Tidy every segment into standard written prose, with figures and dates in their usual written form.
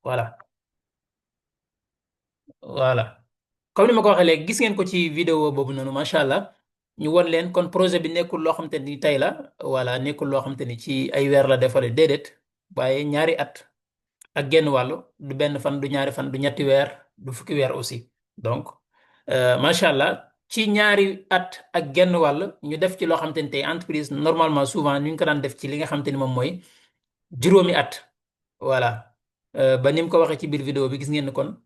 voilà voilà comme ni ma ko waxee léegi gis ngeen ko ci vidéo boobu noonu macha allah ñu won leen kon projet bi nekkul loo xamante ni tey la voilà nekkul loo xamante ni ci ay weer la defale déedéet waaye ñaari at ak genn wàllu du benn fan du ñaari fan du ñetti weer du fukki weer aussi donc macha allah ci ñaari at ak genn wàll ñu def ci loo xamante ni tey entreprise normalement souvent ñu ngi ko daan def ci li nga xamante ni moom mooy juróomi at voilà ba ni mu ko waxee ci biir vidéo bi gis ngeen ni kon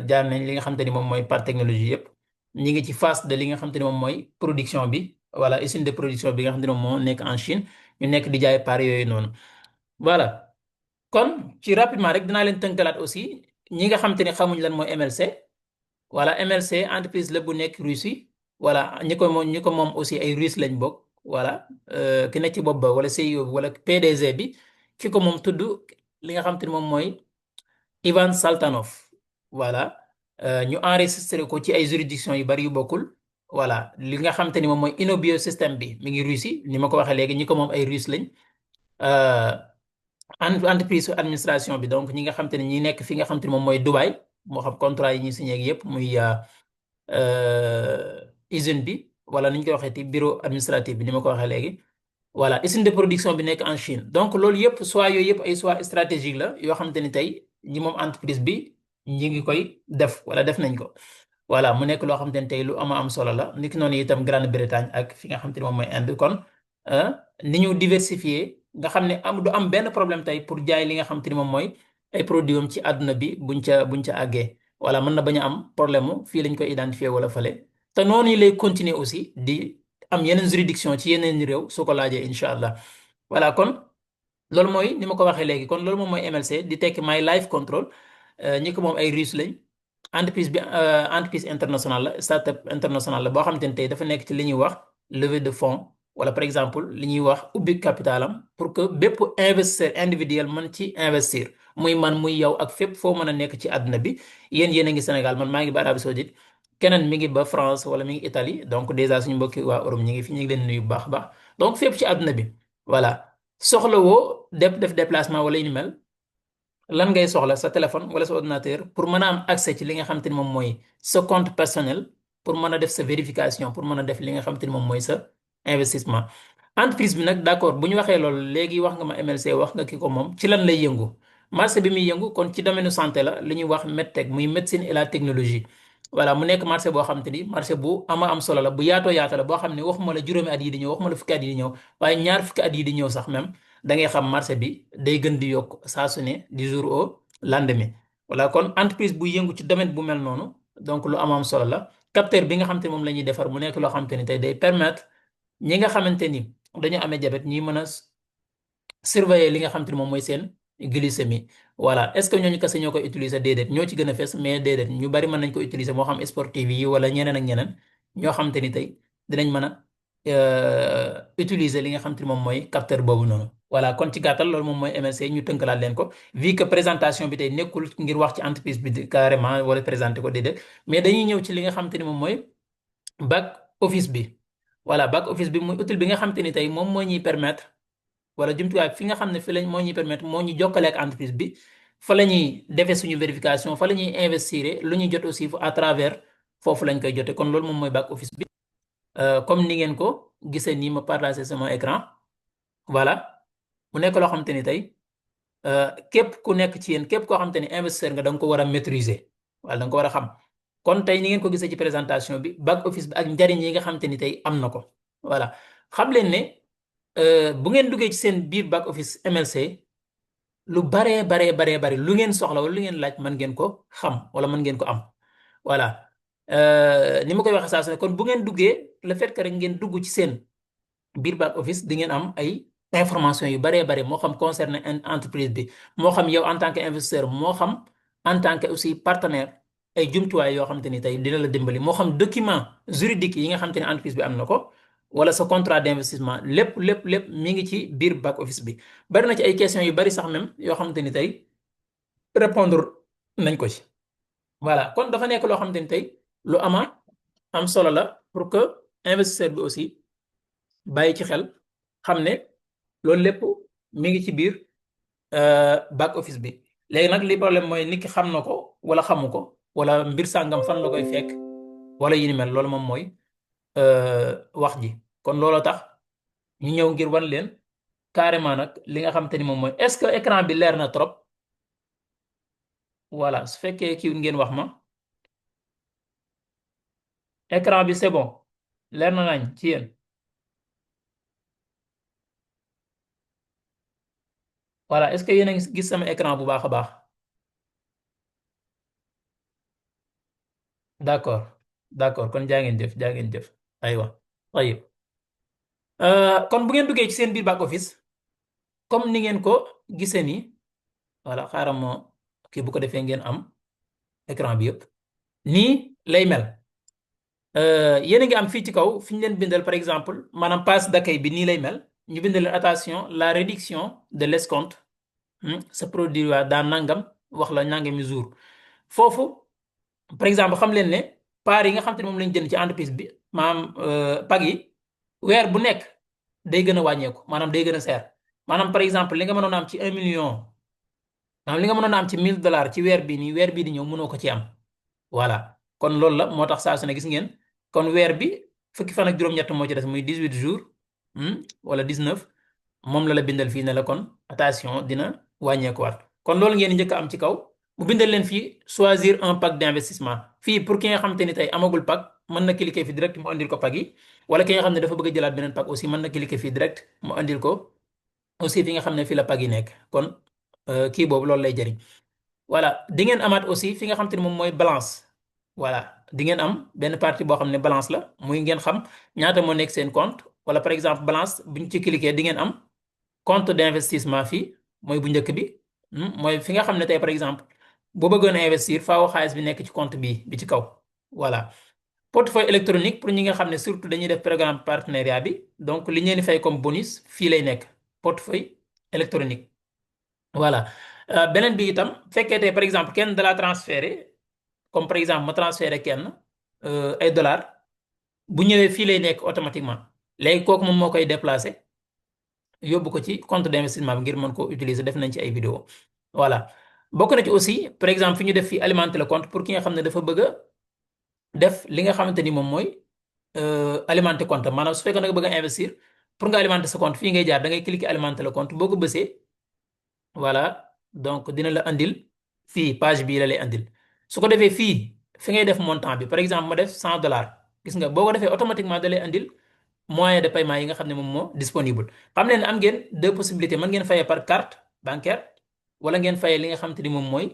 jaar nañ li nga xamante ni moom mooy part technologie yëpp ñi ngi ci phase de li nga xamante ni moom mooy production bi voilà usine de production bi nga xamante ni moom moo nekk en Chine ñu nekk di jaay part yooyu noonu voilà kon ci rapidement rek dinaa leen tënkalaat aussi ñi nga xamante ni xamuñ lan mooy MLC voilà MLC entreprise la bu nekk Russie voilà ñi ko moom aussi ay Russe lañ bokk voilà ki nekk ci bopp ba wala CEO bi wala PDG bi ki ko moom tudd li nga xamante ni moom mooy Ivan Saltanov voilà ñu enregistré ko ci ay juridiction yu bari yu bokkul voilà li nga xamante ni moom mooy Innobiosystem bi mi ngi Russie ni ma ko waxee léegi ñi ko moom ay Russe lañ euh, entreprise administration bi donc ñi nga xamante ni ñi nekk fi nga xamante ni moom mooy Dubaï moo xam contrat yi ñuy signé ak yëpp muy usine bi wala ni ñu koy waxee ti bureau administratif bi ni ma ko waxee léegi voilà usine de production bi nekk en Chine donc loolu yëpp soit yooyu yëpp ay soit stratégique la yoo xamante ni tey ñi moom entreprise bi ñi ngi koy def wala def nañ ko voilà mu nekk loo xamante ni tey lu ama am solo la niki noonu itam Grande-Bretagne ak fi nga xamante ni moom mooy Inde kon ni ñu diversifier nga xam ne du am benn problème tey pour jaay li nga xamante ni moom mooy ay produits am ci àdduna bi buñ ca àggee voilà mën na bañ a am problème mu fii lañ koy identifier wala fële te noonu lay continuer aussi di am yeneen juridiction ci yeneen réew su ko laajee incha allah voilà kon loolu mooy ni ma ko waxee léegi kon loolu moom mooy MLC di tekki My Life Control ñi ko moom ay russe lañ entreprise bi entreprise internationale la startup internationale la boo xamante ne tey dafa nekk ci li ñuy wax levée de fonds wala par exemple li ñuy wax ubbi capitalam pour que bépp investisseur individuel mën ci investir muy man muy yow ak fépp foo mën a nekk ci àdduna bi yéen a ngi Sénégal man maa ngi ba Arabie Saoudite keneen mi ngi ba France wala mi ngi Italie donc déjà suñu mbokki waa Europe ñi ngi fi ñu ngi leen nuyu bu baax a baax donc fépp ci àdduna bi voilà soxla woo def déplacement wala yu ni mel lan ngay soxla sa téléphone wala sa ordinateur pour mën a am accès ci li nga xamante ni moom mooy sa compte personnel pour mën a def sa vérification pour mën a def li nga xamante ni moom mooy sa investissement entreprise bi nag d'accord bu ñu waxee loolu léegi wax nga ma MLC wax nga ki ko moom ci lan lay yëngu marché bi muy yëngu kon ci domaine santé la li ñuy wax medtech muy médecine et la technologie voilà mu nekk marché boo xamante ni marché bu ama am solo la bu yaatoo yaatoo la boo xam ne waxuma la juróomi at yi di ñëw waxuma la fukki at yi di ñëw waaye ñaar fukki at yi di ñëw sax même da ngay xam marché bi day gën di yokk saa su ne du jour au lendemain voilà kon entreprise bu yëngu ci domaine bu mel noonu donc lu am solo la capteur bi nga xamante ni moom la ñuy defar mu nekk loo xamante ni tey day permettre ñi nga xamante ni dañu amee diabète ñi mën a surveiller li nga xamante ni moom mooy seen glycémie voilà est-ce que ñooñu kese ñoo koy utiliser déedéet ñoo ci gën a fees mais déedéet ñu bari mën nañ ko utiliser moo xam sportif yi wala ñeneen ak ñeneen ñoo xamante ni tey dinañ mën a utiliser li nga xamante ni moom mooy capteur boobu noonu. voilà kon ci gàttal loolu moom mooy MLC ñu tënkalaat leen ko vu que présentation bi tey nekkul ngir wax ci entreprise bi carrément wala présenter ko déedéet mais dañuy ñëw ci li nga xamante ni moom mooy back office bi voilà back office bi muy outil bi nga xamante ni tey moom moo ñuy permettre. wala jumtuwaay fi nga xam ne fi lañ moo ñuy permettre moo ñu jokkale ak entreprise bi fa la ñuy defee suñu vérification fa la ñuy investir lu ñuy jot aussi à travers foofu lañ koy jotee kon loolu moom mooy back office bi comme ni ngeen ko gisee nii ma partagé sama écran voilà mu nekk loo xamante ni tey képp ku nekk ci yéen képp koo xamante ni investisseur nga da nga ko war a maîtriser wala da nga ko war a xam kon tey ni ngeen ko gisee ci présentation bi back office bi ak njariñ yi nga xamante ni tey am na ko voilà xam leen ne. bu ngeen duggee ci seen biir back office MLC lu baree bari lu ngeen soxla wala lu ngeen laaj mën ngeen ko xam wala mën ngeen ko am voilà ni ma koy waxee saa su ne kon bu ngeen duggee le fait que rek ngeen dugg ci seen biir back office di ngeen am ay information yu baree bari moo xam concerné entreprise bi moo xam yow en tant que investisseur moo xam en tant que aussi partenaire ay jumtuwaay yoo xamante ni tey dina la dimbali moo xam document juridique yi nga xamante ni entreprise bi am na ko. wala sa contrat d'investissement lépp mi ngi ci biir back office bi bari na ci ay questions yu bari sax même yoo xamante ni tey répondre nañ ko ci voilà kon dafa nekk loo xamante ni tey lu am solo la pour que investisseur bi aussi bàyyi ci xel xam ne loolu lépp mi ngi ci biir back office bi léegi nag li problème mooy nit ki xam na ko wala xamu ko wala mbir sàngam fan la koy fekk wala yi ni mel loolu moom mooy wax ji kon looloo tax ñu ñëw ngir wan leen carrément nag li nga xam te ni moom mooy est-ce que écran bi leer na trop voilà su fekkee kii ngeen wax ma écran bi c'est bon leer na nañ ci yéen voilà est-ce que yéen a ngi gis sama écran bu baax a baax d'accord d'accord kon jaa ngeen jëf jaa ngeen jëf aywa ayib kon bu ngeen duggee ci seen biir back office comme ni ngeen ko gisee nii voilà xaaral ma kii bu ko defee ngeen am écran bi yëpp nii lay mel yéen a ngi am fii ci kaw fi ñu leen bindal par exemple maanaam page d'accueil bi nii lay mel ñu bindal leen attention la réduction de l'escompte se produira dans nangam wax la nangami jour foofu par exemple xam leen ne part yi nga xam te ne moom lañ jënd ci entreprise bi maanaam pag yi weer bu nekk day gën a wàññeeku maanaam day gën a seer maanaam par exemple li nga mënoon a am ci 1 million maanaam li nga mënoon a am ci $1000 ci weer bii nii weer bii di ñëw mënoo ko ci am voilà kon loolu la moo tax saa su ne gis ngeen kon weer bi fukki fan ak juróom-ñett moo ci des muy 18 jours wala 19 moom la bindal fii ne la kon attention dina wàññeekuwaat kon loolu ngeen njëkk a am ci kaw mu bindal leen fii choisir un pack d'investissement fii pour ki nga xamante ni tey amagul pack mën na cliquer fii direct mu andil ko pack yi wala ki nga xam ne dafa bëgg a jëlaat beneen pack aussi mën na cliquer fii direct mu andil ko aussi fi nga xam ne fii la pack yi nekk kon kii boobu loolu lay jëriñ voilà di ngeen amaat aussi fi nga xamante ni moom mooy balance voilà di ngeen am benn partie boo xam ne balance la muy ngeen xam ñaata moo nekk seen compte wala par exemple balance bu ñu ci cliquer di ngeen am compte d'investissement fii mooy bu njëkk bi mooy fi nga xam ne tey par exemple boo bëggoon a investir faaw xaalis bi nekk ci compte bi ci kaw voilà portefeuille électronique pour ñi nga xam ne surtout dañuy def programme partenariat bi donc li ngeen di fay comme bonus fii lay nekk portefeuille électronique voilà beneen bi itam fekkee tey par exemple kenn da la transféré comme par exemple ma transféré kenn ay dollars bu ñëwee fii lay nekk automatiquement léegi kooku moom moo koy déplacé yóbbu ko ci compte d'investissement bi ngir mën koo utiliser def nañ ci ay vidéo voilà bokk na ci aussi par exemple fi ñu def fii alimenter le compte pour ki nga xam ne dafa bëgg a def li nga xamante ni moom mooy alimenter compte maanaam su fekkee da nga bëgg a investir pour nga alimenter sa compte fii ngay jaar da ngay cliquer alimenter le compte boo ko bësee voilà donc dina la andil fii page bii la lay andil su ko defee fii fi ngay def montant bi par exemple ma def $100 gis nga boo ko defee automatiquement da lay andil moyen de paiement yi nga xam ne moom moo disponible xam leen ne am ngeen deux possibilités mën ngeen fayee par carte bancaire wala ngeen fayee li nga xam te ni moom mooy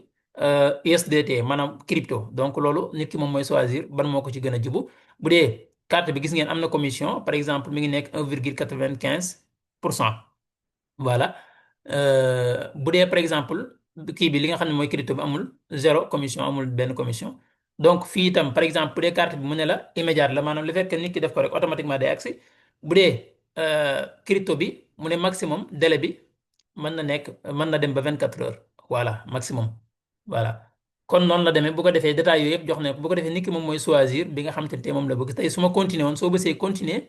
USDT maanaam crypto donc loolu nit ki moom mooy choisir ban moo ko ci gën a jubu bu dee carte bi gis ngeen am na commission par exemple mi ngi nekk 1,95% voilà bu dee par exemple kii bi li nga xam ne mooy crypto bi amul zéro commission amul benn commission donc fii itam par exemple bu dee carte bi mu ne la immédiate la maanaam le fait que nit ki def ko rek automatiquement day agsi bu dee crypto bi mu ne maximum délai bi mën na dem ba 24 heures voilà maximum voilà kon noonu la demee bu ko defee détails yooyu yëpp jox na ko bu ko defee nit ki moom mooy choisir bi nga xam te moom la bëgg tey su ma continuer woon soo bësee continuer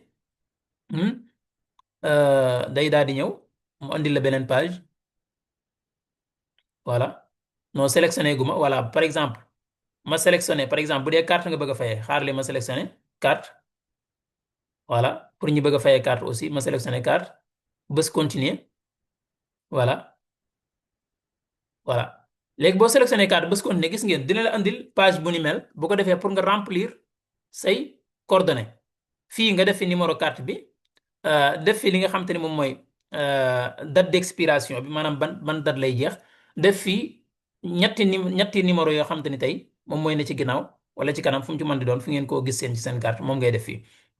day daal di ñëw mu andil la beneen page voilà non sélectionné gu ma voilà par exemple ma sélectionné par exemple bu dee carte nga bëgg a fayee xaar li ma sélectionné carte voilà pour ñu bëgg a fayee carte aussi ma sélectionné carte bës continuer voilà voilà léegi boo sélectionné carte bës continuer gis ngeen dina la andil page bu ni mel bu ko defee pour nga remplir say coordonnées fii nga def fi numéro carte bi def fi li nga xam te ne moom mooy date d'expiration bi maanaam ban date lay jeex def fi ñetti numéro yoo xam te ni tey moom mooy ne ci ginnaaw wala ci kanam fu mu ci mën di doon fi ngeen koo gis ci seen carte moom ngay def fii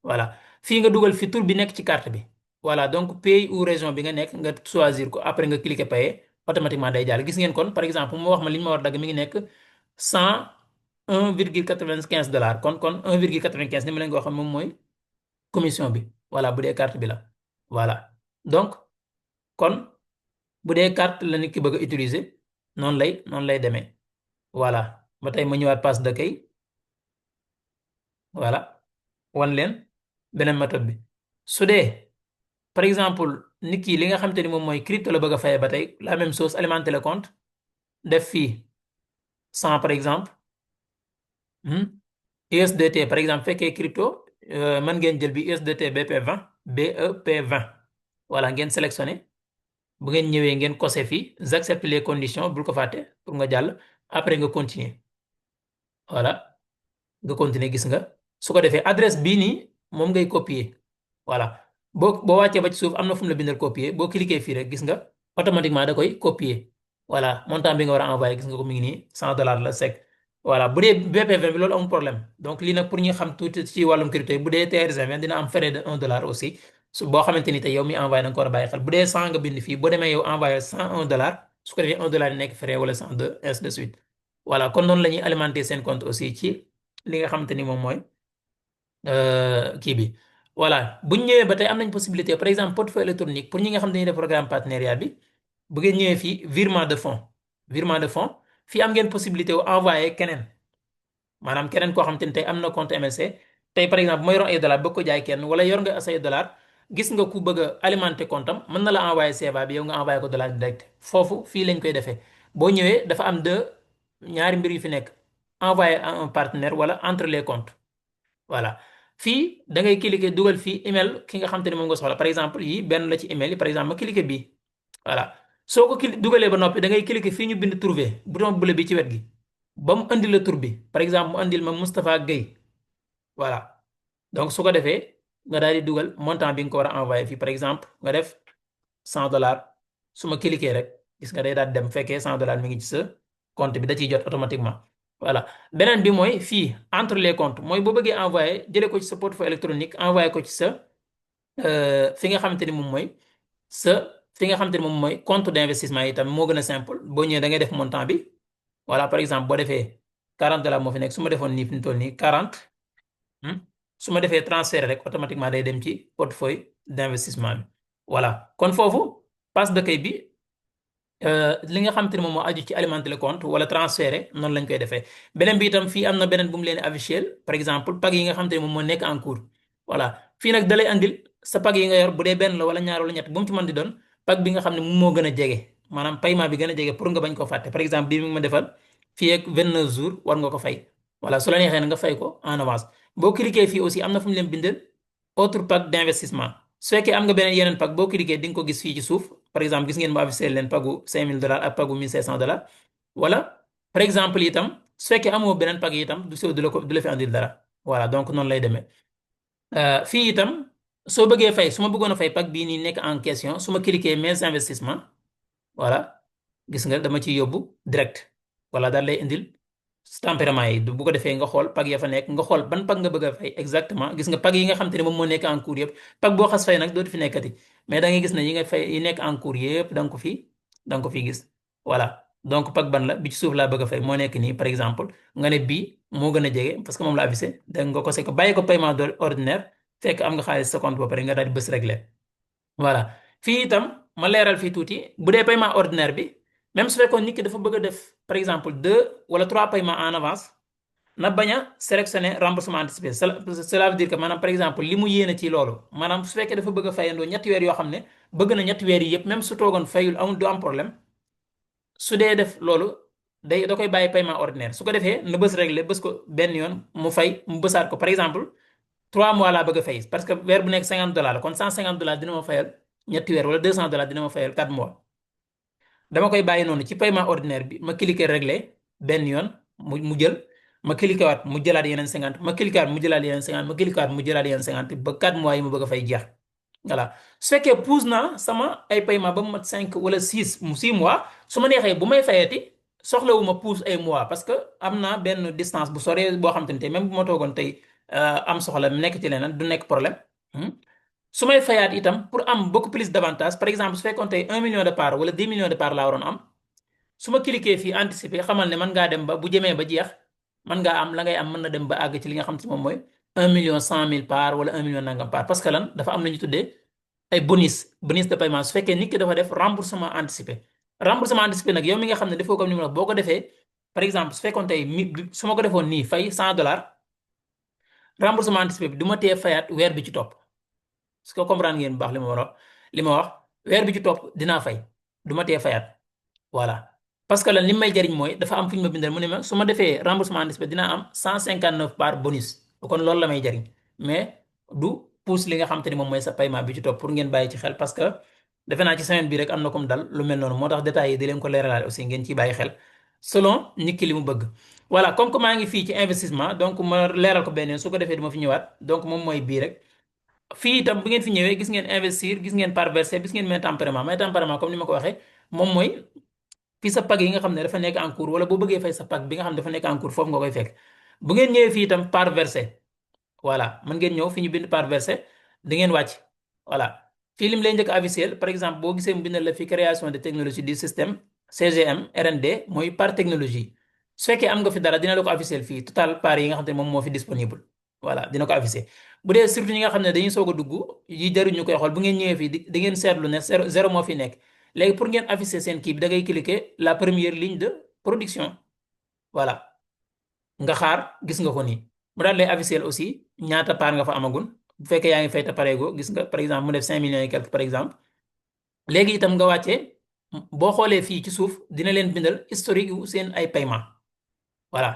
voilà fii nga dugal fi tur bi nekk ci carte bi voilà donc pays ou région bi nga nekk nga choisir ko après nga cliquer payer automatiquement day jàll gis ngeen kon par exemple mu wax ma li ñu ma war dagg mi ngi nekk 101,95 $ kon 1,95 ni ma leen ko waxee moom mooy commission bi voilà bu dee carte bi la voilà donc kon bu dee carte la nit ki bëgg a utiliser noonu lay demee voilà ba tey ma ñëwaat passe d'accueil voilà wan leen beneen méthode bi su dee par exemple nit ki li nga xamante ni moom mooy crypto la bëgg a fayee ba tey la même chose alimenter le compte def fii 100 par exemple. USDT par exemple fekkee crypto mën ngeen jël bi USDT BP20 BEP20 voilà ngeen sélectionné bu ngeen ñëwee ngeen cosé fii j'accepte les conditions bul ko fàtte pour nga jàll après nga continuer voilà nga continuer gis nga su ko defee adresse bii nii moom ngay copier voilà boo wàccee ba ci suuf am na fu mu la bindal copier boo cliquer fii rek gis nga automatiquement da koy copier voilà montant bi nga war a envoyer gis nga ko mi ngi nii $100 la sec voilà bu dee BP20 bi loolu amul problème donc lii nag pour ñu xam tuuti ci wàllum crypto yi bu dee TRC20 dina am frais de $1 aussi su boo xamante ni tey yow mi envoyé da nga ko war a bàyyi xel bu dee 100 nga bind fii boo demee yow envoyé $101 su ko defee $1 yi nekk frais wala 102 ainsi de suite voilà kon noonu la ñuy alimenter seen compte aussi ci li nga xamante ni moom mooy kii bi voilà bu ñu ñëwee ba tey am nañ possibilité par exemple portefeuille électronique pour ñi nga xam ne dañuy def programme partenariat bi bu ngeen ñëwee fii virement de fonds fii am ngeen possibilité wu envoyé keneen maanaam keneen koo xam te ne tey am na compte MLC tey par exemple bu ma yoroon ay dollar bëgg ko jaay kenn wala yor nga say dollar gis nga ku bëgg a alimenter compte am mën na la envoyé CFA bi yow nga envoyé ko dollar direct foofu fii lañ koy defee boo ñëwee dafa am ñaari mbir yu fi nekk envoyé à un partenaire wala entre les comptes voilà fii da ngay cliquer dugal fii email ki nga xam te ne moom nga soxla par exemple yi benn la ci email yi par exemple ma cliquer bii voilà soo ko dugalee ba noppi da ngay cliquer fii ñu bind trouver bouton bleu bi ci wet gi ba mu andi la tur bi par exemple mu andil ma Moustapha Gueye voilà donc su ko defee nga daal di dugal montant bi nga ko war a envoyé fii par exemple nga def $100 su ma cliquer rek gis nga day daal di dem fekkee $100 mi ngi ci sa compte bi da ciy jot automatiquement. voilà beneen bi mooy fii entre les comptes mooy boo bëggee envoyé jëlee ko ci sa portefeuille électronique envoyé ko ci sa fi nga xamante ni moom mooy sa fi nga xamante ni moom mooy compte d'investissement yi itam moo gën a simple boo ñëwee da ngay def montant bi voilà par exemple boo defee $40 moo fi nekk su ma defoon nii fi mu toll nii 40 su ma defee transfert rek automatiquement day dem ci portefeuille d'investissement bi voilà kon foofu passe de kay bi. li nga xam te ne moom moo aju ci alimenter le compte wala transférer noonu lañ koy defee beneen bi itam fii am na beneen bu mu leen affiché par exemple pag yi nga xam te ne moom moo nekk en cours voilà fii nag da lay andil sa pag yi nga yor bu dee benn la wala ñaar wala ñett bu mu ci mën di doon pag bi nga xam ne moom moo gën a jege maanaam paiement bi gën a jege pour nga bañ ko fàtte par exemple bii mi ngi ma defal fii ak 29 jours war nga ko fay voilà su la neexee na nga fay ko en avance boo cliquer fii aussi am na fu mu leen bindal autre pack d'investissement su fekkee am nga beneen yeneen pack boo cliquer di nga ko gis fii ci suuf par exemple gis ngeen mu affiché leen pagu $5000 ak pagu $1500 wala par exemple itam su fekkee amoo beneen pag yi itam du la fi andil dara voilà donc noonu lay demee fii itam soo bëggee fay su ma bëggoon a fay pag bii nii nekk en question su ma cliquer mes investissements voilà gis nga dama ciy yóbbu direct voilà daal lay indil tempérament yi bu ko defee nga xool pag ya fa nekk nga xool ban pag nga bëgg a fay exactement gis nga pag yi nga xam te ne moom moo nekk en cours yëpp pag boo xas fay nag dootu fi nekkati mais da ngay gis ne yi nga fay yi nekk en cours yëpp da nga ko fi gis voilà donc pag ban la bi ci suuf laa bëgg a fay moo nekk nii par exemple nga ne bii moo gën a jege parce que moom la avisé da nga ko se ko bàyyi ko paiement ordinaire fekk am nga xaalis sa compte ba pare nga daal di bës régler voilà fii itam ma leeral fii tuuti bu dee paiement ordinaire bi même su fekkoon nit ki dafa bëgg a def par exemple 2 wala 3 paiements en avance na bañ a sélectionner remboursement anticipé cela veut dire que maanaam par exemple li mu yéene ci loolu maanaam su fekkee dafa bëgg a fayandoo ñetti weer yoo xam ne bëgg na ñetti weer yi yëpp même su toogoon fayul amul du am problème su dee def loolu da koy bàyyi paiement ordinaire su ko defee na bës réglé bës ko benn yoon mu fay mu bësaat ko par exemple 3 mois laa bëgg a fay parce que weer bu nekk $50 la kon $150 dina ma fayal ñetti weer wala $200 dina ma fayal 4 mois. dama koy bàyyi noonu ci paiement ordinaire bi ma cliquer régler benn yoon mu jël ma cliquer waat mu jëlaat yeneen 50 ma cliquer waat mu jëlaat yeneen 50 ma cliquer waat mu jëlaat yeneen 50 ba 4 mois yi ma bëgg a fay jeex voilà su fekkee pousse naa sama ay paiement ba mu mat 5 wala 6 mois su ma neexee bu may fayati soxlawu ma pousse ay mois parce que am naa benn distance bu sore boo xam te ne tey même bu ma toogoon tey am soxla nekk ci leneen du nekk problème. su may fayaat itam pour am beaucoup plus d'avantages par exemple su fekkoon tey 1 million de parts wala 10 millions de parts laa waroon am su ma cliquer fii anticiper xamal ne mën ngaa dem ba bu jëmee ba jeex mën ngaa am la ngay am mën na dem ba àgg ci li nga xam ci moom mooy 1,100,000 parts wala 1 million nangam parts parce que lan dafa am lu ñu tuddee ay bonus de paiement su fekkee nit ki dafa def remboursement anticipé nag yow mi nga xam ne defoo ko ni mu la boo ko defee par exemple su fekkoon tey su ma ko defoon nii fay $100 remboursement anticipé bi du ma tee fayaat weer bi ci topp. est-ce que comprendre ngeen bu baax li ma wax weer bi ci topp dinaa fay du ma tee fayaat voilà parce que lan li may jariñ mooy dafa am fu ñu ma bindal mu ne ma su ma defee remboursement anticipé dinaa am 159 par bonus kon loolu la may jariñ mais du pousse li nga xam te ni moom mooy sa paiement bi ci topp pour ngeen bàyyi ci xel parce que defe naa ci semaine bi rek am na comme dal lu mel noonu moo tax détails yi di leen ko leeralaale aussi ngeen ciy bàyyi xel selon nit ki li mu bëgg. voilà comme que maa ngi fii ci investissement donc ma leeral ko benn yoon su ko defee du ma fi ñëwaat donc moom mooy bii rek. fii itam bu ngeen fi ñëwee gis ngeen investir gis ngeen par verser gis ngeen main tempérament main tempérament comme ni ma ko waxee moom mooy fii sa pag yi nga xam ne dafa nekk en cours wala boo bëggee fay sa pag bi nga xam ne dafa nekk en cours foofu nga koy fekk bu ngeen ñëwee fii itam par verser voilà mën ngeen ñëw fi ñu bind par verset da ngeen wàcc voilà fii lim lay njëkk a officiel par exemple boo gisee mu bindal la fi création de technologie du système CGM RND mooy par technologie su fekkee am nga fi dara dina la ko officiel fii total part yi nga xam ne moom moo fi disponible voilà dina ko officiel bu dee surtout ñi nga xam ne dañuy soog a dugg yi jaruñ ñu koy xool bu ngeen ñëwee fii di ngeen seetlu ne zéro moo fi nekk léegi pour ngeen afficher seen kii bi da ngay cliquer la première ligne de production voilà nga xaar gis nga ko nii mu daal lay officiel aussi ñaata paar nga fa amagun bu fekkee yaa ngi fay te pareego gis nga par exemple mu def 5 millions et quelque par exemple léegi itam nga wàccee boo xoolee fii ci suuf dina leen bindal historique yu seen ay paiement voilà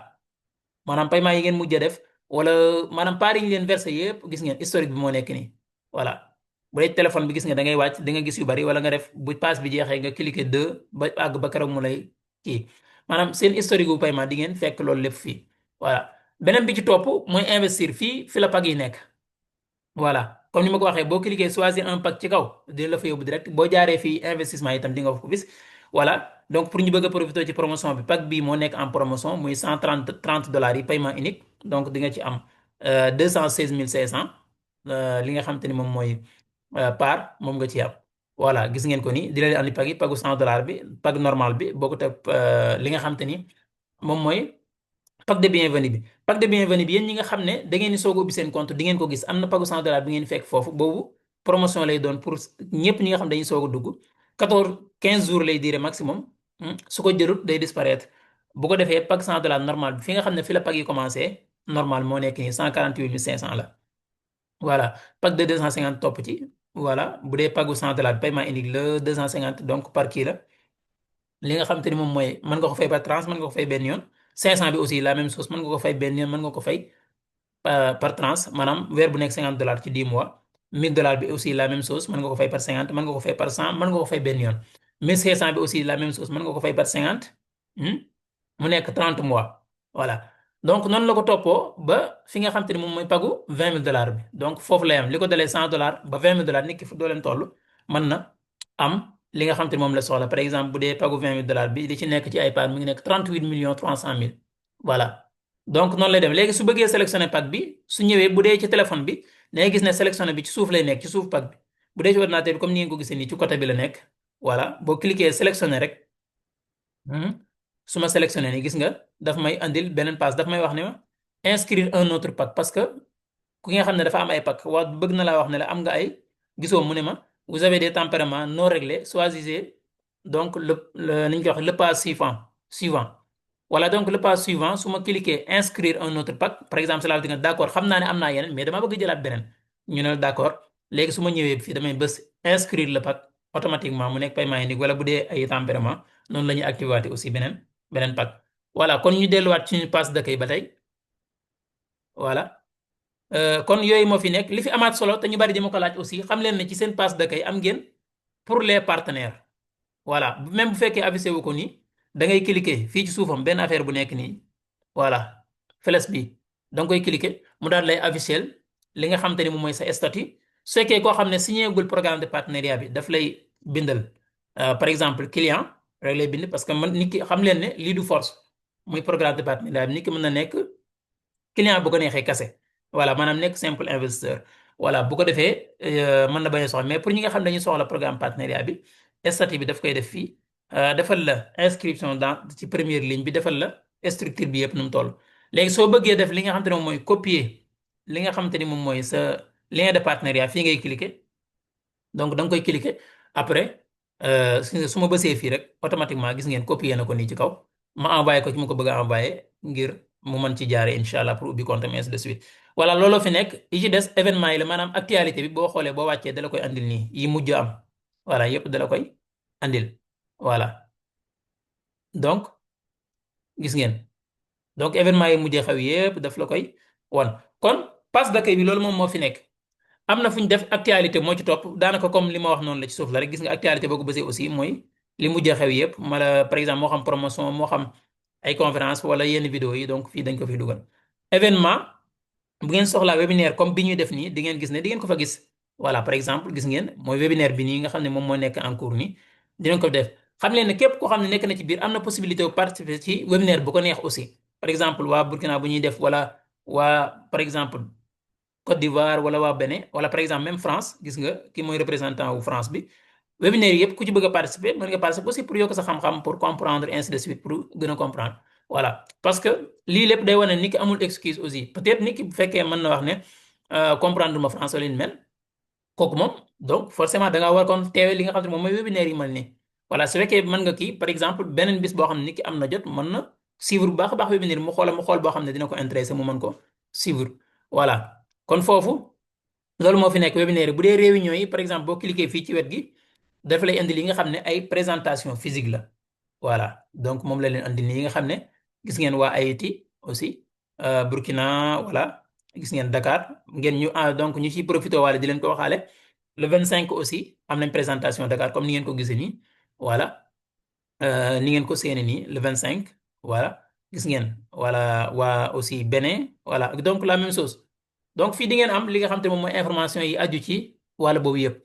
maanaam paiement yi ngeen mujj a def wala maanaam paar yi ñu leen versé yëpp gis ngeen historique bi moo nekk nii voilà bu dee téléphone bi gis nga da ngay wàcc di nga gis yu bari wala nga def bu pass bi jeexee nga cliquer 2 ba àgg ba keroog mu lay kii maanaam seen historique bu paiement di ngeen fekk loolu lépp fii voilà beneen bi ci topp mooy investir fii fi la pag yi nekk voilà comme ni ma ko waxee boo cliquer choisir un pack ci kaw dina la fa yóbbu direct boo jaaree fii investissement itam di nga ko gis voilà donc pour ñu bëgg a profiter ci promotion bi pack bii moo nekk en promotion muy 130 dollars yi paiement unique donc di nga ci am 216 500 li nga xam te ni moom mooy par moom nga ci am voilà gis ngeen ko ni di leen andi pag yi pagu 100 dollars bi pag normal bi boo ko teg li nga xam te ni moom mooy pack de bienvenue bi pack de bienvenue bi yéen ñi nga xam ne da ngeen di soog a ubbi seen compte di ngeen ko gis am na pagu 100 dollars bi ngeen fekk foofu boobu promotion lay doon pour ñëpp ñi nga xam dañuy soog a dugg 14 15 jours lay diire maximum su ko jërut day disparaître bu ko defee pack 100 dollars normal bi fi nga xam ne fi la pack yi commencé normal moo nekk nii 148 500 la voilà pack de 250 topp ci voilà bu dee pagu 100 dollars paiement unique la 250 donc par kii la li nga xam te ni moom mooy mën nga ko fay par tranche mën nga ko fay benn yoon 500 bi aussi la même chose mën nga ko fay benn yoon mën nga ko fay par tranche maanaam weer bu nekk 50 dollars ci 10 mois 1000 dollars bi aussi la même chose mën nga ko fay par 50 mën nga ko fay par 100 mën nga ko fay benn yoon 1500 bi aussi la même chose mën nga ko fay par 50 mu nekk 30 mois voilà donc noonu la ko toppoo ba fi nga xam te ni moom mooy pagu 20 000 dollars bi donc foofu lay am li ko dalee 100 dollars ba 20 000 dollars nit ki fu doo leen toll mën na am li nga xam te ni moom la soxla par exemple bu dee pagu 20 000 dollars bi li ci nekk ci ay part mi ngi nekk 38 millions 300 mille voilà donc noonu lay dem léegi su bëggee sélectionné pack bi su ñëwee bu dee ci téléphone bi dangay gis ne sélectionné bi ci suuf lay nekk ci suuf pack bi bu dee ci ordinateur bi comme ni ngeen ko gisee nii ci côté bi la nekk voilà boo cliquer sélectionné rek su ma sélectionné nii gis nga daf may andil beneen pass daf may wax ne ma inscrire un autre pack parce que ku nga xam ne dafa am ay pack waa bëgg na laa wax ne la am nga ay gisoo mu ne ma vous avez des tempéraments non réglés choisissez donc ni ñu koy wax le pas suivant voilà donc le pas suivant su ma cliquer inscrire un autre pack par exemple cela veut dire que d'accord xam naa ne am naa yeneen mais dama bëgg jëlaat beneen ñu ne la d'accord léegi su ma ñëwee fii damay bës inscrire le pack automatiquement mu nekk paiement unique wala bu dee ay tempérament noonu la ñuy activé waate aussi beneen pack voilà kon ñu delluwaat ci ñu passe d'accueil ba tey voilà kon yooyu moo fi nekk li fi amaat solo te ñu bari di ma ko laaj aussi xam leen ne ci seen passe d'accueil am ngeen pour les partenaires voilà même bu fekkee affiché wu ko nii da ngay cliquer fii ci suufam benn affaire bu nekk nii voilà flèche bi da nga koy cliquer mu daal lay affiché li nga xam te ni moom mooy sa statut su fekkee koo xam ne signé gul programme de partenariat bi daf lay bindal par exemple client rek lay bind parce que man nit ki xam leen ne lii du force muy programme de partenariat bi nit ki mën na nekk client bu ko neexee kase voilà maanaam nekk simple investisseur voilà bu ko defee mën na bañ a soxla mais pour ñi nga xam ne dañuy soxla programme partenariat bi statut bi daf koy def fii defal la inscription dans ci première ligne bi defal la structure bi yëpp nu mu toll léegi soo bëggee def li nga xam te ne moom mooy copier li nga xam te ni moom mooy sa lien de partenariat fii ngay cliquer donc da nga koy cliquer après su ma bësee fii rek automatiquement gis ngeen copier na ko nii ci kaw ma envoyé ko ci mu ko bëgg a envoyé ngir mu mën ci jaare incha allah pour ubbi compte ainsi de suite voilà looloo fi nekk yi ci des événement yi la maanaam actualité bi boo xoolee boo wàccee dala koy andil nii yi mujj am voilà yëpp dala koy andil voilà donc gis ngeen donc événement yi mujjee xew yépp daf la koy wan kon passe d'accueil bi loolu moom moo fi nekk. am na fu ñu def actualité moo ci topp daanaka comme li ma wax noonu la ci suuf la rek gis nga actualité boo ko bësee aussi mooy li mujjee xew yépp mala par exemple moo xam promotion moo xam ay conférence wala yenn vidéo yi donc fii dañ ko fi dugal. événement bu ngeen soxlaa webinaire comme bi ñuy def nii di ngeen gis ne di ngeen ko fa gis voilà par exemple gis ngeen mooy webinaire bi nii nga xam ne moom moo nekk en cours nii dinañ ko def xam leen ne képp koo xam ne nekk na ci biir am na possibilité bu participer ci webinaire bu ko neex aussi par exemple waa Burkina bu ñuy def wala waa par exemple Côte d'Ivoire wala waa Bénin wala par exemple même France gis nga ki mooy représentant wu France bi webinaire yëpp ku ci bëgg a participer mën nga participer aussi pour yokk sa xam-xam pour comprendre ainsi de suite pour gën a comprendre voilà parce que lii lépp day wane ni ki amul excuse aussi peut-être ni ki bu fekkee mën na wax ne comprendre ma France wala li mel kooku moom donc forcément da ngaa war kon teewee li nga xam ne moom mooy webinaire yi mel nii voilà su fekkee mën nga kii par exemple beneen bis boo xam ne ni ki am na jot mën na suivre bu baax a baax webinaire mu xool boo xam ne dina ko intéressé mu mën ko suivre voilà kon foofu loolu moo fi nekk webinaire bu dee réunion yi par exemple boo cliquer fii ci wet gi dafa lay indi li nga xam ne ay présentation physique la voilà donc moom la leen andi nii nga xam ne gis ngeen waa Haïti aussi Burkina voilà gis ngeen Dakar ngeen ñu donc ñu ciy profité waale di leen ko waxaale le 25 aussi am nañ présentation Dakar comme ni ngeen ko gisee nii voilà ni ngeen ko séene nii le 25 voilà gis ngeen voilà waa aussi Bénin voilà donc la même chose donc fii di ngeen am li nga xam te moom mooy information yi aju ci wàll boobu yëpp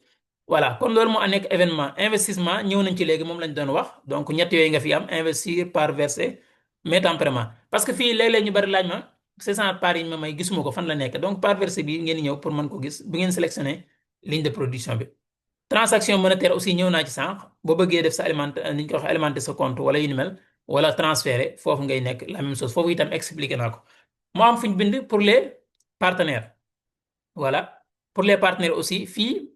voilà kon loolu moo nekk événement investissement ñëw nañ ci léegi moom lañ doon wax donc ñett yooyu nga fi am investir par verser mais tempérament parce que fii léeg-léeg ñu bari laaj ma 500 par yi ñu ma may gisuma ko fan la nekk donc par verser bi ngeen di ñëw pour mën ko gis bu ngeen sélectionné ligne de production bi. transaction monétaire aussi ñëw naa ci sànq boo bëggee def sa alimenté ni ñu ko waxee alimenter sa compte wala yu ni mel wala transférer foofu ngay nekk la même chose foofu itam expliqué naa ko moo am fu ñu bind pour les partenaires voilà pour les partenaires aussi fii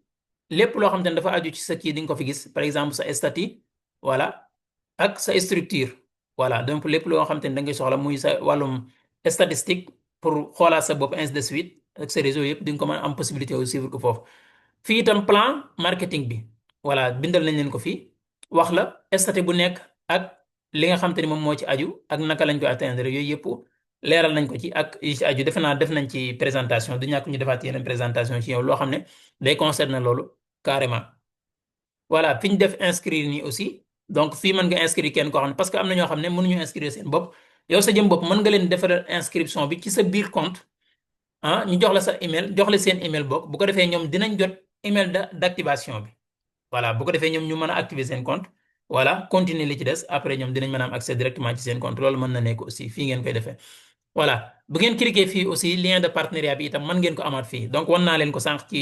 lépp loo xam te ne dafa aju ci sa kii di nga ko fi gis par exemple sa statut voilà ak sa structure voilà donc lépp loo xam te ne da ngay soxla muy sa wàllum statistique pour xoolaat sa bopp ainsi de suite ak sa réseau yëpp di nga ko mën a am possibilité aussi suivre ko foofu. fii itam plan marketing bi voilà bindal nañ leen ko fii wax la statut bu nekk ak li nga xam te ni moom moo ci aju ak naka lañ koy atteindre yooyu yëpp leeral nañ ko ci ak yi ci aju defe naa def nañ ci présentation du ñàkk ñu defaat yeneen présentation ci yow loo xam ne day concerner loolu carrément. voilà fi ñu def inscrire nii aussi donc fii mën nga inscrire kenn koo xam ne parce que am na ñoo xam ne mënuñu inscrire seen bopp yow sa jëm bopp mën nga leen defaral inscription bi ci sa biir compte ñu jox la sa email jox la seen email bokk bu ko defee ñoom dinañ jot email d'activation bi voilà bu ko defee ñoom ñu mën a activer seen compte voilà continuer li ci des après ñoom dinañ mën a am accès directement ci seen compte loolu mën na nekk aussi fii ngeen koy defee voilà bu ngeen cliquer fii aussi lien de partenariat bi itam mën ngeen ko amaat fii donc wan naa leen ko sànq ci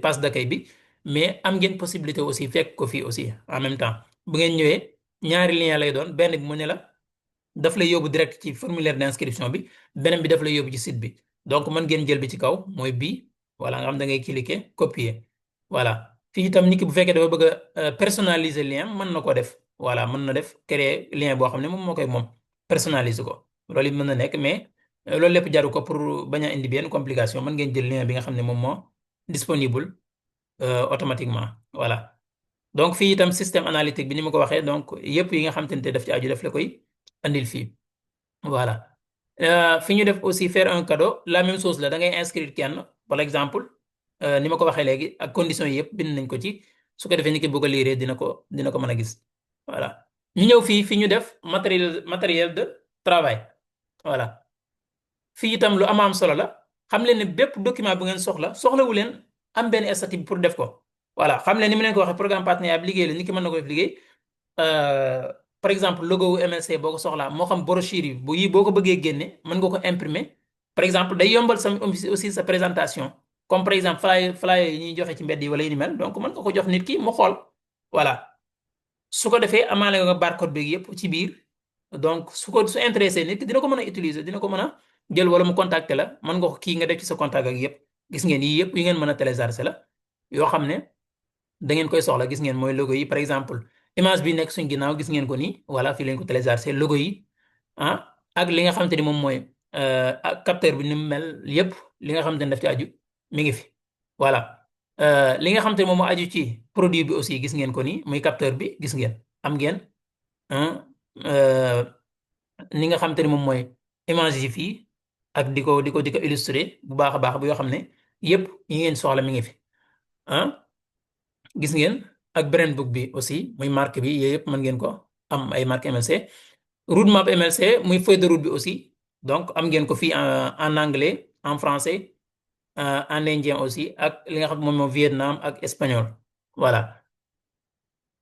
passe d'accueil bi mais am ngeen possibilité aussi fekk ko fii aussi en même temps bu ngeen ñëwee ñaari lien lay doon benn bi mu ne la daf lay yóbbu direct ci formulaire d'inscription bi beneen bi daf lay yóbbu ci site bi donc mën ngeen jël bi ci kaw mooy bii voilà nga xam da ngay cliquer copier voilà fii itam nit ki bu fekkee dafa bëgg a personnaliser lien mën na ko def voilà mën na def créer lien boo xam ne moom moo koy moom personnaliser ko loolu it mën na nekk mais loolu lépp jaru ko pour bañ a indi benn complication mën ngeen jël lien bi nga xam ne moom moo disponible automatiquement voilà donc fii itam système analytique bi ni ma ko waxee donc yëpp yi nga xam te ne daf ci aju daf la koy andil fii voilà fi ñu def aussi faire un cadeau la même chose la da ngay inscrire kenn par exemple ni ma ko waxee léegi ak conditions yi yëpp bind nañ ko ci su ko defee ni ki bëgg a liiree dina ko mën a gis voilà ñu ñëw fii fi ñu def matériel de travail voilà fii itam lu am solo la xam leen ne bépp document bu ngeen soxlawu leen am benn statut pour def ko voilà xam leen ni mu leen ko waxee programme partenariat bi liggéey la nit ki mën na ko def liggéey par exemple logo wu MLC boo ko soxlaa moo xam brochure yi boo ko bëggee génne mën nga ko imprimer par exemple day yombal sa aussi sa présentation comme par exemple flyer yi ñuy joxe ci mbedd yi wala yu ni mel donc mën nga ko jox nit ki mu xool voilà su ko defee amaale nga barcode beeg yëpp ci biir donc su intéressé nit ki dina ko mën a utiliser dina ko mën a jël wala mu contacter la mën nga ko kii nga def ci sa contact ak yëpp gis ngeen yii yëpp yi ngeen mën a télécharger la yoo xam ne da ngeen koy soxla gis ngeen mooy logo yi par exemple image bi nekk suñ ginnaaw gis ngeen ko nii voilà fii leen ko télécharger logo yi ak li nga xamante ni moom mooy ak capteur bi ni mu mel yëpp li nga xamante ni daf ci aju mi ngi fi voilà li nga xamante ni moom moo aju ci produit bi aussi gis ngeen ko nii muy capteur bi gis ngeen am ngeen euh, ni nga xam te ni moom mooy image yi fii ak di ko illustrer bu baax a baax bu yoo xam ne yépp yi ngeen soxla mi ngi fi ah gis ngeen ak brand book bi aussi muy marque bi yooyu yëpp mën ngeen ko am ay marque MLC roadmap MLC muy feuille de route bi aussi donc am ngeen ko fii en anglais en français en indien aussi ak li nga xam moom moom Vietnam ak espagnol voilà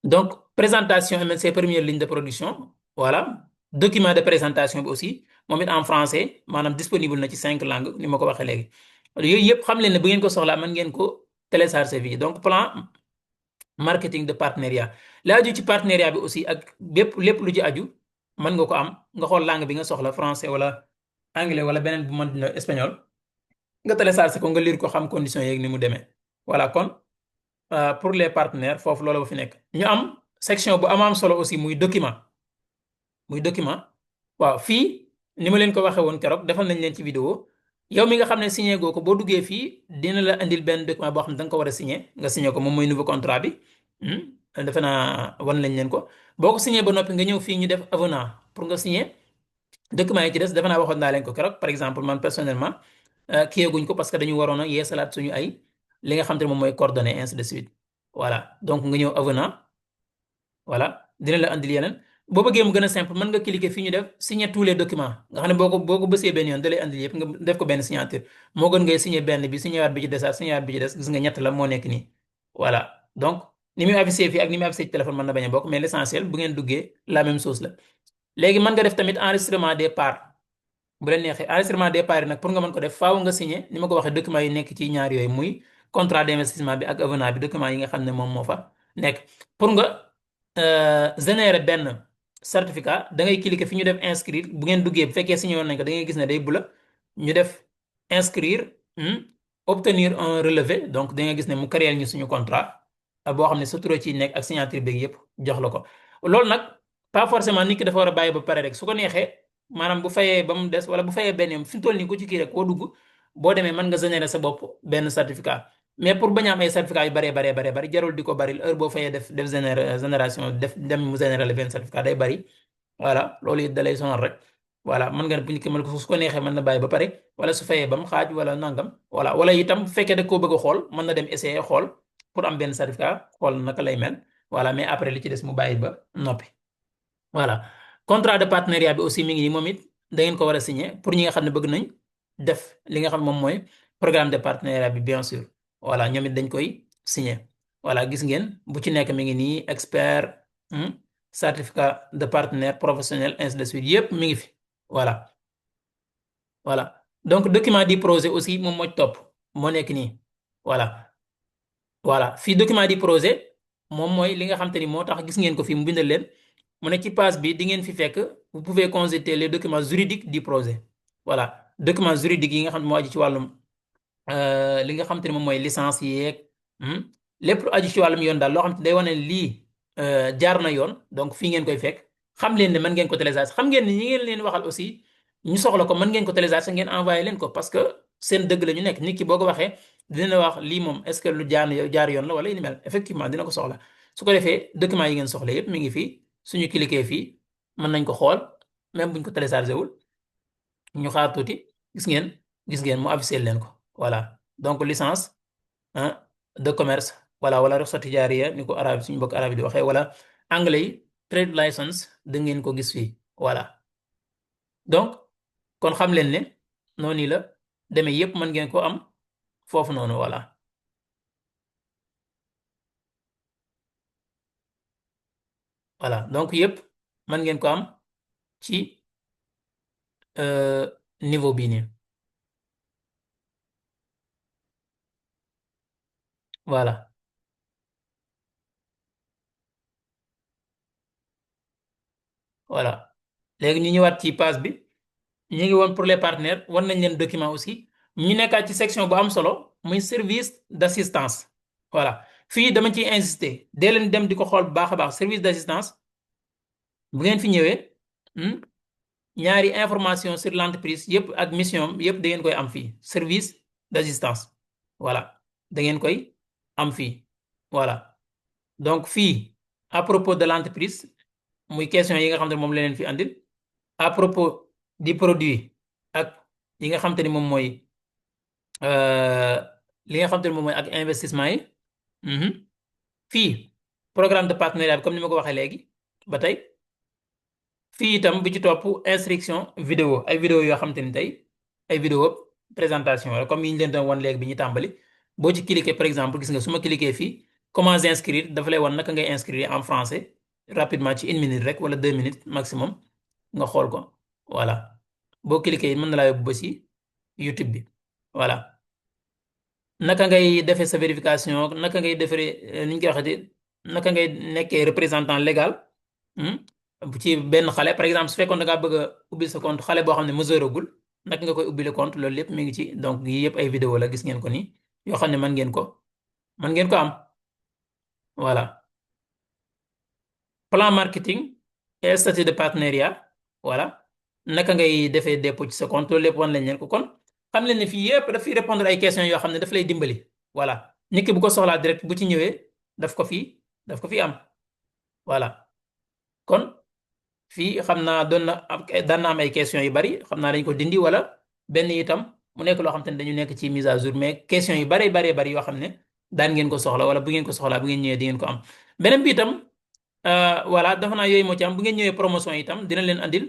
donc présentation MLC première ligne de production voilà document de présentation bi aussi moom it en français maanaam disponible na ci 5 langues ni ma ko waxee léegi yooyu yëpp xam leen ne bu ngeen ko soxlaa mën ngeen ko télécharger fii donc plan marketing de partenariat la aju ci partenariat bi aussi ak lépp lu ci aju mën nga ko am nga xool langue bi nga soxla français wala anglais wala beneen bu mën na espagnol nga télécharger ko nga lire ko xam conditions yeeg ni mu demee voilà kon pour les partenaires foofu loolu ba fi nekk ñu am section bu am solo aussi muy document waaw fii ni ma leen ko waxee woon keroog defal nañ leen ci vidéo yow mi nga xam ne signé goo ko boo duggee fii dina la indil benn document boo xam ne da nga ko war a signé nga signé ko moom mooy nouveau contrat bi defe naa wan lañ leen ko boo ko signé ba noppi nga ñëw fii ñu def avenant pour nga signé document yi ci des defe naa waxoon naa leen ko keroog par exemple man personnellement kiyeeguñ ko parce que dañu waroon a yeesalaat suñu ay li nga xam te ne moom mooy coordonnées ainsi de suite voilà donc nga ñëw avenant voilà dina la andil yeneen boo bëggee mu gën a simple mën nga cliquer fii ñu def signer tous les documents nga xam ne boo ko bësee benn yoon da lay andil yëpp nga def ko benn signature moo gën ngay signer benn bi signer waat bi ci desaat signer waat bi ci des gis nga ñett la moo nekk nii voilà donc ni muy affiché fii ak ni muy affiché ci téléphone mën na bañ a bokk mais l'essentiel bu ngeen duggee la même chose la léegi mën nga def tamit enregistrement des parts bu leen neexee enregistrement des parts yi nag pour nga mën ko def faaw nga signer ni ma ko waxee documents yi nekk ci ñaar yooyu muy contrat d'investissement bi ak avenant bi documents yi nga xam ne moom moo fa nekk pour nga générer benn certificat da ngay cliquer fi ñu def inscrire bu ngeen duggee bu fekkee signé woon nañ ko da ngay gis ne day bula ñu def inscrire obtenir un relevé donc da ngay gis ne mu créer ñu suñu contrat boo xam ne sa tur ci nekk ak signature beeg yëpp jox la ko loolu nag pas forcément nit ki dafa war a bàyyi ba pare rek su ko neexee maanaam bu fayee ba mu des wala bu fayee benn yoon fi mu toll nii ku ci kii rek koo dugg boo demee mën nga générer sa bopp benn certificat mais pour bañ a am ay certificat yu bari jarul di ko bari heure boo fayee def génération def dem mu générer la benn certificat day bari voilà loolu it da lay sonal rek voilà mën nga bu ñu ko mën ko su ko neexee mën na bàyyi ba pare wala su fayee ba mu xaaj wala nangam voilà wala itam bu fekkee da koo bëgg a xool mën na dem essayer xool pour am benn certificat xool naka lay mel voilà mais après li ci des mu bàyyi ba noppi voilà contrat de partenariat bi aussi mi ngi nii moom it da ngeen ko war a signer pour ñi nga xam ne bëgg nañ def li nga xam moom mooy programme de partenariat bi bien sûr voilà ñoom it dañ koy signer voilà gis ngeen bu ci nekk mi ngi nii expert certificat de partenaire professionnel ainsi de suite yëpp mi ngi fi voilà voilà donc document du projet aussi moom moo ci topp moo nekk nii voilà fii document du projet moom mooy li nga xam te ni moo tax gis ngeen ko fii mu bindal leen mu ne ci page bi di ngeen fi fekk vous pouvez consulter les documents juridiques du projet voilà documents juridiques yi nga xam ne moo aju ci wàllum li nga xam te ne moom mooy licence yeeg lépp lu aju ci wàllum yoon daal loo xam te day wane lii jaar na yoon donc fii ngeen koy fekk xam leen ne mën ngeen ko télécharger xam ngeen ne ñi ngeen leen waxal aussi ñu soxla ko mën ngeen ko télécharger ngeen envoyé leen ko parce que seen dëgg la ñu nekk nit ki boo ko waxee dina wax lii moom est-ce que lu jaar yoon la wala yu mel effectivement dina ko soxla su ko defee documents yi ngeen soxla yépp mi ngi fii suñu cliquer fii mën nañ ko xool même buñ ko téléchargé wul ñu xaar tuuti gis ngeen mu affiché leen ko voilà donc licence de commerce voilà wala ruxsa tijaariya ni ko arab suñu mbokk arab yi di waxee wala anglais yi trade license da ngeen ko gis fii voilà donc kon xam leen ne noonu la demee yépp mën ngeen ko am foofu noonu voilà voilà donc yépp mën ngeen ko am ci niveau bii nii voilà voilà léegi ñu ñëwaat ci page bi ñu ngi woon pour les partenaires war nañ leen document aussi ñu nekkaat ci section bu am solo muy service d'assistance voilà fii dama ciy insister dee leen dem di ko xool bu baax a baax service d'assistance bu ngeen fi ñëwee ñaari information sur l'entreprise yëpp ak mission yëpp da ngeen koy am fii service d'assistance voilà da ngeen koy am fii voilà donc fii à propos de l'entreprise muy question yi nga xam ne moom la leen fi andil à propos du produit ak yi nga xam te ni moom mooy euh, li nga xam te ni moom mooy ak investissement yi. Mhm. Fii programme de partenariat bi comme ni ma ko waxee léegi ba tey. fii itam bi ci topp instruction vidéo ay vidéo yoo xam te ni tey ay vidéo présentation la comme yi ñu leen doon wan léegi bi ñu tàmbali boo ci cliquer par exemple gis nga su ma cliquer fii comment inscrire dafa lay wan naka ngay inscrire en français rapidement ci 1 minute rek wala 2 minutes maximum nga xool ko voilà boo cliquer mën na laa yóbbu ba si YouTube bi voilà naka ngay defee sa vérification naka ngay defee ni ñu koy waxee naka ngay nekkee représentant légal. hmm, ci benn xale par exemple su fekkoon da ngaa bëgg a ubbil sa compte xale boo xam ne majeur agul naka nga koy ubbile compte loolu lépp mi ngi ci donc yii yëpp ay vidéo la gis ngeen ko nii yoo xam ne mën ngeen ko am voilà plan marketing et statut de partenariat voilà naka ngay defee dépôt ci sa compte loolu lépp wan lañ leen ko kon xam leen ne fii yëpp daf fiy répondre ay questions yoo xam ne daf lay dimbali voilà nit ki bu ko soxlaa direct bu ci ñëwee daf ko fi am voilà kon fii xam naa daan na am ay questions yu bari xam naa dañ ko dindi wala benn itam mu nekk loo xam te ne dañu nekk ci mise à jour mais questions yu bari yoo xam ne daan ngeen ko soxla wala bu ngeen ko soxlaa bu ngeen ñëwee di ngeen ko am beneen bi itam voilà dafa naa yooyu moo ci am bu ngeen ñëwee promotion itam dina leen andil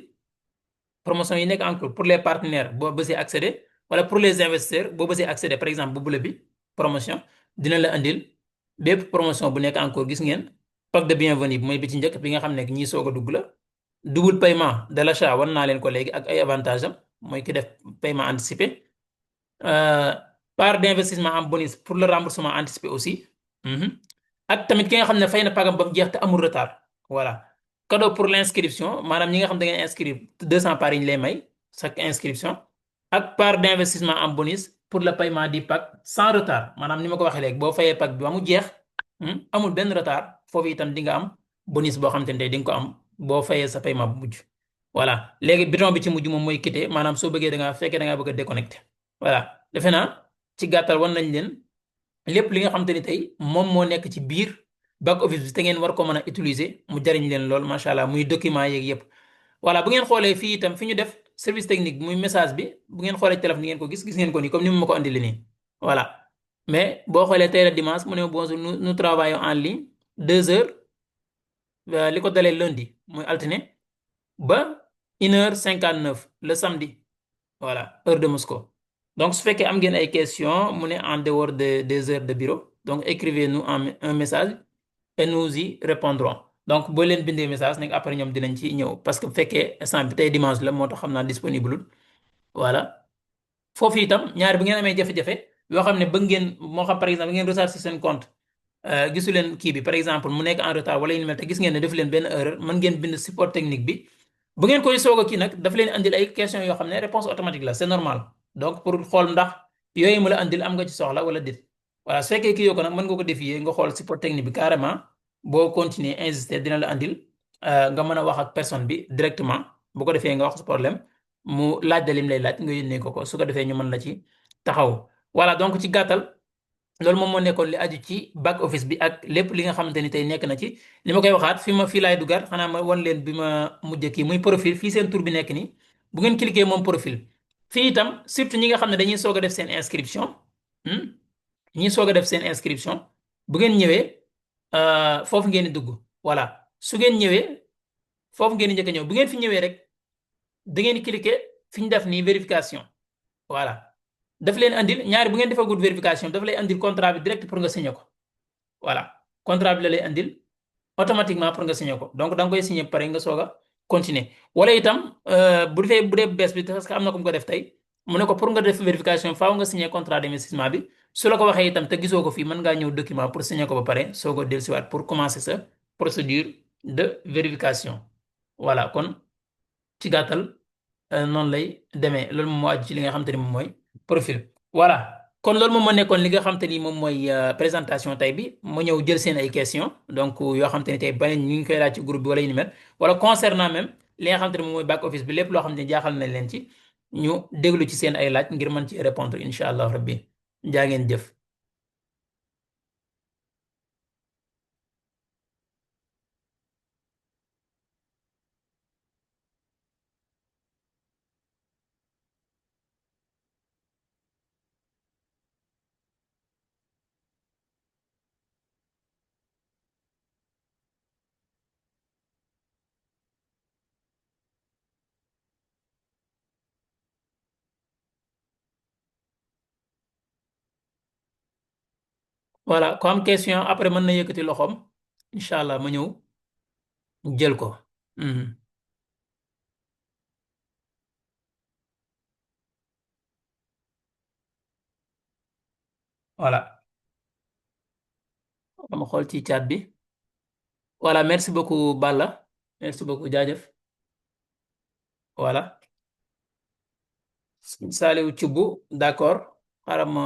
promotion yi nekk en cours pour les partenaires boo bësee accéder wala pour les investisseurs boo bësee accéder par exemple bu bula bi promotion dina la andil bépp promotion bu nekk en cours gis ngeen pack de bienvenue bi mooy bi ci njëkk bi nga xam ne ñii soog a dugg la double paiement de l'achat wan naa leen ko léegi ak ay avantages am mooy ki def paiement anticipé euh, part d'investissement en bonus pour le remboursement anticipé aussi. ak tamit ki nga xam ne fay na pagam ba mu jeex te amul retard voilà cadeau pour l'inscription maanaam ñi nga xam da ngeen inscrire 200 par yi ñu lay may chaque inscription ak part d'investissement en bonus pour le paiement du pack sans retard maanaam ni ma ko waxee léegi boo fayee pack bi ba mu jeex amul benn retard foofu itam di nga am bonus boo xam te ne tey di nga ko am boo fayee sa paiement bu mujj voilà léegi bouton bi ci mujj moom mooy quitter maanaam soo bëggee fekkee da ngaa bëgg a déconnecter voilà defe naa ci gàttal wan nañ leen lépp li nga xam te ni tey moom moo nekk ci biir back office bi te ngeen war ko mën a utiliser mu jariñ leen lool macha allah muy document yeeg yëpp voilà bu ngeen xoolee fii itam fi ñu def service technique muy message bi bu ngeen xoolee téléphone ngeen ko gis ngeen ko nii comme ni mu ma ko andile nii voilà mais boo xoolee tey la dimanche mu ne bonjour nous travaillons en ligne 2 heures li ko dalee lundi muy altine ba 1h59 le samedi voilà heure de Moscou donc su fekkee am ngeen ay questions mu ne en dehors des heures de bureau donc écrivez-nous un message et nous y répondrons donc boo leen bindee message nag après ñoom dinañ ci ñëw parce que bu fekkee instant bi tey dimanche la moo tax xam naa disponible voilà foofu itam ñaar bu ngeen amee jafe-jafe yoo xam ne bëgg ngeen moo xam par exemple ngeen recharger seen compte gisu leen kii bi par exemple mu nekk en retard wala yu mel te gis ngeen ne def leen benn erreur mën ngeen bind support technique bi bu ngeen koy soog a kii nag daf leen andil ay questions yoo xam ne réponse automatique la c'est normal donc pour xool ndax yooyu mu la andil am nga ci soxla wala déet voilà su fekkee kii yoo ko nag mën nga ko défier nga xool support technique bi carrément boo continuer insister dina la andil nga mën a wax ak personne bi directement bu ko defee nga wax sa problème mu laaj da lim lay laaj nga yónnee ko su ko defee ñu mën la ci taxaw voilà donc ci gàttal loolu moom moo nekkoon li aju ci back office bi ak lépp li nga xamante ni tey nekk na ci li ma koy waxaat fii laay dugaat xanaa ma wan leen bi ma mujj kii muy profil fii seen tur bi nekk nii bu ngeen cliquer moom profil fii itam surtout ñi nga xam ne dañuy soog a def seen inscription ñi soog a def seen inscription bu ngeen ñëwee foofu ngeen di dugg voilà su ngeen ñëwee foofu ngeen di njëkk a ñëw bu ngeen fi ñëwee rek da ngeen di cliquer fi ñu def nii vérification voilà daf leen andil ñaari bu ngeen defagul vérification daf lay andil contrat bi direct pour nga signer ko voilà contrat bi la lay andil automatiquement pour nga signer ko donc da nga koy signer pare nga soog a continuer wala itam bu dee bees bi parce que am na ku mu ko def tey mu ne ko pour nga def vérification faaw nga signer contrat d'investissement bi su la ko waxee itam te gisoo ko fii mën ngaa ñëw document pour signer ko ba pare soo ko dellusiwaat pour commencer sa procédure de vérification voilà kon ci gàttal noonu lay demee loolu moom moo aju ci li nga xam te ni moom mooy profil voilà kon loolu moom moo nekkoon li nga xam te ni moom mooy présentation tey bi mu ñëw jël seen ay questions donc yoo xam te ni tey ba ñu ngi koy laaj ci groupe bi wala yu ni mel wala concernant même li nga xam te ne moom mooy back office bi lépp loo xam te ni jaaxal na leen ci ñu déglu ci seen ay laaj ngir mën ci répondre incha allah rabbi jaa ngeen jëf. voilà ku am question après mën na yëkkati loxoom incha allah ma ñëw jël ko. Mhm. Voilà dama xool ci chat bi. Voilà merci beaucoup Balla merci beaucoup jaajëf. Voilà Saliou Thioub d'accord xaaral ma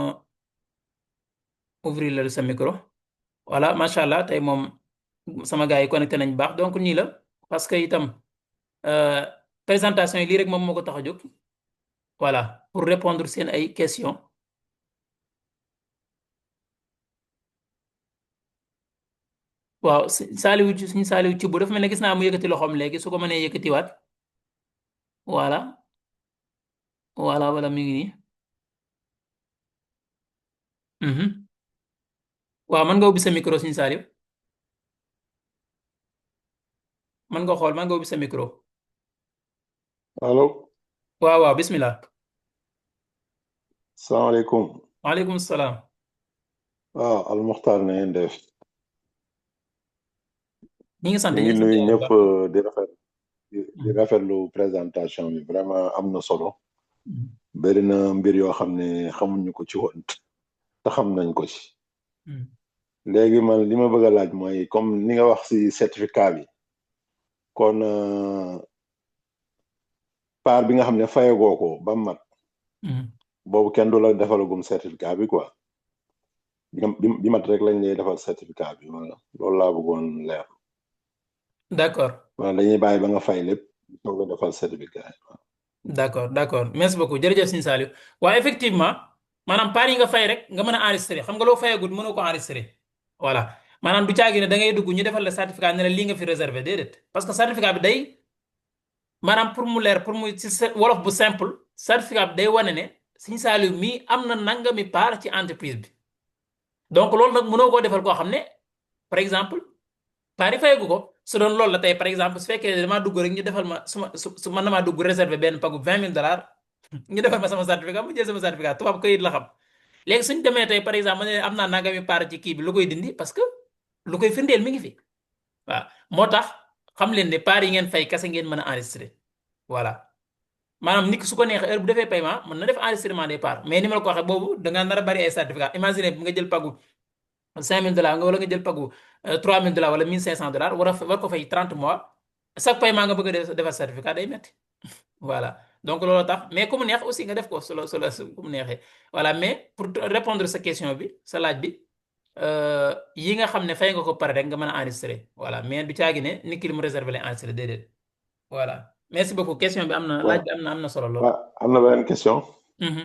ouvrir la sa micro. Voilà macha allah tey moom sama gars yi connecté nañ baax donc nii la parce que itam euh, présentation yi lii rek moom moo ko tax a jóg. Voilà pour répondre seen ay questions. waaw suñu Saliou Thioub dafa mel ne gis naa mu yëkkati loxoom léegi su ko mënee yëkkatiwaat. Voilà voilà mi ngi nii. Mhm. waaw mën nga ubbi sa micro suñu Saliou mën nga xool mën nga ubbi sa micro. allo waaw bismillah. salaamaaleykum. waaleykum salaam. waaw Almuxtaar na ngeen def. ñi ngi sant ñu ñi ngi ngi sant nuyu yàlla bu ñëpp baax. di rafetlu présentation bi vraiment am na solo. Mhm. bëri na mbir yoo xam ne xamuñu ko ci woon te xam nañ ko ci. Mhm. léegi man li ma bëgg a laaj mooy comme ni nga wax si certificat bi kon part bi nga xam ne fayagoo ko ba mat Mhm. boobu kenn du la defalagum certificat bi quoi bi mat rek lañ lay defal certificat bi wala loolu laa bëggoon leer. d'accord wala dañuy bàyyi ba nga fay lépp soog a defal certificat yi. d'accord merci beaucoup jërëjëf Sëñ Saliou waaw effectivement maanaam paar yi nga fay rek nga mën a enregistré xam nga loo fayagut mënoo ko enregistré voilà maanaam du caagi ne da ngay dugg ñu defal la certificat ne la lii nga fi réservé déedéet parce que certificat bi day maanaam pour mu leer pour mu ci wolof bu simple certificat bi day wane ne Sëñ Saliou mii am na nangami part ci entreprise bi donc loolu nag mënoo koo defal koo xam ne par exemple pari fayagu ko su doon loolu la tey par exemple su fekkee damaa dugg rek ñu defal ma su man damaa dugg réservé benn pagu $20,000 ñu defal ma sama certificat mu jël sama certificat tubaab këyit la xam léegi suñ demee tey par exemple ma ne am naa nangami part ci kii bi lu koy dindi parce que lu koy firndeel mi ngi fi waaw moo tax xam leen ne part yi ngeen fay kese ngeen mën a enregistré voilà maanaam nit ki su ko neexee heure bu defee paiement mën na def enregistrement des parts mais ni ma la ko waxee boobu da ngaa nar a bari ay certificat imagine bi nga jël pagu $5,000 nga wala nga jël pagu $3,000 wala $1,500 war ko fay 30 mois chaque paiement nga bëgg a defar certificat day metti voilà donc loolu tax mais ku mu neex aussi nga def ko su la ku mu neexee voilà mais pour répondre sa question bi sa laaj bi yi nga xam ne fay nga ko pare rek nga mën a enregistrer voilà mais du caagi ne nit ki li mu réservé lay enregistrer déedéet voilà merci beaucoup question bi am na laaj waaw bi am na solo lool. waaw am na beneen question. Mhm,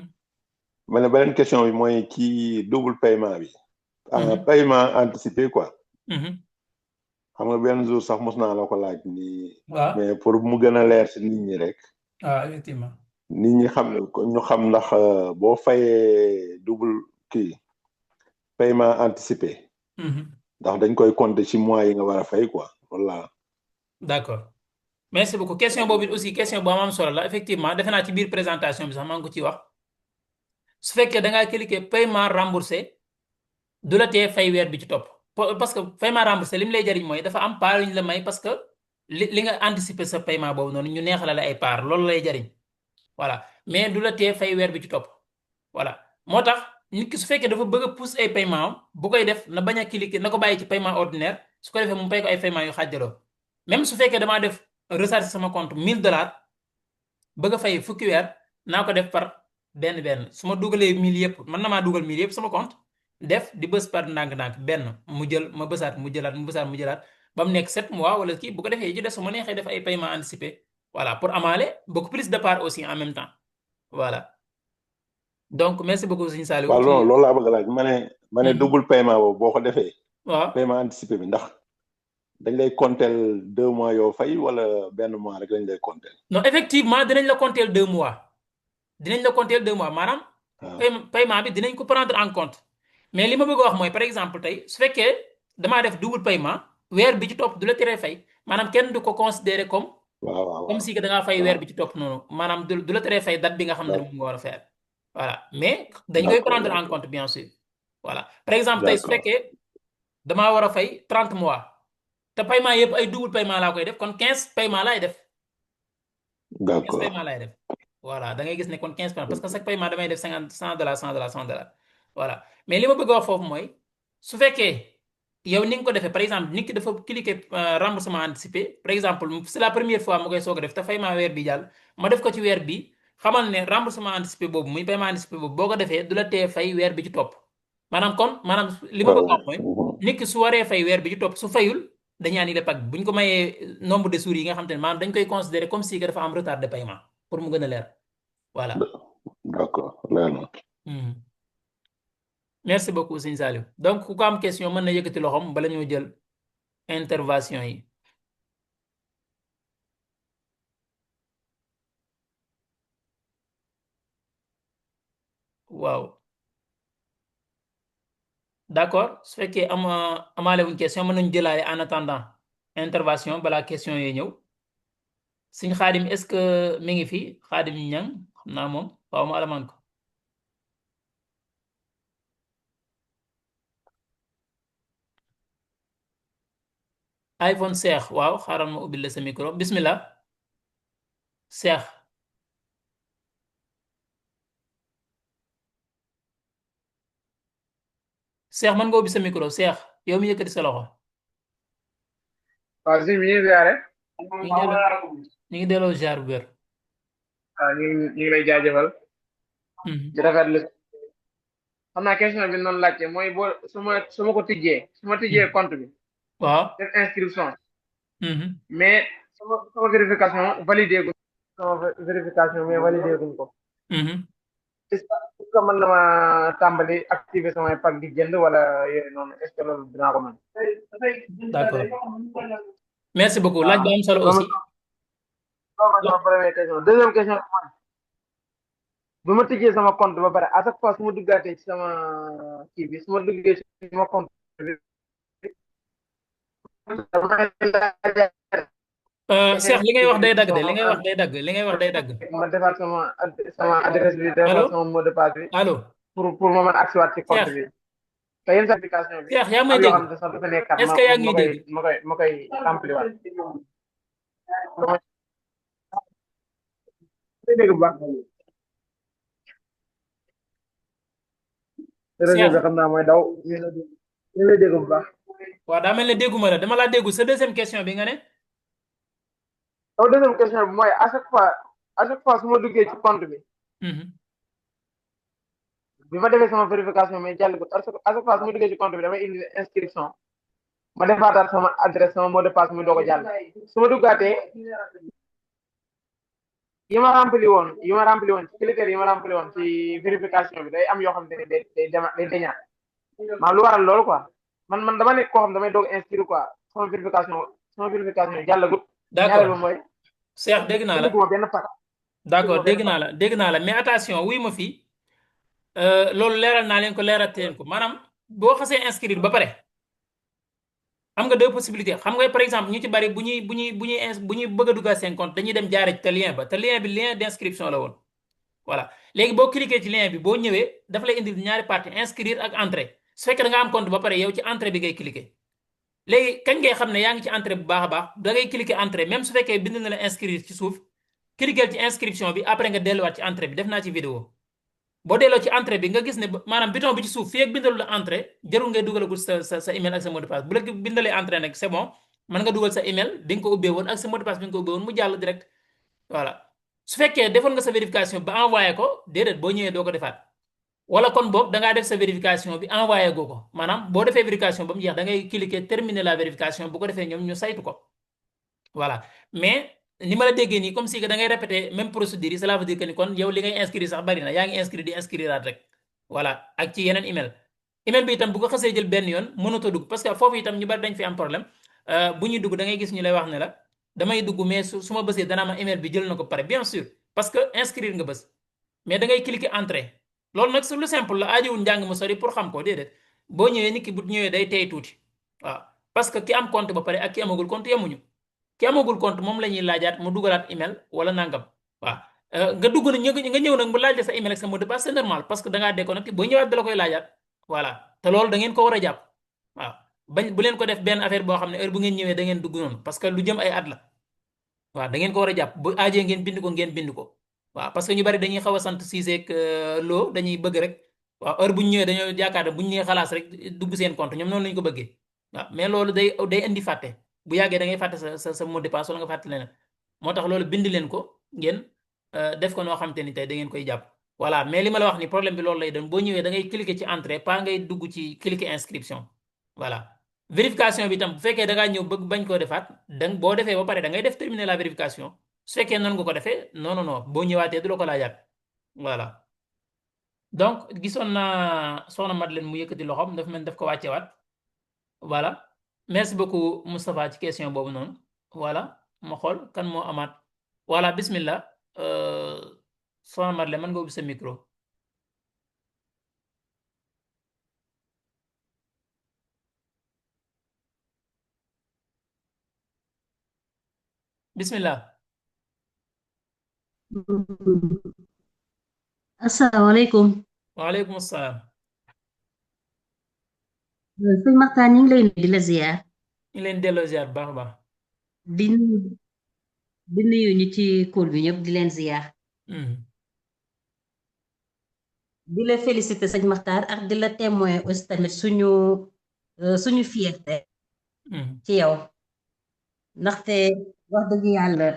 ma ne beneen question bi mooy ci double paiement bi. mhm, paiement anticipé quoi. mhm. xam nga benn jour sax mos naa la ko laaj nii. waaw mais pour mu gën a leer si nit ñi rek. waaw effectivement. nit ñi xam ñu xam ndax boo fayee double kii paiement anticipé Mhm. ndax dañ koy compter ci mois yi nga war a fay quoi voilà. d'accord merci beaucoup question boobu aussi question bu am solo la effectivement defe naa ci biir présentation bi sax maa ngi ko ciy wax su fekkee da ngaa cliquer paiement remboursé du la tee fay weer bi ci topp parce que paiement remboursé li mu lay jariñ mooy dafa am part yu ñu la may parce que li nga anticiper sa paiement boobu noonu ñu neexal la ay part loolu lay jariñ voilà mais du la tee fay weer bi ci topp voilà moo tax nit ki su fekkee dafa bëgg a pousse ay paiement am bu koy def na bañ a cliquer na ko bàyyi ci paiement ordinaire su ko defee mu pay ko ay paiement yu xaajaloo même su fekkee damaa def recharge sama compte $1,000 bëgg a fay fukki weer naa ko def par benn su ma dugalee 1000 yëpp mën na maa dugal 1000 yëpp sama compte def di bës par ndànk-ndànk benn mu jël ma bësaat mu jëlaat mu bësaat mu jëlaat ba mu nekk 7 mois wala kii bu ko defee ji des su ma neexee def ay paiement anticipé voilà pour amaale beaucoup plus de part aussi en même temps voilà donc merci beaucoup sëñ Saliou waaw ci loolu laa bëgg a laaj ma ne double paiement boobu boo ko defee waaw paiement anticipé bi ndax dañ lay compter 2 mois yoo fay wala benn mois rek lañ lay compter. non effectivement dinañ la compter 2 mois dinañ la compter 2 mois maanaam waaw paiement bi dinañ ko prendre en compte mais li ma bëgg a wax mooy par exemple tey su fekkee damaa def double paiement weer bi ci topp du la teree fay maanaam kenn du ko considérer comme waaw waaw comme si que da ngaa fay weer waaw bi ci topp noonu maanaam du la teree fay date bi nga xam ne moom nga war a fay voilà mais dañ koy d'accord prendre en d'accord compte bien sûr voilà par exemple tey su d'accord fekkee damaa war a fay 30 mois te paiement yëpp ay double paiement laa koy def kon 15 paiement laay def 15 d'accord paiement laay def voilà da ngay gis ne kon 15 paiement parce que chaque paiement damay def 50 $100 $100 $100 voilà mais li ma bëgg a wax foofu mooy su fekkee yow ni nga ko defee par exemple nit ki dafa cliquer remboursement anticipé par exemple c'est la première fois ma koy soog a def te paiement weer bi jàll ma def ko ci weer bi xamal ne remboursement anticipé boobu muy paiement anticipé boobu boo ko defee du la tee fay weer bi ci topp maanaam li ma bëgg a wax mooy nit ki su waree fay weer bi ci topp su fayul dañuy annulé pack bi bu ñu ko mayee nombre de jours yi nga xam te ne maanaam dañ koy considérer comme si que dafa am retard de paiement pour mu gën a leer voilà. d'accord leer na. Mhm. Merci beaucoup sëñ Saliou donc ku ko am question mën na yëkkati loxoom bala ñoo jël intervention yi waaw d'accord su fekkee amaale wuñ question mën nañu jëlaale en attendant intervention balaa question yee ñëw sëñ Xaadim est-ce que mi ngi fi Xaadim ñang xam naa moom waaw ma alamaan ko iPhone Cheikh waaw xaaral ma ubbil la sa micro bismillah Cheikh Cheikh mën nga ubbi sa micro Cheikh yow mi yëkkati sa loxo waaw si ñu ngi ziare. ñu ngi delloo ñu ngi delloo jaar bu wér waaw ñu ngi lay jaajëfal. di rafetlu xam naa question bi noonu laajte mooy boo su ma ko tijjee su ma tijjee compte bi waaw def inscription mais sama vérification validé guñ sama vérification mais validé guñ ko est-ce que mën na ma tàmbali activer samay pack di jënd wala yooyu noonu est-ce que loolu dinaa ko mën. d'accord merci beaucoup laaj bu am solo aussi loolu sama première question deuxième question bi ma tijjee sama compte ba pare à chaque fois su ma duggaatee ci sama kii bi su ma duggee ci sama compte bi damay Cheikh li ngay wax day dagg de li ngay wax day dagg li ngay wax day dagg ma defaat sama adresse bi defaat sama mot de passe bi allo pour ma mën a accéder ci compte bi te yenn application bi Cheikh yaa may am yoo dégg xam ne sax dafa nekkaat est-ce que yaa ngi dégg ma koy remplir waat dégg bu baax réseau bi xam naa mooy daw ñu lay dégg bu baax waaw daa mel ne dégguma la dama laa déggu sa deuxième question bi nga ne donc deuxième question bi mooy à chaque fois su ma duggee ci compte bi bi ma defee sama vérification mais jàll ko à chaque fois su ma duggee ci compte bi damay indi inscription ma defaataat sama adresse sama mot de passe muy doog a jàll su ma duggaatee yi ma rempli woon ci critères yi ma rempli woon ci vérification bi day am yoo xam ne day deñaat maa lu waral loolu quoi man dama nekk koo xam damay doog inscrire quoi sama vérification jàllagut. d'accord ñaareel ba mooy. Cheikh dégg naa la dugguma benn pack. d'accord dégg naa la mais attention wuy ma fii loolu leeral naa leen ko leerate leen ko maanaam boo xasee inscrire ba pare am nga deux possibilités xam nga par exemple ñu ci bari bu ñuy bëgg a duggal seen compte dañuy dem jaare ci te lien ba te lien bi lien d'inscription la woon voilà léegi boo cliquer ci lien bi boo ñëwee dafa lay indil ñaari partie inscrire ak entrée su fekkee da nga am compte ba pare yow ci entrée bi ngay cliquer léegi kañ ngay xam ne yaa ngi ci entrée bu baax a baax da ngay cliquer entrée même su fekkee bind na la inscrire ci suuf cliquer ci inscription bi après nga delluwaat ci entrée bi def naa ci vidéo boo delloo ci entrée bi nga gis ne maanaam bouton bi ci suuf fii ak bindalu la entrée jarul ngay dugalagul sa email ak sa mot de passe bu la bindalee entrée nag c'est bon mën nga dugal sa email bi nga ko ubbee woon ak sa mot de passe bi nga ko ubbee woon mu jàll direct voilà su fekkee defoon nga sa vérification ba envoyé ko déedéet boo ñëwee doo ko defaat wala kon boog da ngaa def sa vérification bi envoyé goo ko maanaam boo defee vérification ba mu jeex da ngay cliquer terminer la vérification bu ko defee ñoom ñu saytu ko voilà mais ni ma la déggee nii comme si que da ngay répéter même procédure yi cela veut dire que ni kon yow li ngay inscrire sax bari na yaa ngi inscrire di inscriraat rek voilà ak ci yeneen email bi itam bu ko xasee jël benn yoon mënatoo dugg parce que foofu itam ñu bari dañ fi am problème bu ñuy dugg da ngay gis ñu lay wax ne la damay dugg mais su ma bësee danaa ma email bi jël na ko pare bien sûr parce que inscrire nga bës mais da ngay cliquer entrée loolu nag lu simple la aajowul njàng mu sori pour xam ko déedéet boo ñëwee nit ki bu ñëwee day tey tuuti waaw parce que ki am compte ba pare ak ki amagul compte yemuñu ki amagul compte moom la ñuy laajaat mu dugalaat email wala nangam waaw nga dugg na nga ñëw nag mu laaj la sa email ak sa mot de passe c'est normal parce que da ngaa déconnecté boo ñëwaat da la koy laajaat voilà te loolu da ngeen ko war a jàpp waaw bañ bu leen ko def benn affaire boo xam ne heure bu ngeen ñëwee da ngeen dugg noonu parce que lu jëm ay at la waaw da ngeen ko war a jàpp bu aajee ngeen bind ko ngeen bind ko waaw parce que ñu bari dañuy xaw a sant Cissé ak Lo dañuy bëgg rek waaw heure bu ñu ñëwee dañoo yaakaar ne bu ñu ñëwee xalaas rek dugg seen compte ñoom noonu lañu ko bëggee waaw mais loolu day indi fàtte bu yàggee da ngay fàtte sa mot de passe wala nga fàtte leneen moo tax loolu bind leen ko ngeen def ko noo xamante ni tey da ngeen koy jàpp voilà mais li ma la wax ni problème bi loolu lay doon boo ñëwee da ngay cliquer ci entrée pas ngay dugg ci cliquer inscription voilà vérification bi tam bu fekkee da ngaa ñëw bëgg bañ koo defaat boo defee ba pare da ngay def terminer la vérification su fekkee noonu nga ko defee non non non boo ñëwaatee du la ko laajaat voilà donc gisoon naa soxna Madeleine mu yëkkati loxoom dafa mel daf ko wàccewaat voilà merci beaucoup Moustapha ci question boobu noonu voilà ma xool kan moo amaat voilà bismillah soxna Madeleine mën nga ubbi sa micro bismillah asalaamaaleykum. waaleykum salaam. sëñ Maxtaan ñu ngi lay nuyu di la ziar. ñu leen delloo ziar baax a baax. di nuyu di nuyu ñu ci kóol bi ñëpp di leen ziar. di la félicité sëñ Maxtaan ak di la témoin aussi tamit suñu fierté ci yow ndaxte wax dëgg yàlla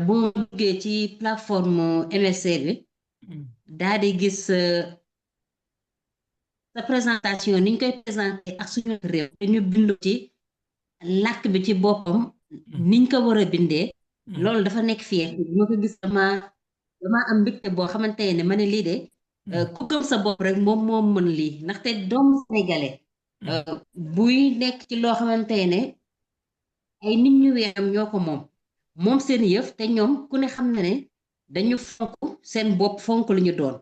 bu ma duggee ci plateforme MLC bi daal di gis sa présentation ni ñu koy présenté ak suñu réew te ñu bindu ci làkk bi ci boppam niñ ko war a bindee loolu dafa nekk fierté bi ma ko gis dama am mbégte boo xamante ne ma ne lii de ku gëm sa bopp rek moom mën lii ndaxte doomu sénégalais buy nekk ci loo xamante ne ay nit ñu weexam ñoo ko moom seen yëf te ñoom ku ne xam na ne dañu fonk seen bopp fonk lu ñu doon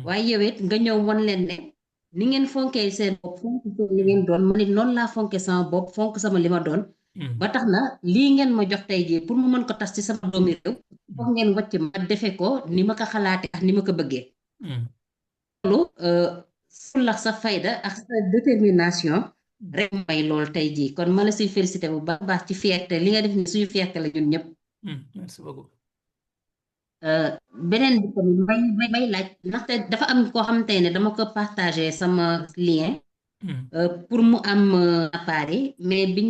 waaye yow it nga ñëw wan leen ne ni ngeen fonkee seen bopp fonk seen li ngeen doon man it noonu laa fonke sama bopp fonk sama li ma doon ba tax na lii ngeen ma jox tey jii pour mu mën ko tas ci sama doomi réew foog ngeen wàcc ma defe ko ni ma ko xalaate ak ni ma ko bëggee loolu fullax sa fayda ak sa détermination rek may loolu tey jii kon ma la siy félicité bu baax ci fierté li nga def ni suñu fierté la ñun ñëpp merci beaucoup beneen bi tamit may laaj ndaxte dafa am koo xamante ne dama ko partagé sama lien pour mu am appareil mais bi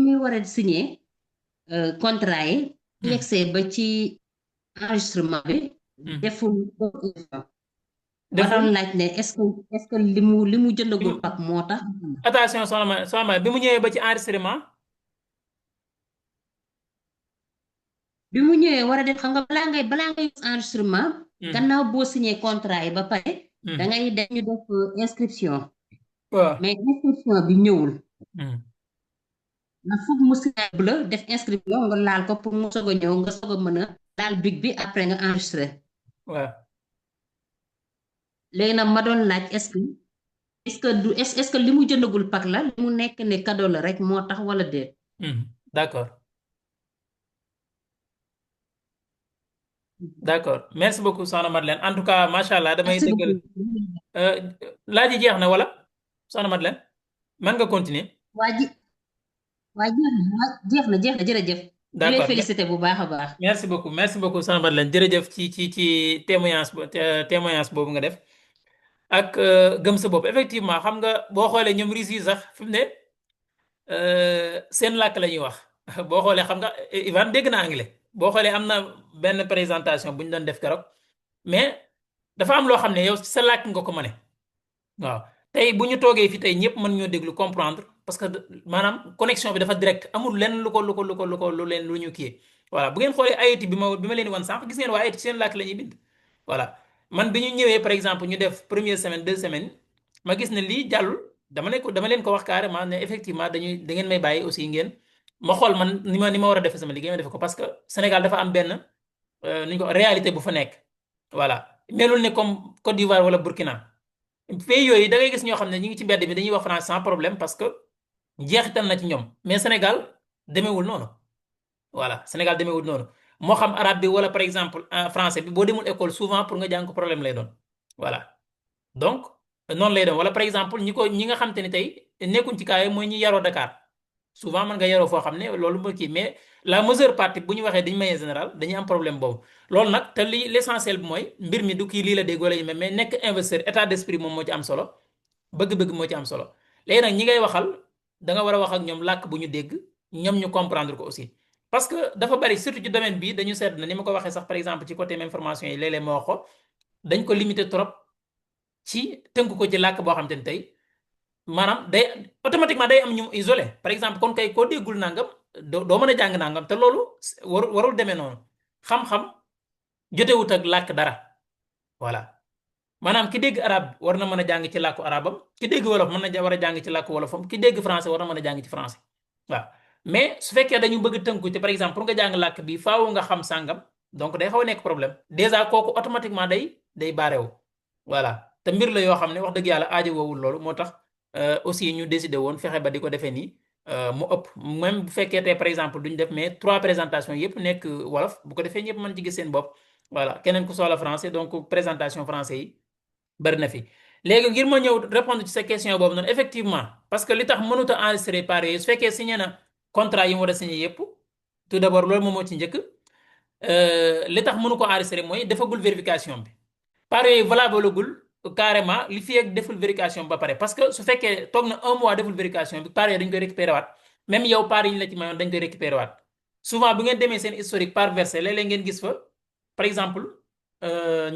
ñuy war a signé contrat yi yegsee ba ci enregistrement bi deful ma doon laaj ne est-ce que li mu jëndagul pak moo tax attention soxna bi mu ñëwee ba ci enregistrement bi mu ñëwee war a def xam nga balaa ngay enregistrement gannaaw boo signé contrat yi ba pare da ngay def ñu def inscription mais inscription bi ñëwul ndax foog mu signé bu la def inscription nga laal ko pour mu soog a ñëw nga soog a mën a laal big bi après nga enregistré waaw léegi nag ma doon laaj est-ce que li mu jëndagul pak la li mu nekk ne cadeau la rek moo tax wala déet d'accord d'accord merci beaucoup soxna Madeleine en tout cas macha allah damay dëggal laaj yi jeex na wala soxna Madeleine mën nga continuer waa jeex na jërëjëf d'accord lay félicité bu baax a baax merci beaucoup soxna Madeleine jërëjëf ci témoignage boobu nga def ak gëm sa bopp effectivement xam nga boo xoolee ñoom Russie yi sax fi mu ne seen làkk la ñuy wax boo xoolee xam nga Ivan dégg na anglais boo xoolee am na benn présentation bu ñu doon def keroog mais dafa am loo xam ne yow sa làkk nga ko mëne waaw tey bu ñu toogee fi tey ñëpp mën ñoo déglu comprendre parce que maanaam connexion bi dafa direct amul lenn lu ñu kii voilà bu ngeen xoolee ayiti bi ma leen wan sànq gis ngeen waa ayiti seen làkk la ñuy bind voilà man bi ñu ñëwee par exemple ñu def première semaine 2 semaines ma gis ne lii jàllul dama leen ko wax carrément ne effectivement da ngeen may bàyyi aussi ngeen ma xool man ni ma war a defee sama liggéey ma def ko parce que Sénégal dafa am benn nu ñu ko réalité bu fa nekk voilà melul ne comme Côte d'Ivoire wala Burkina pays yooyu da ngay gis ñoo xam ne ñu ngi ci mbedd bi dañuy wax français sans problème parce que jeexital na ci ñoom mais Sénégal demeewul noonu voilà Sénégal demeewul noonu moo xam arabe bi wala par exemple français bi boo demul école souvent pour nga jàng ko problème lay doon voilà donc noonu lay dem wala par exemple ñi nga xam te ne tey nekkuñ ci kaay mooy ñi yaroo Dakar souvent mën nga yaroo foo xam ne loolu moo kii mais la majeure partie bu ñu waxee dañu manière générale dañuy am problème boobu loolu nag te li l'essentiel bi mooy mbir mi du kii lii la dégg wala mais nekk investisseur état d'esprit moom moo ci am solo bëgg-bëgg moo ci am solo léegi nag ñi ngay waxal da nga war a wax ak ñoom làkk bu ñu dégg ñoom ñu comprendre ko aussi parce que dafa bari surtout ci domaine bi dañu seet na ni ma ko waxee sax par exemple ci côté information yi léeg-léeg ma wax ko dañ ko limité trop ci tënk ko ci làkk boo xam te ne tey maanaam day automatiquement day am ñu isolé par exemple kon kay koo déggul nangam doo mën a jàng nangam te loolu warul demee noonu xam-xam jotewut ak làkk dara voilà maanaam ki dégg arab war na mën a jàng ci làkku arabam ki dégg wolof mën na war a jàng ci làkku wolofam ki dégg français war na mën a jàng ci français waaw mais su fekkee dañu bëgg tënku te par exemple pour nga jàng làkk bi faaw nga xam sàngam donc day xaw a nekk problème déjà kooku automatiquement day baarewu voilà te mbir la yoo xam ne wax dëgg yàlla aajo woowul loolu moo tax aussi ñu décidé woon fexe ba di ko defee nii mu ëpp même bu fekkee tey par exemple duñ def mais 3 présentations yëpp nekk wolof bu ko defee ñëpp mën ci gis seen bopp voilà keneen ku soxla français donc présentation français yi bari na fi léegi ngir ma ñëw répondre ci sa question boobu noonu effectivement parce que li tax mënut a enregistrer par yooyu su fekkee signé na contrat yi mu war a signé yëpp tout d'abord loolu moom moo ci njëkk li tax mënu ko enregistrer mooy defagul vérification bi par yooyu valable gul carrément li fi ak deful vérification ba pare parce que su fekkee toog na 1 mois deful vérification bi par yooyu dañ koy récupérer waat même yow par yi ñu la ci mayoon dañ koy récupérer waat souvent bu ngeen demee seen historique par verset léeg-léeg ngeen gis fa par exemple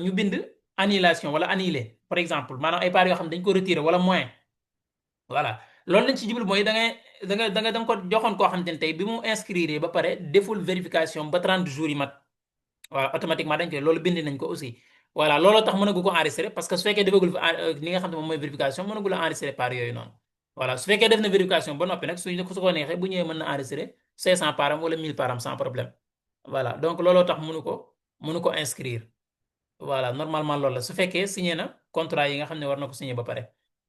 ñu bind annulation wala annulé par exemple maanaam ay parts yoo xam ne dañu ko retiré wala moins voilà loolu lañ ci jublu mooy da nga ko joxoon koo xamante ne tey bi mu inscrire ba pare deful vérification ba 30 jours yi mat voilà automatiquement dañ koy loolu bind nañ ko aussi voilà looloo tax mënagu ko enregistré parce que su fekkee defagul li nga xam ne moom mooy vérification mënagul a enregistré parts yooyu noonu voilà su fekkee def na vérification ba noppi nag su ko neexee bu ñëwee mën na enregistré 500 parts wala 1000 parts sans problème voilà donc looloo tax mënu ko inscrire voilà normalement loolu la su fekkee signé na contrat yi nga xam ne war na ko signé ba pare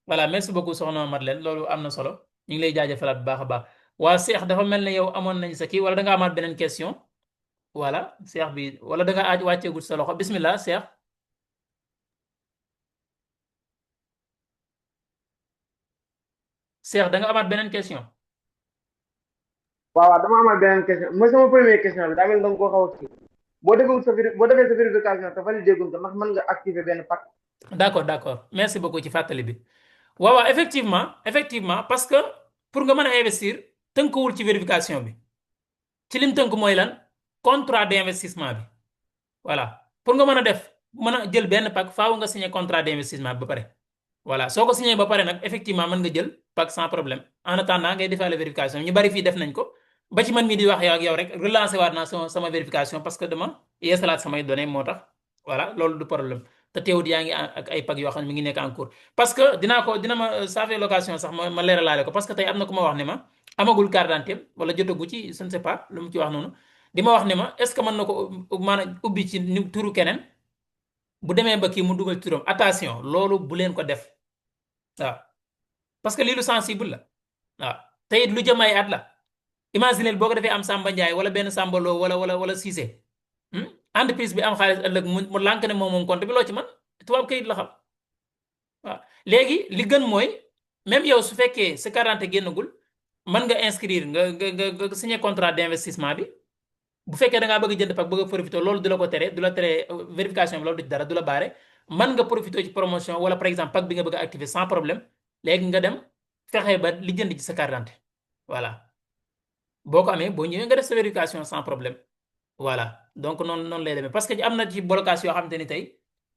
voilà merci beaucoup soxna Madeleine loolu am na solo ñu ngi lay jaajëfalaat bu baax a baax waa Cheikh dafa mel ne yow amoon nañ sa kii wala da nga amaat beneen question voilà Cheikh bi wala da nga wàcceegul sa loxo bismillah Cheikh da nga amaat beneen question. waaw dama amaat beneen question mooy sama première question bi daa mel da nga koo xaw a kii boo defee sa vérification te validé guñ ko ndax mën nga activer benn pack. d'accord merci beaucoup ci fàttali bi waaw effectivement parce que pour nga mën a investir tënkuwul ci vérification bi ci lim tënk mooy lan contrat d'investissement bi voilà pour nga mën a jël benn pack faaw nga signé contrat d'investissement bi ba pare voilà soo ko signé ba pare nag effectivement mën nga jël pack sans problème en attendant ngay defaale vérification ñu bari fii def nañ ko. ba ci man mii di wax yow ak yow rek relancer waat naa sama vérification parce que dama yeesalaat samay données moo tax voilà loolu du problème te teewut yaa ngi ak ay pag yoo xam ne mi ngi nekk en cours parce que dina ma ça fait l'occasion sax ma leeralaale ko parce que tey am na ku ma wax ne ma amagul carte d'identité wala jotagu ci je ne sais pas lu mu ci wax noonu di ma wax ne ma est-ce que mën na ko maanaam ubbi ci turu keneen bu demee ba kii mu dugal turam attention loolu bu leen ko def waaw parce que lii lu sensible la waaw te it lu jëm ay at la. imaginez boo ko defee am Samba Ndiaye wala benn Samba Lo wala Cissé entreprise bi am xaalis ëllëg mu lànk ne moom compte bi loo ci man tubaab kayit la xam waaw léegi li gën mooy même yow su fekkee sa carte d'identité génnagul mën nga inscrire nga signer contrat d'investissement bi bu fekkee da ngaa bëgg jënd pak bëgg a profité loolu du la ko tere du la tere vérification bi loolu du ci dara du la baare mën nga profité ci promotion wala par exemple pak bi nga bëgg a activer sans problème léegi nga dem fexe ba li jënd ci sa carte d'identité voilà boo ko amee boo ñëwee nga def sa vérification sans problème voilà donc noonu lay demee parce que am na ci blocage yoo xamante ni tey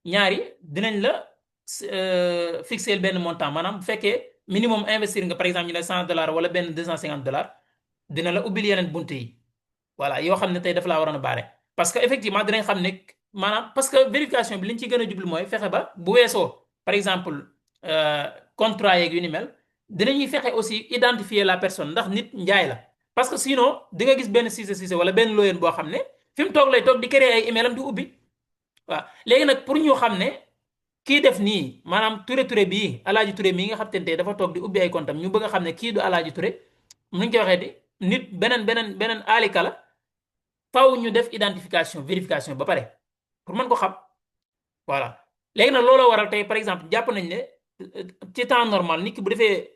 ñaari dinañ la fixer benn montant maanaam bu fekkee minimum investir nga par exemple ñu ne $100 wala benn $250 dina la ubbil yeneen bunt yi voilà yoo xam ne tey dafa laa waroon a baare parce que effectivement dinañ xam ne maanaam parce que vérification bi li ñu ciy gën a jublu mooy fexe ba bu weesoo par exemple contrat yeeg yu ni mel dinañuy fexe aussi identifier la personne ndax nit njaay la. parce que sinon di nga gis benn Cissé wala benn looyeen boo xam ne fi mu toog lay toog di créer ay email am di ubbi waaw léegi nag pour ñu xam ne kii def nii maanaam Touré bii Alaaji Touré mii nga xam te ne dafa toog di ubbi ay compte am ñu bëgg a xam ne kii du Alaaji Touré nu ñu koy waxee di nit beneen alika la faw ñu def identification vérification ba pare pour mën ko xam voilà léegi nag looloo waral tey par exemple jàpp nañ ne ci temps normal nit ki bu defee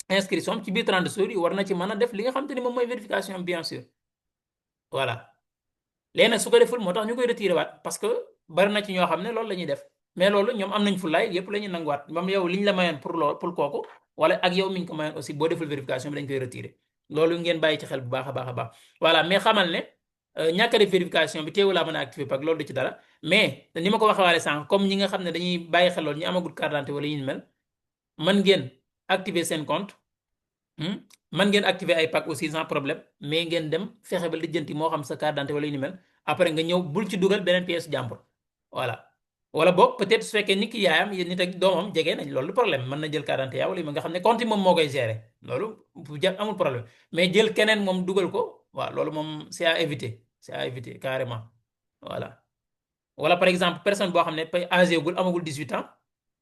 inscription ci biir 30 jours yi war na ci mën a def li nga xam te ni moom mooy vérification bien sûr voilà léegi nag su ko deful moo tax ñu koy retiré waat parce que bari na ci ñoo xam ne loolu la ñuy def mais loolu ñoom am nañ fulaay yëpp la ñuy nanguwaat moom yow liñ la mayoon pour kooku wala ak yow mi ñu ko mayoon aussi boo deful vérification bi dañ koy retiré loolu ngeen bàyyi ci xel bu baax a baax a baax voilà mais xamal ne ñàkk a def vérification bi teewul laa mën a activé pak loolu du ci dara mais ni ma ko waxee waale sànq comme ñi nga xam ne dañuy bàyyi xel loolu ñu amagul carte d'identité wala yi ñu mel mën ngeen activer seen compte man ngeen activer ay pack aussi sans problème mais ngeen dem fexe ba lijjanti moo xam sa carte d'identité wala yu ni mel après nga ñëw bul ci dugal beneen pièce jàmbur voilà wala boog peut-être su fekkee nit ki yaayam nit ak doomam jege nañ loolu problème mën na jël carte d'identité yaa wala nga xam ne compte moom moo koy gérer loolu amul problème mais jël keneen moom dugal ko waaw loolu moom c'est à éviter carrément voilà wala par exemple personne boo xam ne âgé gul amagul 18 ans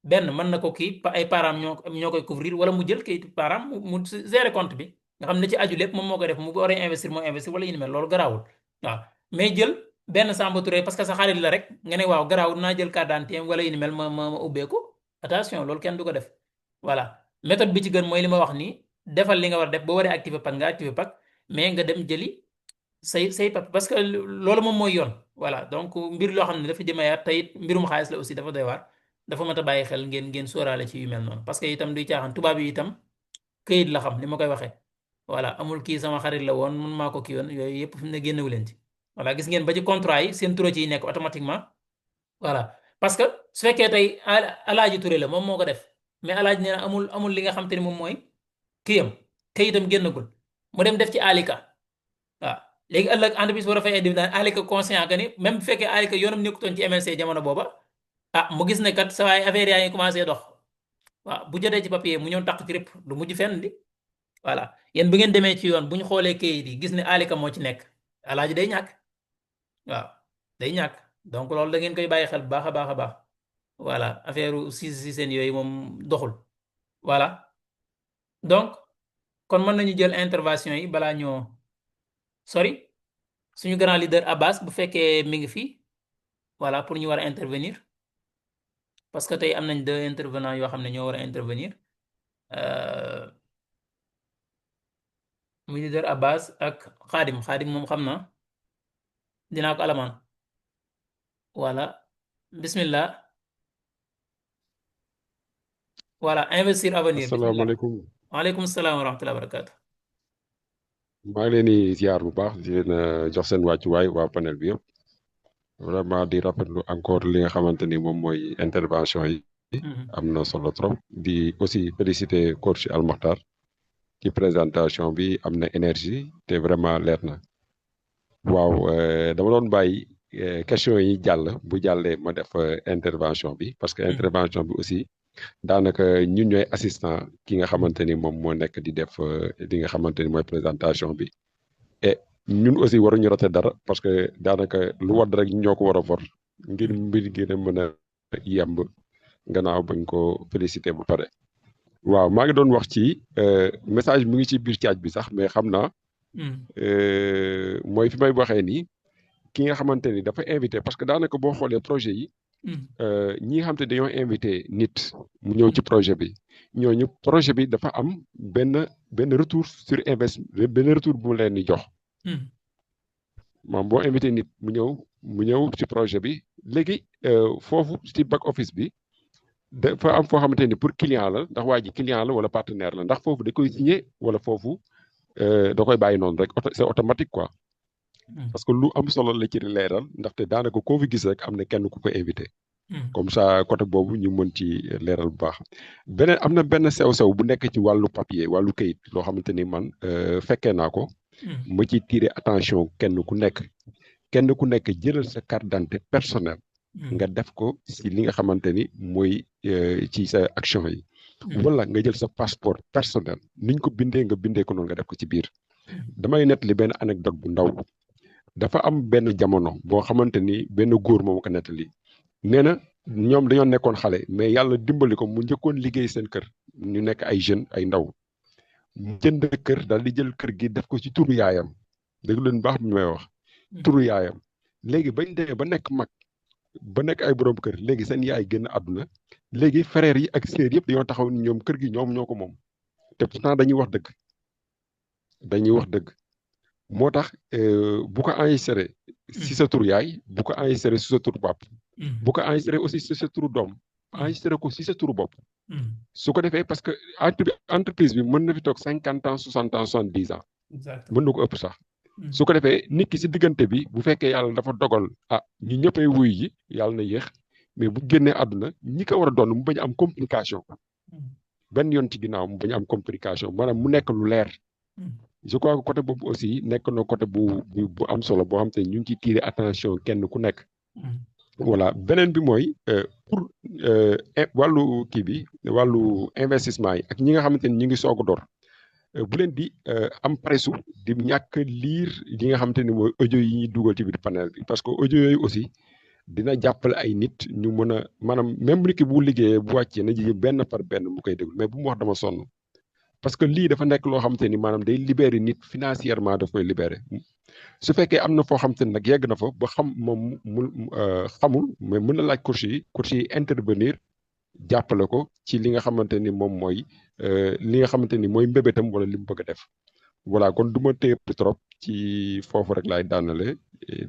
benn mën na ko kii ay parents ñoo koy couvrir wala mu jël kayit parents mu gérer compte bi nga xam ne ci aju lépp moom moo koy def mu waree investir moo investir wala yu ni mel loolu garaawul waaw mais jël benn Samba Touré parce que sa xarit la rek nga ne waaw garaawul naa jël carte d'identité wala yu ni mel ma ubbeeku attention loolu kenn du ko def voilà méthode bi ci gën mooy li ma wax nii defal li nga war def boo waree activer pack nga activer pack mais nga dem jëli say papier parce que loolu moom mooy yoon voilà donc mbir loo xam ne dafa jëmayaat tey mbirum xaalis la aussi dafa doy waar dafa mat a bàyyi xel ngeen sóoraale ci yu mel noonu parce que itam duy caaxaan tubaab yi itam këyit la xam ni ma koy waxee voilà amul kii sama xarit la woon mun maa ko kii woon yooyu yëpp fi mu ne génnewu leen ci voilà gis ngeen ba ci contrat yi seen tur ci nekk automatiquement voilà parce que su fekkee tey Alaaji Touré la moom moo ko def mais Alaaji nee na amul li nga xam te ni moom mooy kiyam këyitam génnagul mu dem def ci alika waaw léegi ëllëg entreprise war a fay ay dividende alika conscient que ni même bu fekkee alika yoonam nekkutoon ci MLC jamono booba mu gis ne kat sa waay affaire yaa ngi commencé dox waaw bu jotee ci papier mu ñëw taq ci répp du mujj fenn di voilà yéen bu ngeen demee ci yoon bu ñu xoolee kayit yi gis ne alika moo ci nekk alaaji day ñàkk waaw day ñàkk donc loolu da ngeen koy bàyyi xel bu baax a baax a baax voilà affaire si seen yooyu moom doxul voilà donc kon mën nañu jël intervention yi balaa ñoo sori suñu grand leader Abbas bu fekkee mi ngi fi voilà pour ñu war a intervenir parce que tey am nañ 2 intervenants yoo xam ne ñoo war a intervenir muy leader Abbas ak Xaadim moom xam na dinaa ko alamaan voilà bismillah voilà investir avenir asalaamaaleykum waaleykum salaam wa rahmatulah barakaatu maa ngi leen di ziar bu baax di leen jox seen wàccuwaay waa panel bi yëpp vraiment di rafetlu encore li nga xamante ni moom mooy intervention yi am na solo trop di aussi féliciter coach Al Makhtar ci présentation bi am na énergie te vraiment leer na waaw dama doon bàyyi question yi jàll bu jàllee ma def intervention bi parce que intervention bi aussi daanaka ñun ñooy assistant ki nga xamante ni moom moo nekk di def li nga xamante ni mooy présentation bi et ñun aussi waruñu rote dara parce que daanaka lu wadd rek ñoo ko war a for ngir mbir gën a mën a yemb gannaaw bañ ko félicité ba pare waaw maa ngi doon wax ci message mu ngi ci biir caaj bi sax mais xam naa mooy fi may waxee nii ki nga xamante ni dafa invité parce que daanaka boo xoolee projet yi ñi nga xam te dañoo invité nit mu ñëw ci projet bi ñooñu projet bi dafa am benn retour sur investissement benn retour bu mu leen di jox maam boo invité nit mu ñëw ci projet bi léegi foofu ci back office bi dafa am foo xamante ni pour client la ndax waa ji client la wala partenaire la ndax foofu da koy signé wala foofu da koy bàyyi noonu rek c'est automatique quoi parce que lu am solo la ci leeral ndaxte daanaka koo fi gis rek am na kenn ku ko invité comme ça côté boobu ñu mën ci leeral bu baax beneen am na benn sew-sew bu nekk ci wàllu papier wàllu kayit loo xamante ni man fekkee naa ko ma ciy tirer attention kenn ku nekk jëlal sa carte d'identité personnelle nga def ko si li nga xamante ni mooy ci sa action yi wala nga jël sa passeport personnel niñ ko bindee nga bindee ko noonu nga def ko ci biir damay nettali benn anecdote bu ndaw dafa am benn jamono boo xamante ni benn góor moom ko nettali nee na ñoom dañoo nekkoon xale mais yàlla dimbali ko mu njëkkoon liggéey seen kër ñu nekk ay jeunes ay ndaw mu jënd kër daal di jël kër gi def ko ci turu yaayam dégg leen baax bi may wax turu yaayam léegi bañ demee ba nekk mag ba nekk ay borom kër léegi seen yaay génn àdduna léegi frères yi ak sœurs yëpp dañoo taxaw ni ñoom kër gi ñoom ñoo ko moom te pourtant dañuy wax dëgg moo tax bu ko enregistré si sa tur yaay bu ko enregistré si sa tur pap bu ko enregistré aussi si sa turu doom enregistré ko si sa turu bopp su ko defee parce que entreprise bi mën na fi toog 50 ans 60 ans 70 ans mën na ko ëpp sax su ko defee nit ki si diggante bi bu fekkee yàlla dafa dogal ñu ñëppay wuy ji yàlla na yéex mais bu génnee àdduna ñi ko war a doon mu bañ am complication benn yoon ci ginnaaw mu bañ am complication maanaam mu nekk lu leer je crois que côté boobu aussi nekk na côté bu am solo boo xam te ñu ngi ciy tirer attention kenn ku nekk voilà beneen bi mooy pour wàllu kii bi wàllu investissement yi ak ñi nga xamante ni ñu ngi soog a door bu leen di am presu di ñàkk liir yi nga xamante ni mooy audio yi ñuy dugal ci biir panel bi parce que audio yooyu aussi dina jàppale ay nit ñu mën a maanaam même nit ki bu liggéeyee bu wàccee na ji benn par benn mu koy déglu mais bu mu wax dama sonn parce que lii dafa nekk loo xamante ni maanaam day libérer nit financièrement daf koy libérer su fekkee am na foo xamante ni nag yegg na fa ba xam moom mu xamul mais mën na laaj coach yi intervenir jàppale ko ci li nga xamante ni moom mooy li nga xamante ni mooy mbébétam wala li mu bëgg a def voilà kon du ma téye trop ci foofu rek laay daanale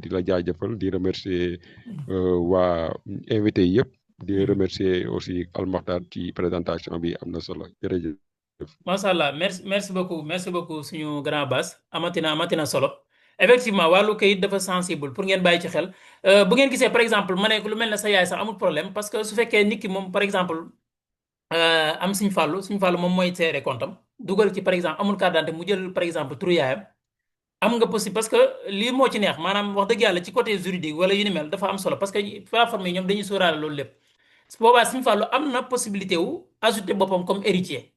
di la jaajëfal di remercier waa invité yi yëpp di remercier aussi Al Mokhtar ci présentation bi am na solo jërëjëf. macha allah merci beaucoup suñu grand bass amatina solo effectivement wàllu kayit dafa sensible pour ngeen bàyyi ci xel bu ngeen gisee par exemple ma ne lu mel ne sa yaay sax amul problème parce que su fekkee nit ki moom par exemple am suñ fàllu moom mooy seere compte am dugal ci par exemple amul carte d'identité mu jël par exemple turu yaayam am nga possible parce que lii moo ci neex maanaam wax dëgg yàlla ci côté juridique wala yu ni mel dafa am solo parce que plateforme yi ñoom dañuy sóoraale loolu lépp boobaa suñ fàllu am na possibilité wu ajouter boppam comme héritier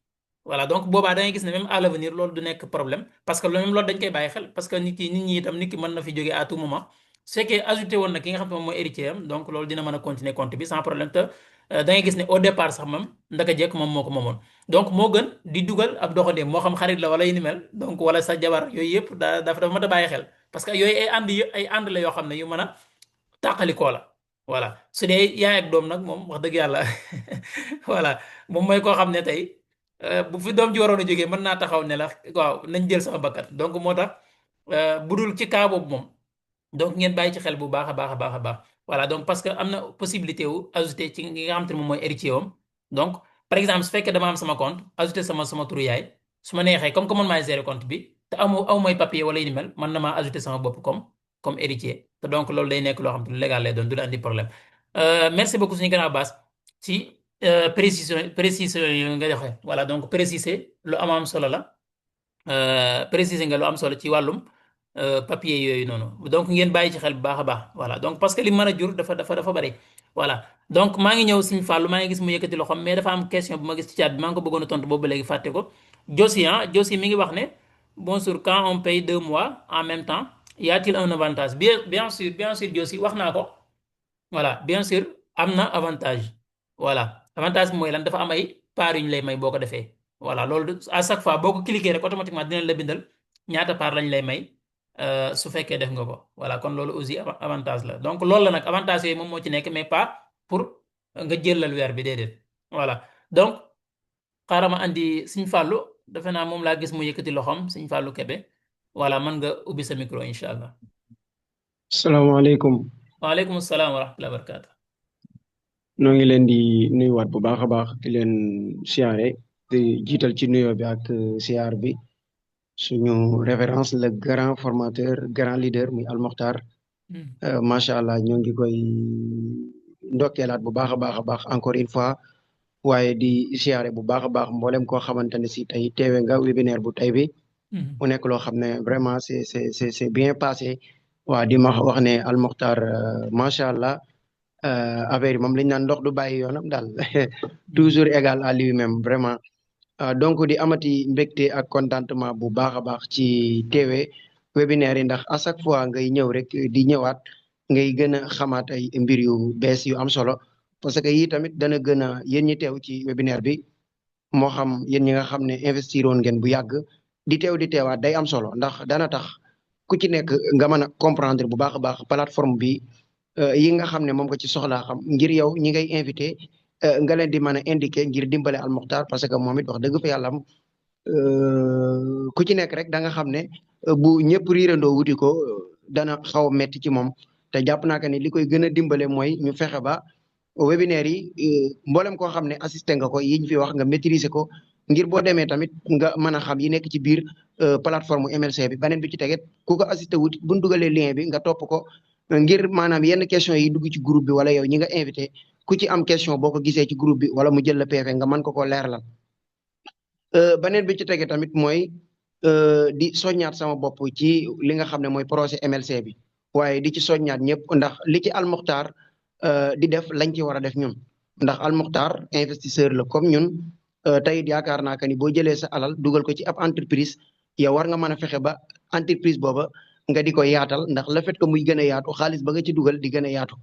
voilà donc boobaa da ngay gis ne même à l'avenir loolu du nekk problème parce que même loolu dañ koy bàyyi xel parce que nit ñi itam nit ki mën na fi jógee à tout moment su fekkee ajouté woon na ki nga xam ne moom mooy héritier am donc loolu dina mën a continuer compte bi sans problème te da ngay gis ne au départ sax moom ndaka jekk moom moo ko moomoon donc moo gën di dugal ab doxandeem moo xam xarit la wala yu ni mel donc wala sa jabar yooyu yëpp dafa mat a bàyyi xel parce que yooyu ay ànd la yoo xam ne yu mën a tàqalikoo la voilà su dee yaay ak doom nag moom wax dëgg yàlla voilà moom mooy koo xam ne tey bu fi doom ji waroon a jógee mën naa taxaw ne la waaw nañ jël sama bakkat donc moo tax bu dul ci cas boobu moom donc ngeen bàyyi ci xel bu baax a baax voilà donc parce que am na possibilité wu ajouter ci nga xam te ne moom mooy héritier wam donc par exemple su fekkee dama am sama compte ajouter sama turu yaay su ma neexee comme que man maay gérer compte bi te aw mooy papier wala yu ni mel man na maa ajouter sama bopp comme héritier te donc loolu day nekk loo xam te ne légal lay doon du la andi problème merci beaucoup suñu grand baas ci précision yu nga joxe voilà donc préciser lu am solo la préciser nga lu am solo ci wàllum papier yooyu noonu donc ngeen bàyyi ci xel bu baax a baax voilà donc parce que li mën a jur dafa bari voilà donc maa ngi ñëw suñu fàllu maa ngi gis mu yëkkati loxoom mais dafa am question bu ma gis ci chat bi maa ngi ko bëggoon a tontu boobu ba léegi fàtte ko Josi mi ngi wax ne bonjour quand on paye 2 mois en même temps y a-t-il un avantage bien sûr Josi wax naa ko voilà bien sûr am na avantage voilà avantage bi mooy lan dafa am ay part yu ñu lay may boo ko defee voilà loolu à chaque fois boo ko cliquer rek automatiquement dinañ la bindal ñaata part lañ lay may su fekkee def nga ko voilà kon loolu aussi avantage la donc loolu la nag avantage yooyu moom moo ci nekk mais pas pour nga jëlal weer bi déedéet voilà donc xaaral ma andi Sëñ Fallou defe naa moom laa gis mu yëkkati loxoom Sëñ Fallou Kébé voilà mën nga ubbi sa micro incha allah. salaamaaleykum. waaleykum salaam wa rahmatulah barakaatu. noo ngi leen di nuyuwaat bu baax a baax di leen siyaare di jiital ci nuyoo bi ak siyaar bi suñu référence le grand formateur grand leader muy Al Mokhtar macha allah ñoo ngi koy ndokkeelaat bu baax a baax encore une fois waaye di siyaare bu baax a baax mboolem koo xamante ne si tey teewe nga webinaire bu tey bi mu nekk loo xam ne vraiment c'est bien passé waa di ma wax ne Al Mokhtar macha allah affaire yi moom lañ naan ndox du bàyyi yoonam daal toujours égal à lui-même vraiment donc di amati mbégte ak contentement bu baax a baax ci teewe webinaire yi ndax à chaque fois ngay ñëw rek di ñëwaat ngay gën a xamaat ay mbir yu bees yu am solo parce que yii tamit dana gën a yéen ñi teew ci webinaire bi moo xam yéen ñi nga xam ne investir woon ngeen bu yàgg di teewaat day am solo ndax dana tax ku ci nekk nga mën a comprendre bu baax a baax plateforme bi yi nga xam ne moom nga ci soxlaa xam ngir yow ñi ngay invité nga leen di mën a indiquer ngir dimbale Al Muxtaar parce que moom it wax dëgg fa yàlla am ku ci nekk rek da nga xam ne bu ñëpp riirandoo wuti ko dana xaw a metti ci moom te jàpp naa que ni li koy gën a dimbale mooy ñu fexe ba webinaire yi mboolem koo xam ne assisté nga ko yi ñu fi wax nga maîtriser ko ngir boo demee tamit nga mën a xam yi nekk ci biir plateforme MLC bi beneen bi ci teget ku ko assisté wuti bu ñu dugalee lien bi nga topp ko ngir maanaam yenn question yi dugg ci groupe bi wala yow ñi nga invité ku ci am question boo ko gisee ci groupe bi wala mu jël la PV nga mën ko koo leeralal beneen bi ci tege tamit mooy di soññaat sama bopp ci li nga xam ne mooy projet MLC bi waaye di ci soññaat ñëpp ndax li ci Al Muxtaar di def lañ ci war a def ñun ndax Al Muxtaar investisseur la comme ñun tey it yaakaar naa que ni boo jëlee sa alal dugal ko ci ab entreprise yow war nga mën a fexe ba entreprise booba nga di ko yaatal ndax le fait que muy gën a yaatu xaalis ba nga ci dugal di gën a yaatu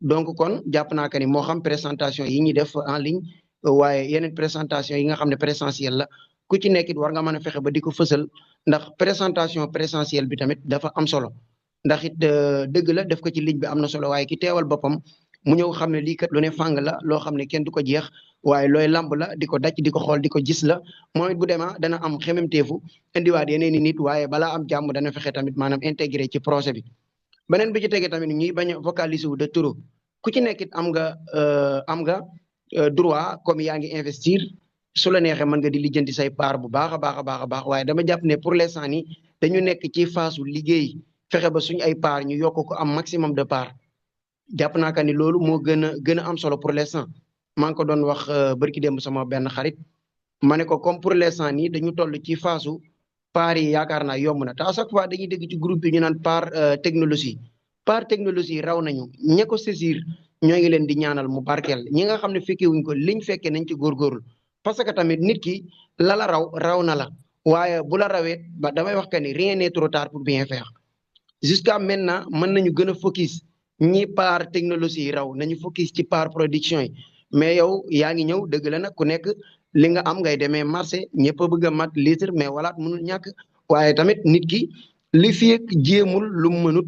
donc kon jàpp naa que ni moo xam présentation yi ñuy def en ligne waaye yeneen présentation yi nga xam ne présentiel la ku ci nekk it war nga mën a fexe ba di ko fësal ndax présentation présentielle bi tamit dafa am solo ndax it dëgg la def ko ci ligne bi am na solo waaye ki teewal boppam mu ñëw xam ne lii kat lu ne fàng la loo xam ne kenn du ko jeex waaye looy lamb la di ko daj di ko xool di ko gis la moom it bu demaa dana am xememteefu indiwaat yeneen i nit waaye balaa am jàmm dana fexe tamit maanaam intégré ci projet bi beneen bi ci tege tamit ñuy bañ a focaliser wu de trop ku ci nekk it am nga droit comme yaa ngi investir su la neexee mën nga di lijjanti say part bu baax a baax a baax a baax waaye dama jàpp ne pour l'instant nii dañu nekk ci phase su liggéey fexe ba suñu ay part ñu yokk ko am maximum de part jàpp naa que ni loolu moo gën a am solo pour l'instant maa ngi ko doon wax barki démb sama benn xarit ma ne ko comme pour l'instant nii dañu toll ci phase su part yi yaakaar naa yomb na te à chaque fois dañuy dégg ci groupe bi ñu naan part technologie raw nañu ña ko saisir ñoo ngi leen di ñaanal mu barkeel ñi nga xam ne fekkee wuñ ko liñ fekkee nañ ci góorgóorlu parce que tamit nit ki la raw na la waaye bu la rawee ba damay wax que ni rien n'est trop tard pour bien faire jusqu'à maintenant mën nañu gën a focus ñi part technologie yi raw nañu focus ci part production yi mais yow yaa ngi ñëw dëgg la nag ku nekk li nga am ngay demee marché ñëpp a bëgg a mat litre mais walaat mënul ñàkk waaye tamit nit ki li fi ak jéemul lu mënut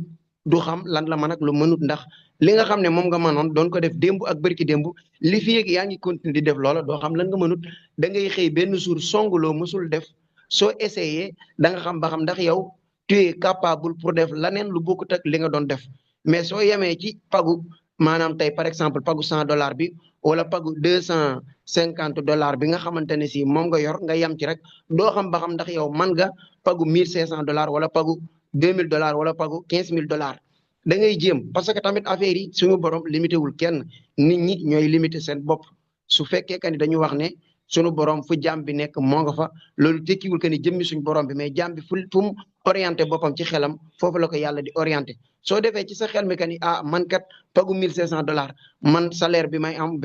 du xam lan la mën ak lu mënut ndax li nga xam ne moom nga mënoon doon ko def démb ak bërki démb li fi ak yaa ngi continuer di def loola doo xam lan nga mënut da ngay xëy benn jour songuloo mësul def soo essayé da nga xam ba xam ndax yow tu es capable pour def laneen lu bokkut ak li nga doon def mais soo yemee ci pagu maanaam tey par exemple pagu $100 bi wala pagu $250 bi nga xamante ne si moom nga yor nga yem ci rek doo xam ba xam ndax yow man nga pagu $1,500 wala pagu $2,000 wala pagu $15,000 da ngay jéem parce que tamit affaire yi suñu borom limité wul kenn nit ñi ñooy limité seen bopp su fekkee que ni dañu wax ne suñu borom fu jaam bi nekk moo nga fa loolu tekkiwul que ni jëmmi suñu borom bi mais jaam bi fu mu orienté boppam ci xelam foofu la ko yàlla di orienté soo defee ci sa xel mi que ni man kat pagu $1,500 man salaire bi may am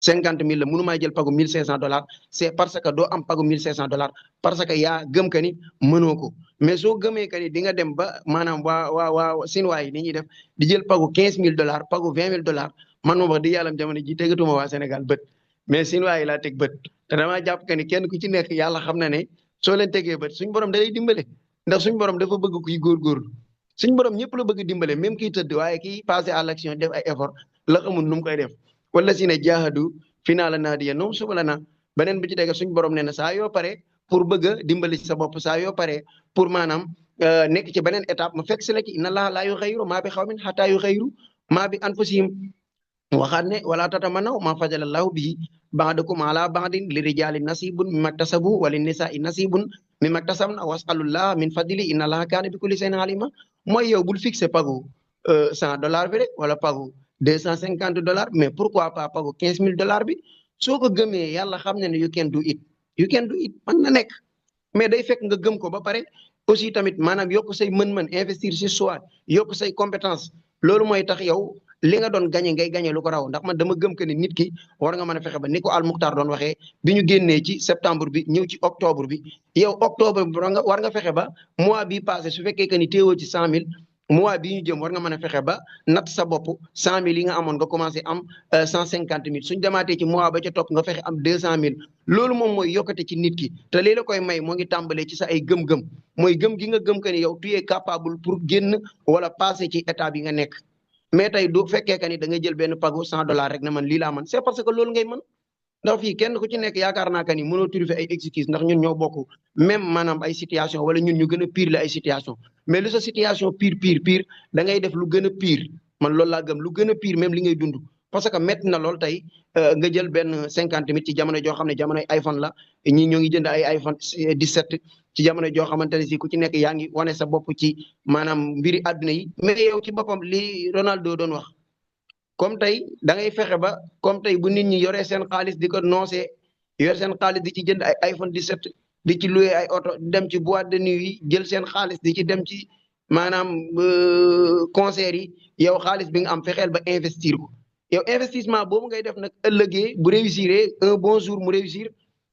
50,000 la mënu maa jël pagu $1,500 c'est parce que doo am pagu $1,500 parce que yaa gëm que ni mënoo ko mais soo gëmee que ni di nga dem ba maanaam waa Sinwaa yi ni ñuy def di jël pagu $15,000 pagu $20,000 man moom wax di yàlla jamono ji tegatuma waa Sénégal bët mais Sinwaa yi laa teg bët te damaa jàpp que ni kenn ku ci nekk yàlla xam na ne soo leen tegee bët suñ borom da lay dimbale ndax suñ borom dafa bëgg kuy góorgóorlu suñ borom ñëpp la bëgg dimbale même kiy tëdd waaye kiy passé à l'action def ay effort la xamul nu mu koy def wala si ne jaahadu finaa la naa diye noom suba la na beneen bi ci tege suñ borom nee na saa yoo pare pour bëgg a dimbali ci sa bopp saa yoo pare pour maanaam nekk ci beneen étape ma fekk si la ci inna allaha laa yughayyiru maa bi qawmin hattaa yughayyiru maa bi anfusihim waxaat ne wala tatamannaw maa fadala allahu bihi ba'dakum ala ba'din li rijaali nasibun mimma iktasabu wa lin nisaa'i nasibun mimma iktasabna was'alullaha min fadli inna allaha kaana bi kulli shay'in alima mooy yow bul fixé pagu $100 bi rek wala pagu $250 mais pourquoi pas pagu $15,000 bi soo ko gëmee yàlla xam ne you can do it mën na nekk mais day fekk nga gëm ko ba pare aussi tamit maanaam yokk say mën-mën investir ci soi yokk say compétence loolu mooy tax yow li nga doon gañe ngay gañe lu ko raw ndax man dama gëm que ni nit ki war nga mën a fexe ba ni ko Al Muxtaar doon waxee bi ñu génnee ci septembre bi ñëw ci octobre bi yow octobre bi war nga fexe ba mois bi passé su fekkee que ni téewoo ci 100,000 mois bii ñu jëm war nga mën a fexe ba natt sa bopp 100,000 yi nga amoon nga commencé am 150,000 suñ demaatee ci mois ba ca topp nga fexe am 200,000 loolu moom mooy yokkate ci nit ki te lii la koy may moo ngi tàmbalee ci sa ay gëm-gëm mooy gëm gi nga gëm que ni yow tu es capable pour génn wala passer ci état bi nga nekk mais tey du fekkee que ni da nga jël benn pagu $100 rek ne man lii laa man c'est parce que loolu ngay mën ndax fii kenn ku ci nekk yaakaar naa que ni mënoo trouver ay excuses ndax ñun ñoo bokk même maanaam ay situation wala ñun ñu gën a pire la ay situation mais lu sa situation pire da ngay def lu gën a pire man loolu laa gëm lu gën a pire même li ngay dund parce que métti na lool tey nga jël benn 50 000 ci jamono joo xam ne jamonoy iPhone la ñii ñoo ngi jënd ay iPhone 17 ci jamono joo xamante ne si ku ci nekk yaa ngi wane sa bopp ci maanaam mbiri àdduna yi mais yow ci boppam li Ronaldo doon wax comme tey da ngay fexe ba comme tey bu nit ñi yoree seen xaalis di ko noosee yore seen xaalis di ci jënd ay iPhone 17 di ci loué ay oto di dem ci boîte de nuit yi jël seen xaalis di ci dem ci maanaam concert yi yow xaalis bi nga am fexeel ba investir ko yow investissement boobu ngay def nag ëllëgee bu réussir un bon jour mu réussir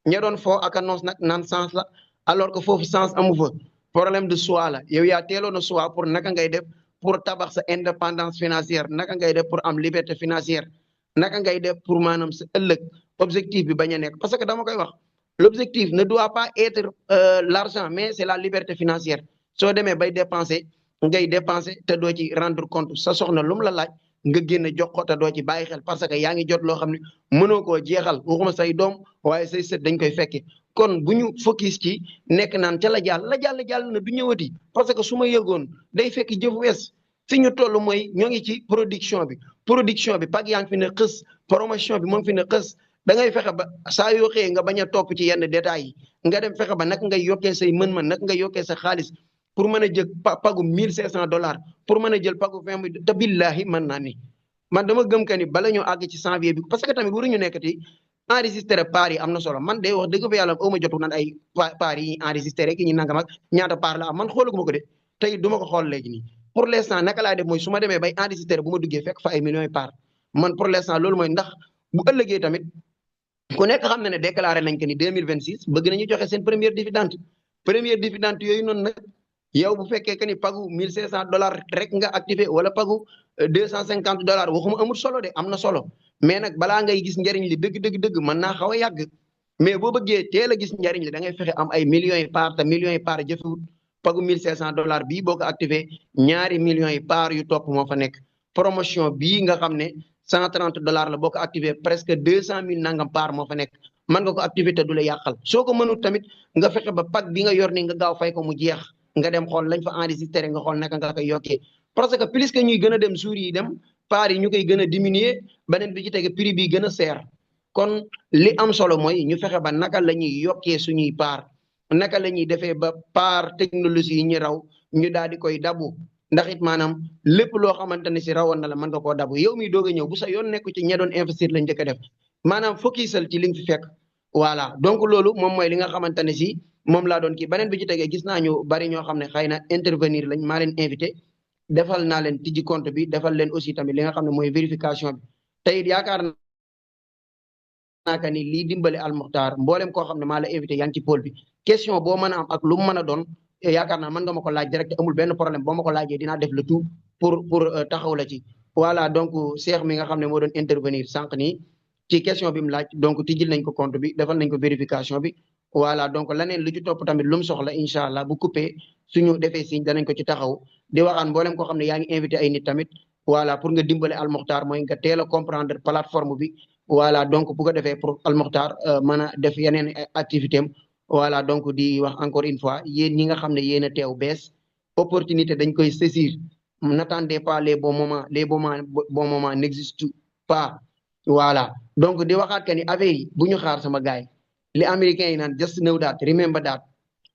ña doon foo ak a noos nag naan sens la alors que foofu sens amu fa problème de choix la yow yaa teeloon a choix pour naka ngay def pour tabax sa indépendance financière naka ngay def pour am liberté financière naka ngay def pour maanaam sa ëllëg objectif bi bañ a nekk parce que dama koy wax l'objectif ne doit pas être l'argent mais c'est la liberté financière soo demee bay dépenser ngay dépenser te doo ci rendre compte sa soxna lu mu la laaj nga génn jox ko te doo ci bàyyi xel parce que yaa ngi jot loo xam ne mënoo koo jeexal waxuma say doom waaye say sët dañ koy fekke kon bu ñu focus ci nekk naan ca la jàll na du ñëwati parce que su ma yëgoon day fekk jëf wees fi ñu toll mooy ñoo ngi ci production bi pag yaa ngi fi ne xës promotion bi moo ngi fi ne xës da ngay fexe ba saa yoo xëyee nga bañ a topp ci yenn détails yi nga dem fexe ba naka ngay yokkee say mën-mën naka ngay yokkee sa xaalis pour mën a jël pagu $1,500 pour mën a jël pagu 20 te billahi mën naa ni man dama gëm que ni bala ñu àgg ci janvier bi parce que tamit waruñu nekkati enregistré part yi am na solo man de wax dëgg fa yàlla aw ma jotu naan ay part yi enregistré ki ñu nangam ak ñaata part la am man xoolaguma ko de tey du ma ko xool léegi nii pour l'instant naka laay def mooy su ma demee bay enregistré bu ma duggee fekk fa ay millions yi part man pour l'instant loolu mooy ndax bu ëllëgee tamit ku nekk xam na ne déclaré nañ que ni 2026 bëgg nañu joxe seen première dividende yooyu noonu nag yow bu fekkee que ni pagu $1,500 rek nga activé wala pagu $250 waxuma amul solo de am na solo mais nag balaa ngay gis njariñ li dëgg mën naa xaw a yàgg mais boo bëggee teel a gis njariñ li da ngay fexe am ay millions yi part te millions yi part jëfewut pagu $1,500 bii boo ko activé ñaari millions yi part yu topp moo fa nekk promotion bii nga xam ne $130 la boo ko activé presque 200,000 nangam part moo fa nekk mën nga ko activé te du la yàqal soo ko mënut tamit nga fexe ba pag bi nga yor ni nga gaaw fay ko mu jeex nga dem xool lañ fa enregistré nga xool naka nga koy yokkee parce que plus que ñuy gën a dem jours yi dem part yi ñu koy gën a diminuer beneen bi ci tege prix bi gën a seer kon li am solo mooy ñu fexe ba naka la ñuy yokkee suñuy part naka la ñuy defee ba part technologie yi ñu raw ñu daal di koy dabu ndax it maanaam lépp loo xamante ne si rawoon na la mën nga koo dabu yow miy doog a ñëw bu sa yoon nekku ci ña doon investir lañ njëkk a def maanaam focusal ci li nga fi fekk voilà donc loolu moom mooy li nga xamante ne si moom laa doon kii beneen bi ci tegee gis naa ñu bari ñoo xam ne xëy na intervenir lañ maa leen invité defal naa leen tijji compte bi defal leen aussi tamit li nga xam ne mooy vérification bi te it yaakaar naa que ni lii dimbale Al Mukhtar mboolem koo xam ne maa la invité yaa ngi ci pôle bi question boo mën a am ak lu mu mën a doon yaakaar naa mën nga ma ko laaj direct amul benn problème boo ma ko laajee dinaa def le tout pour taxaw la ci voilà donc Cheikh mi nga xam ne moo doon intervenir sànq nii ci question bi mu laaj donc tijjil nañ ko compte bi defal nañ ko vérification bi voilà donc leneen lu ci topp tamit lu mu soxla incha allah bu coupé suñu defee signe danañ ko ci taxaw di waxaan mboolem koo xam ne yaa ngi invité ay nit tamit voilà pour nga dimbale Al Mukhtar mooy nga teel a comprendre plateforme bi voilà donc bu ko defee pour Al Mukhtar mën a def yeneen activité am voilà donc di wax encore une fois yéen ñi nga xam ne yéen a teew bees opportunité dañ koy saisir n'attendez pas les bons moments n'existent pas voilà donc di waxaat que ni affaire yi bu ñu xaar sama gaay li américains yi naan just know that remember that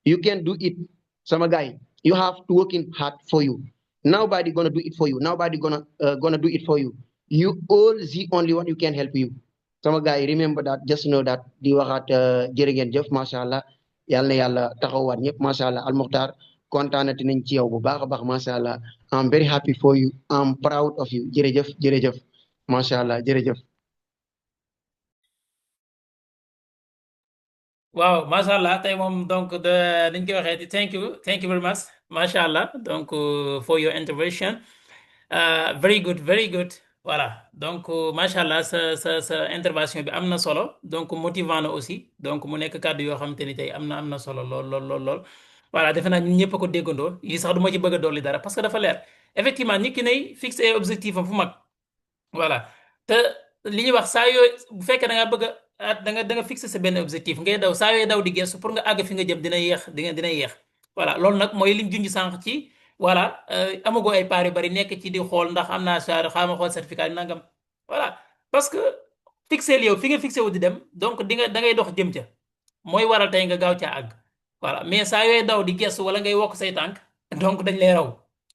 you can do it sama gaay you have to working hard for you nobody gonna do it for you nobody gonna do it for you you all the only one you can help you sama gaay remember that just know that di waxaat jërë ngeen jëf macha allah yal na yàlla taxawaat ñëpp macha allah Al Mukhtar kontaanati nañ ci yow bu baax a baax macha allah I'm very happy for you I'm proud of you jërëjëf macha allah jërëjëf. waaw macha allah tey moom donc dañ koy waxee thank you very much macha allah donc for your intervention very good voilà donc macha allah sa intervention bi am na solo donc motivant na aussi donc mu nekk kàddu yoo xamante ni tey am na solo lool voilà defe naa ñun ñëpp a ko déggandoo yi sax du ma ci bëgg a dolli dara parce que dafa leer effectivement nit ki nay fixé objectif am fu mag voilà te li ñuy wax saa yooyu bu fekkee da nga bëgg a da nga fixé sa benn objectif ngay daw saa yooyu daw di gestu pour nga àgg fi nga jëm dina yéex dina yéex voilà loolu nag mooy liñ junj sànq ci voilà amagoo ay paar yu bari nekk ci di xool ndax am naa char xaama xool certificat yi nangam voilà parce que fixé yow fi nga fixé wu di dem donc da ngay dox jëm ca mooy waral tey nga gaaw caa àgg voilà mais saa yooyu daw di gestu wala ngay wokk say tànk donc dañ lay raw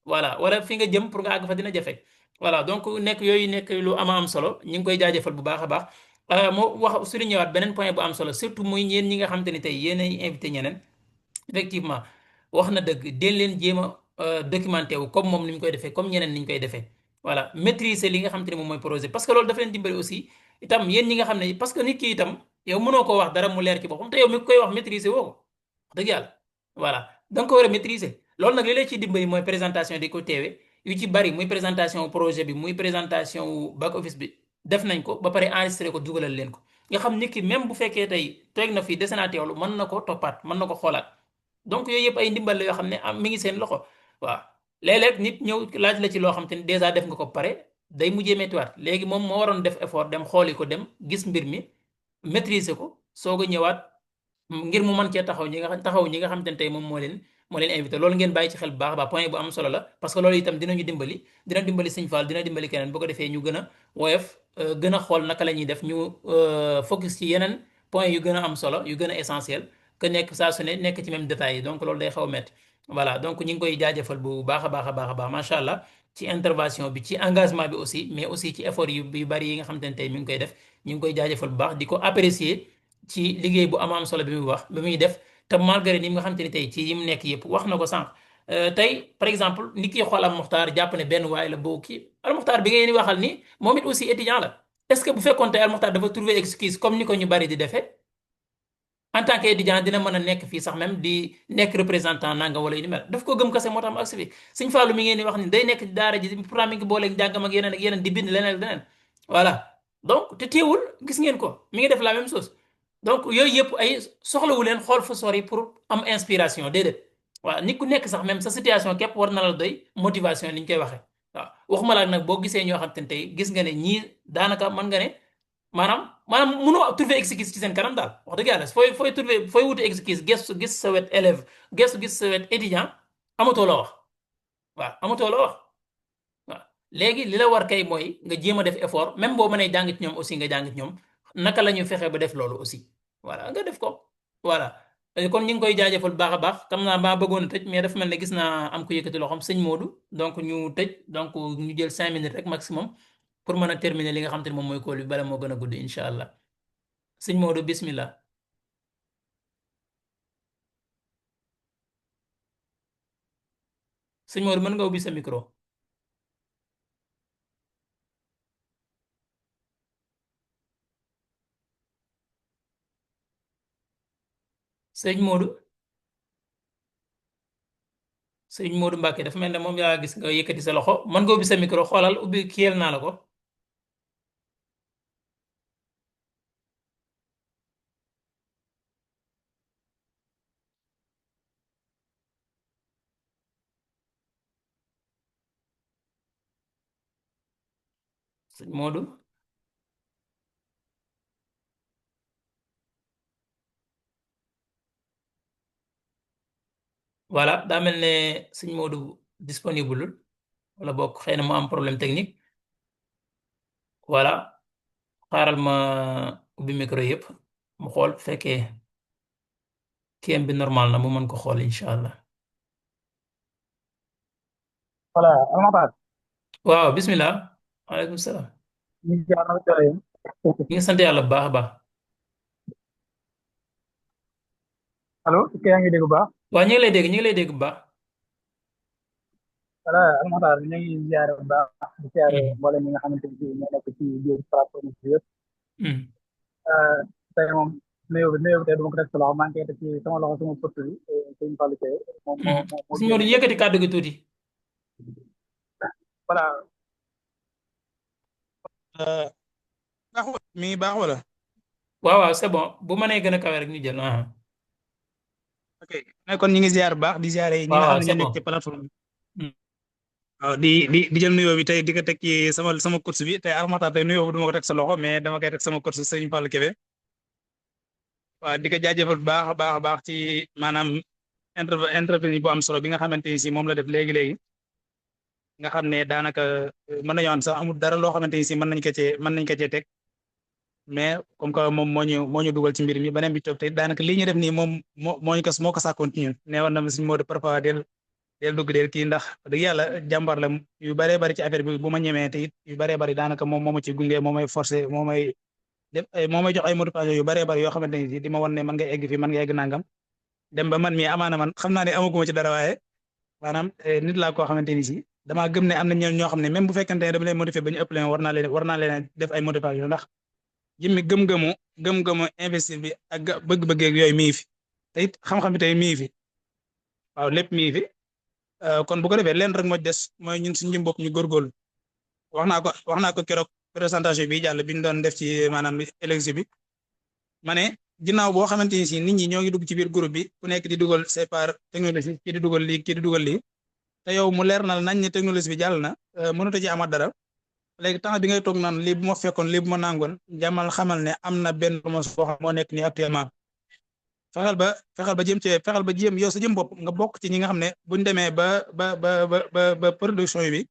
voilà wala fi nga jëm pour nga àgg fa dina jafe voilà donc nekk yooyu nekk lu am solo ñu ngi koy jaajëfal bu baax a baax moo wax su ñu ñëwaat beneen point bu am solo surtout muy ñeen ñi nga xam te ni tey yéenay invité ñeneen effectivement wax na dëgg den leen jéem a documenté wu comme moom ni ñu koy defee comme ñeneen ni ñu koy defee voilà maîtriser li nga xam te ne moom mooy projet parce que loolu dafa leen dimbali aussi itam yéen ñi nga xam ne parce que nit ki itam yow mënoo koo wax dara mu leer ci boppam te yow mi koy wax maîtriser woo ko wax dëgg yàlla voilà da nga ko war a maîtriser loolu nag li lay ciy dimbali mooy présentation di ko teewee yu ci bari muy présentation projet bi muy présentation wu back office bi def nañ ko ba pare enregistré ko dugalal leen ko nga xam nit ki même bu fekkee tey toog na fii dese naa teewlu mën na ko toppaat mën na ko xoolaat donc yooyu yëpp ay ndimbal la yoo xam ne mi ngi seen loxo waaw léeg-léeg nit ñëw laaj la ci loo xam te ne dèjà def nga ko pare day mujjee méttiwaat léegi moom moo waroon def effort dem xooli ko dem gis mbir mi maîtriser ko soog a ñëwaat ngir mu mën cee taxaw ñi nga xam te ne tey moom moo leen invité loolu ngeen bàyyi ci xel bu baax a baax point bu am solo la parce que loolu itam dina dimbali Sëñ Fall dina dimbali keneen bu ko defee ñu gën a woyof gën a xool naka la ñuy def ñu focus ci yeneen point yu gën a am solo yu gën a essentiel que nekk saa su ne nekk ci même détail yi donc loolu day xaw a métti voilà donc ñu ngi koy jaajëfal bu baax a baax macha allah ci intervention bi ci engagement bi aussi mais aussi ci effort yu bari yi nga xam te ne tey mi ngi koy def ñu ngi koy jaajëfal bu baax di ko apprécier ci liggéey bu am solo bi muy def te malgré ni nga xam te ni tey ci yi mu nekk yëpp wax na ko sànq tey par exemple ni kii xool Al Muxtaar jàpp ne benn waay la boo kii Al Muxtaar bi ngeen di waxal ni moom it aussi étudiant la est-ce que bu fekkoon tey Al Muxtaar dafa trouver excuse comme ni ko ñu bari di defee en tant que étudiant dina mën a nekk fii sax même di nekk représentant nanga wala yu ni mel daf ko gëm kase moo tax mu agsi fi Sëñ Fallu mi ngeen di wax ni day nekk daara ji pourtant mi ngi booleeg jàngam ak yeneen di bind leneen leneen voilà donc te teewul gis ngeen ko mi ngi def la même chose donc yooyu yëpp ay soxlawu leen xool fa sori pour am inspiration déedéet waaw nit ku nekk sax même sa situation képp war na la doy motivation ni ñu koy waxee waaw waxuma la nag boo gisee ñoo xam te ne tey gis nga ne ñii daanaka mën nga ne maanaam mënoo trouver excuse ci seen kanam daal wax dëgg yàlla fooy wuti excuse gestu gis sa wet élève gestu gis sa wet étudiant amatoo la wax waaw amatoo la wax waaw léegi li la war kay mooy nga jéem a def effort même boo mënee jàng ci ñoom aussi nga jàng ci ñoom naka la ñuy fexe ba def loolu aussi voilà nga def ko voilà kon ñu ngi koy jaajëfal bu baax a baax xam naa maa bëggoon a tëj mais dafa mel ne gis naa am ku yëkkati loxoom sëñ Modou donc ñu tëj donc ñu jël 5 minutes rek maximum pour mën a terminer li nga xam te ne moom mooy kóol bi bala moo gën a gudd incha allah sëñ Modou bismillah sëñ Modou mën nga ubbi sa micro. sëñ Modou Mbacke dafa mel ne moom yaa gis nga yëkkati sa loxo mën nga ubbi sa micro xoolal ubbi kiyel naa la ko. sëñ Modou voilà daa mel ne sëñ Modou disponible wala bokk xëy na mu am problème technique voilà xaaral ma ubbi micro yëpp mu xool fekkee kiyam bi normal na mu mën ko xool incha allah. voilà Almakhtar. waaw bismillah waaleykum salaam. ñu ngi sant yàlla bu baax a baax. allo kii yaa ngi dégg bu baax. waaw ñu ngi lay dégg bu baax. voilà Almakhtar ñu ngi ziare bu baax di ziare mboolem ñi nga xamante ni ñoo nekk ci biir plateforme bi yëpp. tey moom nuyoo bi tey du ma ko teg sa loxo maa ngi koy teg ci sama loxo sama pët bi sëñ Fallou Seye moom moo sëñ Modou yëkkati kàddu gi tuuti. voilà. mi ngi baax wala. waaw c'est bon bu mënee gën a kawe rek ñu jël. ok kon ñu ngi ziar bu baax di ziare ñi nga xam ne ñoo nekk ci plateforme bi. waaw di jël nuyoo bi tey di ko teg ci sama course bi tey Armatar tey nuyoo bi du ma ko teg sa loxo mais dama koy teg sama course Serigne Fallou Kébé waaw di ko jaajëfal bu baax a baax a baax ci maanaam intervention bu am solo bi nga xamante ni si moom la def léegi nga xam ne daanaka mën nañu am sax amul dara loo xamante ni si mën nañ ko cee teg mais comme que moom moo ñu dugal ci mbir mi beneen bi toog tey daanaka lii ñu def nii moom moo ko sàkkoon ci ñun nee woon na ma suñu mode parfois del dugg del kii ndax dëgg yàlla jàmbar la yu baree bari ci affaire bi bu ma ñemee te it yu baree bari daanaka moom moo ma ci gunge moo may forcé moo may jox ay motivation yu baree bari yoo xamante ni si di ma won ne mën nga egg fii mën nga egg nangam dem ba man mii amaana man xam naa ne amaguma ci dara waaye maanaam nit laa koo xamante ni si damaa gëm ne am na ñoo xam ne même bu fekkente ne dama leen motiver ba ñu ëpp leen war naa leen def ay motivation ndax jëmmi gëm-gëmu investir bi ak bëgg-bëgg yooyu mi ngi fi te it xam-xam bi tey mi ngi fi waaw lépp mi ngi fi kon bu ko defee leen rek moo des mooy ñun suñu bopp ñu góorgóorlu wax naa ko keroog présentation bi jàll bi ñu doon def ci maanaam élection bi ma ne ginnaaw boo xamante ni si nit ñi ñoo ngi dugg ci biir groupe bi ku nekk di dugal c'est par technologie kii di dugal lii kii di dugal lii te yow mu leer na nañ ne technologie bi jàll na mënut a ci amaat dara léegi temps bi ngay toog naan lii bu ma fekkoon lii bu ma nangoon jàmmal xamal ne am na benn promotion boo xam moo nekk nii actuellement fexeel ba jéem yow sa jëm bopp nga bokk ci ñi nga xam ne buñ demee ba production bi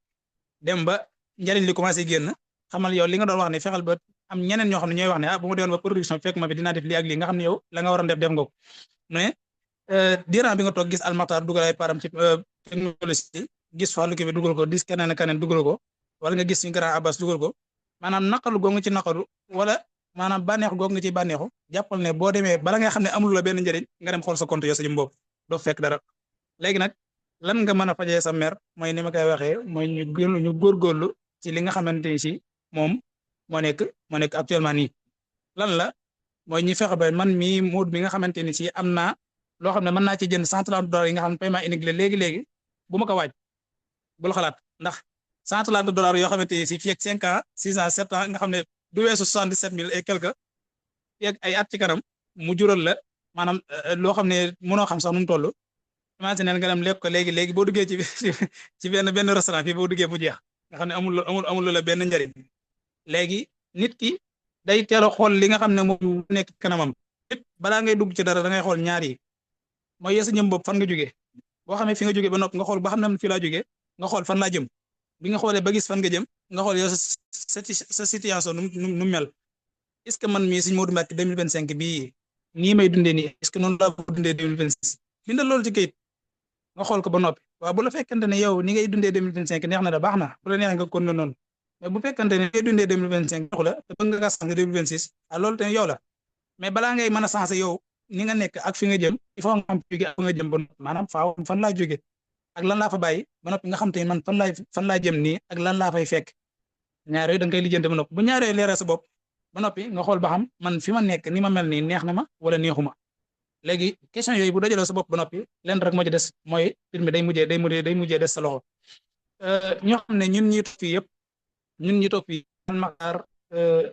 dem ba njariñ li commencé génn xamal yow li nga doon wax ne fexeel ba am ñeneen ñoo xam ne ñooy wax ne bu ma demoon ba production fekk ma fi dinaa def lii ak lii nga xam ne yow la nga waroon def nga ko mais diiran bi nga toog gis Almakhtar dugal ay param ci technologie gis Fallou Kébé dugal ko gis keneen ak keneen dugal ko wala nga gis suñu grand Abbas dugal ko maanaam naqaru goo nga ci naqaru wala maanaam bànneexu goo nga ci bànneexu jàppal ne boo demee bala nga xam ne amul la benn njëriñ nga dem xool sa compte yow sa jëm bopp doo fekk dara léegi nag lan nga mën a fajee sa mer mooy ni ma koy waxee mooy ñu góorgóorlu ci li nga xamante ni si moom moo nekk actuellement nii lan la mooy ñu fexe ba man mii muud bi nga xamante ni si am naa loo xam ne mën naa ci jënd $130 yi nga xam ne paiement unique la léegi bu ma ko waaj bul xalaat ndax $130 yoo xamante ni si fii ak 5 ans 6 ans 7 ans nga xam ne du weesu 77 000 et quelque fii ak ay at ci kanam mu jural la maanaam loo xam ne mënoo xam sax nu mu toll imagine nga dem lekk ko léegi boo duggee ci benn restaurant fii boo duggee mu jeex nga xam ne amul la benn njariñ léegi nit ki day teel a xool li nga xam ne moom nekk kanamam nit balaa ngay dugg ci dara da ngay xool ñaar yi mooy yeesa ñëm bopp fan nga jógee boo xamee fi nga jógee ba noppi nga xool ba xam ne fii laa jógee nga xool fan laa jëm bi nga xoolee ba gis fan nga jëm nga xool yow sa situation nu mel est-ce que man mii Serigne Modou Mbacké 2025 bii nii may dundee nii est-ce que noonu laa ko dundee 2026 bindal loolu ci kayit nga xool ko ba noppi waaw bu la fekkante ne yow ni ngay dundee 2025 neex na da baax na bu la neex nga kon noonu mais bu fekkante ne ngay dundee 2025 doxu la te bëgg nga gas nga 2026 loolu tamit yow la mais balaa ngay mën a sensé yow ni nga nekk ak fi nga jëm il faut nga xam jóge ak fi nga jëm ba maanaam faaw fan laa jóge ak lan laa fa bàyyi ba noppi nga xam te man fan laa jëm nii ak lan laa fay fekk ñaar yooyu da nga koy lijjanti ba noppi bu ñaar yooyu leeral sa bopp ba noppi nga xool ba xam man fi ma nekk ni ma mel nii neex na ma wala neexuma léegi question yooyu bu dajaloo sa bopp ba noppi leen rek moo ci des mooy mbir mi day mujjee des sa loxo ñoo xam ne ñun ñi toog fii Almakhtar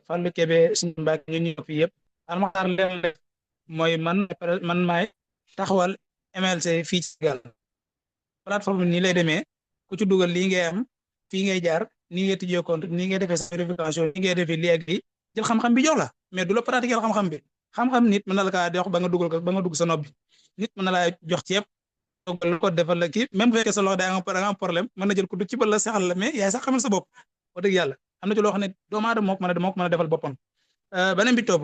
Fallou Kébé Serigne Mbacké ñun ñi toog fii yëpp Almakhtar leen rek mooy man maay taxawal MLC fii ci Sénégal plateforme nii lay demee ku ci dugal lii ngay am fii ngay jaar nii ngay tijjee compte nii ngay defee vérification nii ngay defee lii ak lii jël xam-xam bi jox la mais du la pratiquer xam-xam bi xam-xam nit mën na la kaa jox ba nga dugal ko ba nga dugg sa nopp bi nit mën na laa jox ceeb ko defal la kii même bu fekkee sa loxo da nga am problème mën na jël ko du ci bal la sexal la mais yaay sax xamal sa bopp wax dëgg yàlla am na ci loo xam ne doomu aadama moo ko mën a defal boppam beneen bi topp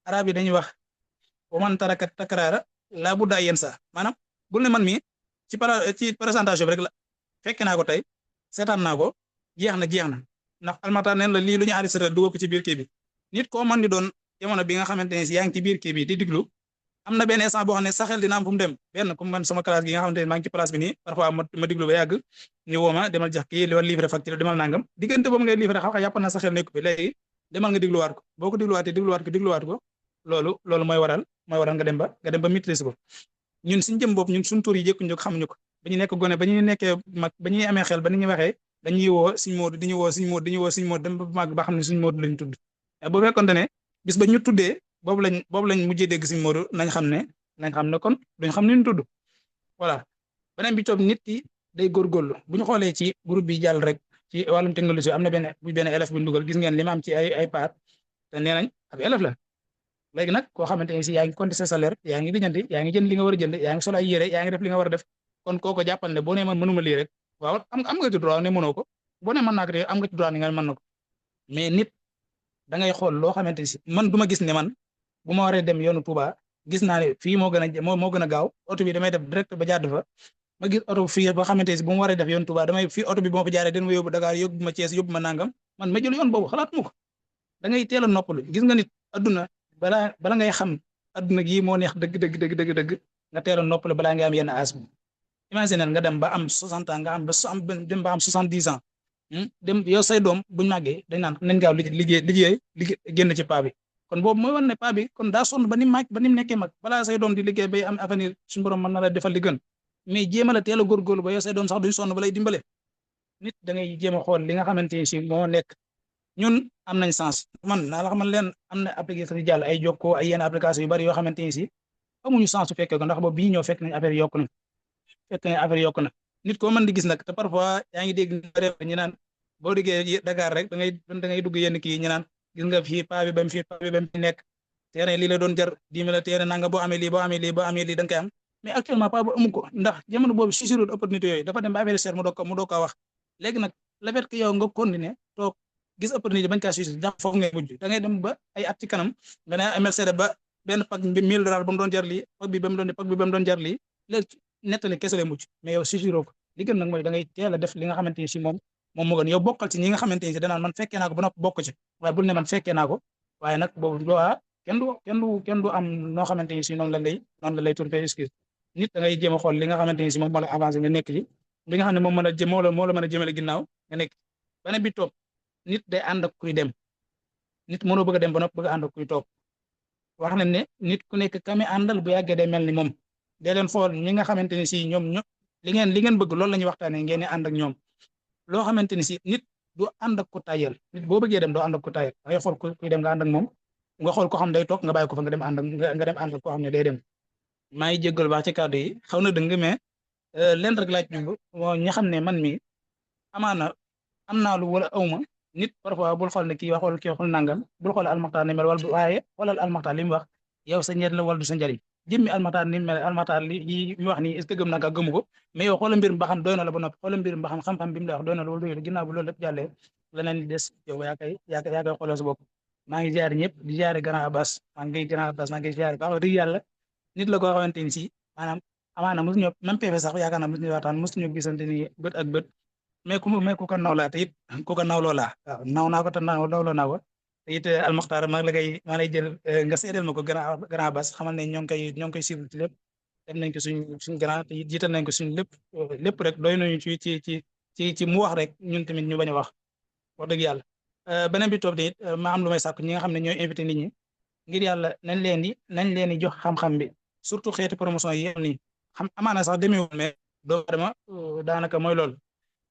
arab yi dañuy wax wa man taraka takraara laa budda yenn sa maanaam bul ne man mi ci présentation bi rek la fekk naa ko tey seetaan naa ko jeex na ndax Almakhtar neen la lii lu ñu enregistré dugal ko ci biir kii bi nit koo man di doon jamono bi nga xamante ne si yaa ngi ci biir kii bi di diglu am na benn instant boo xam ne sa xel dina am fu mu dem benn comme man sama classe gi nga xamante ne maa ngi ci place bi nii parfois ma diglu ba yàgg ñu woo ma demal jax kii wala livre facture demal nangam diggante boobu ngay livre xam yàpp na sa xel nekk bi léegi demal nga digluwaat ko boo ko digluwaat ko loolu mooy waral nga dem ba maîtrise ko ñun suñ jëm bopp ñun suñ tur yi jëkkuñu ko xamuñu ko ba ñu nekk gone ba ñu nekkee mag ba ñuy amee xel ba ni ñu waxee dañuy woo Serigne Modou di ñu woo Serigne Modou dem ba mag ba xam ne Serigne Modou lañ tudd bu fekkonte ne bis ba ñu tuddee boobu lañ mujjee dégg Serigne Modou nañ xam ne kon duñ xam ni ñu tudd voilà beneen bi toog nit ki day góorgóorlu bu ñu xoolee ci groupe bi jàll rek ci wàllum technologie am na benn élève bu ñu dugal gis ngeen li ma am ci ay part te nee nañ ab élève la léegi nag koo xamante ne si yaa ngi compter sa salaire yaa ngi lijjanti yaa ngi jënd li nga war a jënd yaa ngi solo ay yére yaa ngi def li nga war a def kon kooko jàppal ne boo nee man mënuma lii rek waaw am nga ci droit ne mënoo ko boo nee mën naa ko te am nga ci droit ne nga mën na ko mais nit da ngay xool loo xamante ne si man du ma gis ne man bu ma waree dem yoonu Touba gis naa ne fii moo gën a gaaw oto bi damay def direct ba jàdd fa ma gis oto fii boo xamante ne si bu ma waree def yoonu Touba damay fii oto bi bu ma fa jaaree den ma yóbbu Dakar yóbbu ma Thiès yóbbu ma nangam man ma jël yoon boobu xalaat mu ko da ngay teel a noppalu gis nga nit adduna bala ngay xam adduna gii moo neex dëgg nga teel a noppalu balaa ngay am yenn âge bi imagine nga dem ba am 60 ans nga am dem ba am 70 ans dem yow say doom buñ màggee dañ naan nañ gaaw liggéey génn ci paa bi kon boobu mooy wan ne paa bi kon daa sonn ba ni mu nekkee mag balaa say doom di liggéey bay am avenir suñu borom mën na la defal li gën mais jéem a la teel a góorgóorlu ba yow say doom sax duñ sonn ba lay dimbale nit da ngay jéem a xool li nga xamante ni si moo nekk ñun am nañ sens man naa la xamal leen am na application yi jàll ay jokkoo ay yenn application yu bari yoo xamante ni si amuñu sens su fekkee ko ndax boobu bii ñëw fekk nañ affaire yokku na nit koo mën di gis nag te parfois yaa ngi dégg ñu naan boo diggee Dakar rek da ngay dugg yenn kii ñu naan gis nga fii paa bi ba mu fi nekk terrain lii la doon jar 10 000 terrain nanga boo amee lii da nga koy am mais actuellement paa bu amu ko ndax jamono boobu susurut opportunité yooyu dafa dem ba affaire cher mu doog ko wax léegi nag le fait que yow nga continuer toog gis opportunité bañ kaa susur jax foofu ngay mujj da ngay dem ba ay at ci kanam nga ne MLCD ba benn pack $1000 ba mu doon jar lii pack bi ba mu doon jar lii léegi nettali kese lay mucc mais yow susuroo ko li gën nag mooy da ngay teel a def li nga xamante ni si moom moo gën yow bokkal ci ñi nga xamante ni si danaan man fekkee naa ko ba noppi bokk ci waaye bul ne man fekkee naa ko waaye nag boobu kenn du am noo xamante ni si noonu la lay tourné excuse nit da ngay jéem a xool li nga xamante ni si moom moo la avancé nga nekk ci li nga xam ne moom moo la mën a jëmale ginnaaw nga nekk beneen bi toog nit day ànd ak kuy dem nit mënoo bëgg a dem ba noppi bëgg a ànd ak kuy toog wax nañ ne nit ku nekk kami àndal bu yàggee day mel ni moom dee leen xool ñi nga xamante ni si ñoom li ngeen bëgg loolu la ñuy waxtaanee ngeen di ànd ak ñoom loo xamante ni si nit du ànd ak ku tayal nit boo bëggee dem doo ànd ak ku tayal da ngay xool kuy dem nga ànd ak moom nga xool ko xam day toog nga bàyyi ko fa nga dem ànd ak koo xam ne day dem maa ngi jéggal baax ci kàddu yi xaw na dëng mais leen rek laaj jumb moo ña xam ne man mi amaana am naa lu wala awma nit parfois bul xool ne kii wax wala kii waxul nangam bul xool almaxtaar ni mel wala waaye xoolal almaxtaar li mu wax yow sa njëriñ la wala du sa njëriñ jëmmi almaxtaar ni mel almaxtaar li mu wax nii est-ce que gëm naa ko gëmu ko mais yow xoolal mbir mi ba xam doy na la ba noppi xoolal mbir mi ba xam xam-xam bi mu la wax doy na la wala doy ginnaaw bu loolu lépp jàllee leneen li des yow yaa koy xoolal sa bopp maa ngi ziare ñëpp di ziare Grand Abbas maa ngi ziare baax dëgg yàlla nit la koo xamante ni si maanaam amaana mosuñu même PV sax yaakaar naa mosuñu waxtaan mosuñu gisante ni bët ak bët mais ku ko naw laa te it ku ko nawloo laa waaw naw naa ko te nawloo naa ko te it almaxtaar maa lay jël nga seedeel ma ko Grand Abbas xamal ne ñoo ngi koy suivre ci lépp dem nañ ko suñ grand te it jiital nañ ko suñ lépp rek doy nañu ci mu wax rek ñun tamit ñu bañ a wax dëgg yàlla beneen bi toog it ma am lu may sàkk ñi nga xam ne ñooy invité nit ñi ngir yàlla nañ leen di jox xam-xam bi surtout xeeti promotion yi yem nii xam amaana sax demeewul mais doomu aadama daanaka mooy loolu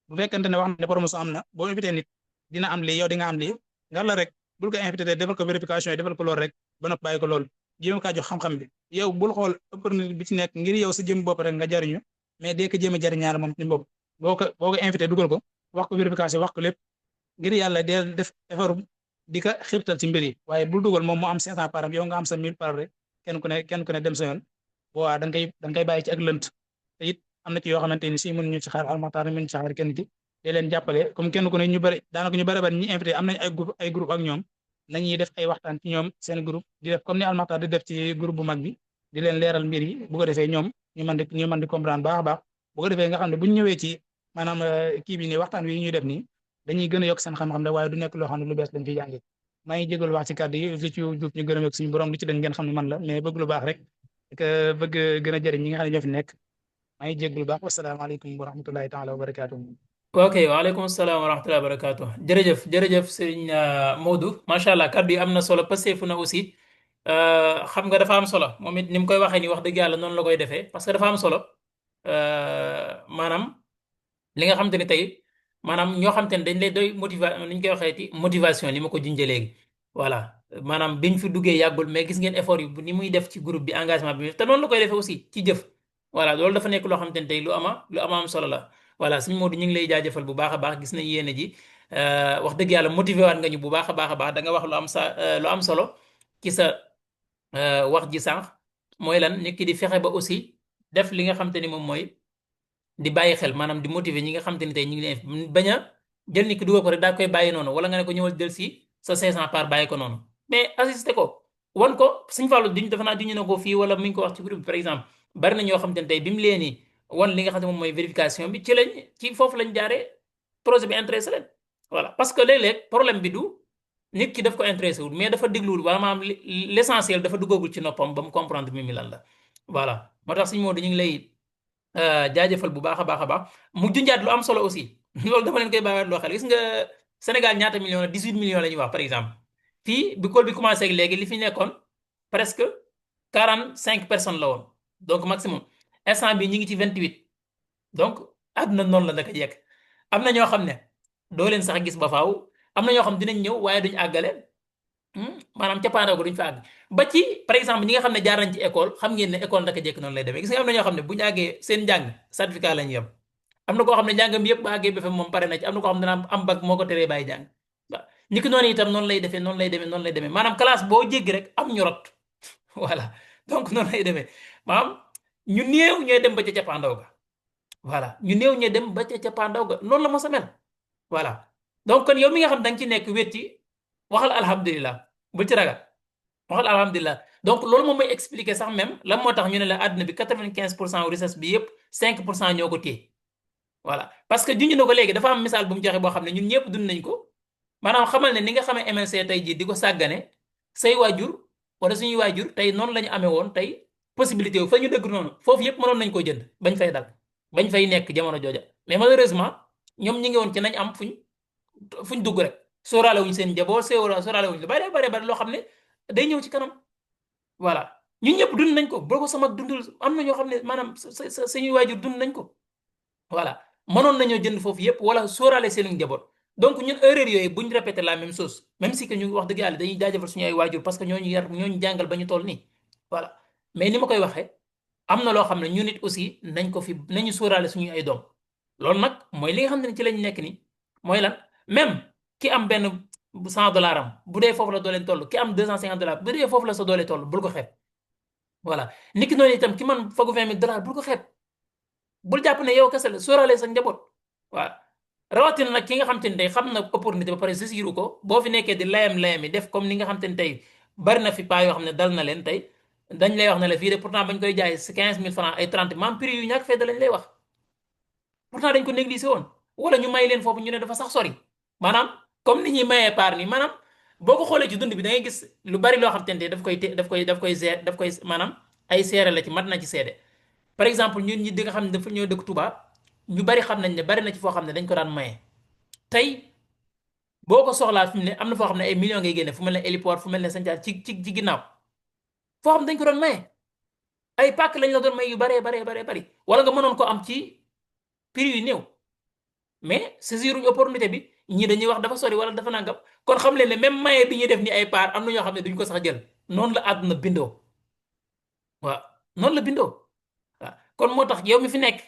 bu fekkente ne wax na ne promotion am na boo invité nit dina am lii yow di nga am lii nga la rek bul ko invité defal ko vérification yi defal ko loolu rek ba noppi bàyyi ko loolu jéem kaa jox xam-xam bi yow bul xool opportunité bi ci nekk ngir yow sa jëm bopp rek nga jariñu mais dee ko jéem a jariñaale moom ci bopp boo ko invité dugal ko wax ko vérification wax ko lépp ngir yàlla deel def effort di ko xirtal ci mbir yi waaye bul dugal moom mu am 500 param yow nga am sa 1000 par rek kenn ku ne dem sa yoon boobaa da nga koy bàyyi ci ak lënt te it am na ci yoo xamante ni si mënuñu ci xaar almaxtaar mënuñu ci xaar kenn ki dee leen jàppale comme kenn ku ne ñu bëri daanaka ñu bëri ñi invité am nañ ay groupe ak ñoom nañuy def ay waxtaan ci ñoom seen groupe di def comme ni almaxtaar di def ci groupe bu mag bi di leen leeral mbir yi bu ko defee ñoom ñu mën di comprendre baax a baax bu ko defee nga xam ne bu ñu ñëwee ci maanaam kii bi nii waxtaan wi ñuy def nii dañuy gën a yokk seen xam-xam de waaye du nekk loo xam ne lu bees lañ fiy jàngee maa ngi jégalu wax ci kàddu yi li ci jub ñu gën a yokk suñu borom li ci dañ ngeen xam ne man la mais bëgg lu baax rek bëgg gën a jëriñ ñi nga xam ne ñoo fi nekk maa ngi jégalu baax wasalaamaaleykum wa rahmatullahi taala wa barakaatu. ok waaleykum salaam wa rahmatullahi wa barakaatu jërëjëf sëriñ Modou macha allah kàddu yi am na solo pasteefu na aussi xam nga dafa am solo moom it ni mu koy waxee ni wax dëgg yàlla noonu la koy defee parce que dafa am solo maanaam li nga xam te ne tey maanaam ñoo xam te ne dañ lay doy ni ñu koy waxee ci motivation ni ma ko junjee léegi voilà maanaam biñ fi duggee yàggul mais gis ngeen effort yi ni muy def ci groupe bi engagement bi te noonu la koy defee aussi ci jëf voilà loolu dafa nekk loo xam te ne tey lu ama am solo la voilà suñu Modou ñu ngi lay jaajëfal bu baax a baax gis nañ yéene ji wax dëgg yàlla motivé waat nga ñu bu baax a baax a baax da nga wax lu am solo ci sa wax ji sànq mooy lan nit ki di fexe ba aussi def li nga xam te ni moom mooy di bàyyi xel maanaam di motiver ñi nga xam te ni tey ñu ngi leen bañ a jël nit ki dugal ko rek daa koy bàyyi noonu wala nga ne ko ñëwal jël si sa 500 par bàyyi ko noonu mais assisté ko wan ko suñu fàllu duñ defe naa duñu ne ko fii wala mu ngi ko wax ci groupe bi par exemple bari na ñoo xam te ne tey bi mu leen ni wan li nga xam ne moom mooy vérification bi ci foofu lañ jaaree projet bi intéressé leen voilà parce que léeg-léeg problème bi du nit ki daf ko intéressé wul mais dafa dégluwul wala maanaam l'essentiel dafa duggagul ci noppam ba mu comprendre mi lan la voilà moo tax suñu moo ñu ngi lay jaajëfal bu baax a baax a baax mu junjaat lu am solo aussi loolu dama leen koy bàyyiwaat loo xel gis nga Sénégal ñaata millions la 18 millions la ñuy wax par exemple fii bi code bi commencé ak léegi li fi nekkoon presque 45 personnes la woon donc maximum instant bi ñi ngi ci 28 donc àdduna noonu la naka jekk am na ñoo xam ne doo leen sax gis ba faaw am na ñoo xam dinañ ñëw waaye duñ àggale maanaam cappaandaw ko duñ fa àgg ba ci par exemple ñi nga xam ne jaar nañ ci école xam ngeen ne école naka jekk noonu lay demee gis nga am na ñoo xam ne bu ñu àggee seen njàng certificat lañ yem am na koo xam ne njàngam bi yëpp ba àggee ba fa moom pare na ci am na koo xam ne dana am bac moo ko teree bàyyi jàng waaw ni ki noonu itam noonu lay defee noonu lay demee maanaam classe boo jéggi rek am ñu rot voilà donc noonu lay demee maanaam ñu néew ñooy dem ba ca cappaandaw ga voilà ñu néew ñooy dem ba ca cappaandaw ga noonu la mos a mel voilà donc kon yow mi nga xam da nga ci nekk wétti waxal alhamdulilah bul ci ragal waxal alhamdulilah donc loolu moom mooy expliquer sax même lan moo tax ñu ne la àdduna bi 95% richesse bi yëpp 5% ñoo ko téye voilà parce que junj na ko léegi dafa am misaal bu mu joxe boo xam ne ñun ñëpp dund nañ ko maanaam xamal ne ni nga xamee MLC tey jii di ko sàggane say waajur wala suñuy waajur tey noonu la ñu amee woon tey possibilité wu fa ñu dëgg noonu foofu yëpp mënoon nañ koo jënd bañ fay dal bañ fay nekk jamono jooja mais malheureusement ñoom ñi ngi woon ci nañ am fuñ dugg rek sóoraale wuñ seen njaboot sóoraale wuñ lu bari loo xam ne day ñëw ci kanam voilà ñun ñëpp dund nañ ko boo ko sama dundul am na ñoo xam ne maanaam suñuy waajur dund nañ ko voilà mënoon nañoo jënd foofu yëpp wala sóoraale seen njaboot donc ñun erreur yooyu buñ répété la même chose même si que ñu wax dëgg yàlla dañuy jaajëfal suñu ay waajur parce que ñooñu yar ñooñu jàngal ba ñu toll nii voilà mais ni ma koy waxee am na loo xam ne ñun it aussi nañu sóoraale suñu ay doom loolu nag mooy li nga xam ne ci lañ nekk nii mooy lan même ki am benn $100 am bu dee foofu la dooleen toll ki am $250 bu dee foofu la sa doole toll bul ko xeeb voilà nit ki noonu itam ki man fagu $20,000 bul ko xeeb bul jàpp ne yow kese la sóoraale sa njaboot waaw rawatina nag ki nga xam te ne tey xam na opportunité ba pare saisiru ko boo fi nekkee di layam yi def comme ni nga xam te ne tey bari na fi paa yoo xam ne dal na leen tey dañ lay wax ne la fii de pourtant bañ koy jaay si 15,000 francs ay 30 maam prix yu ñàkk fee da lañ lay wax pourtant dañ ko négligé woon wala ñu may leen foofu ñu ne dafa sax sori maanaam comme ni ñuy mayee paar nii maanaam boo ko xoolee ci dund bi da ngay gis lu bari loo xam te ne daf koy maanaam ay seere la ci mat na ci seede par exemple ñun ñi di nga xam ne dafa ñoo dëkk Touba ñu bari xam nañ ne bari na ci foo xam ne dañ ko daan maye tey boo ko soxlaa fi mu ne am na foo xam ne ay millions ngay génne fu mel ne héliport fu mel ne Sandiara ci ginnaaw foo xam ne dañ ko doon maye ay pàkk lañ la doon may yu baree bari wala nga mënoon ko am ci prix yu néew mais saisiruñ opportunité bi ñii dañuy wax dafa sori wala dafa nangam kon xam leen ne même maye bi ñuy def ni ay paar am na ñoo xam ne duñ ko sax jël noonu la àdduna bindoo waaw noonu la bindoo waaw kon moo tax yow mi fi nekk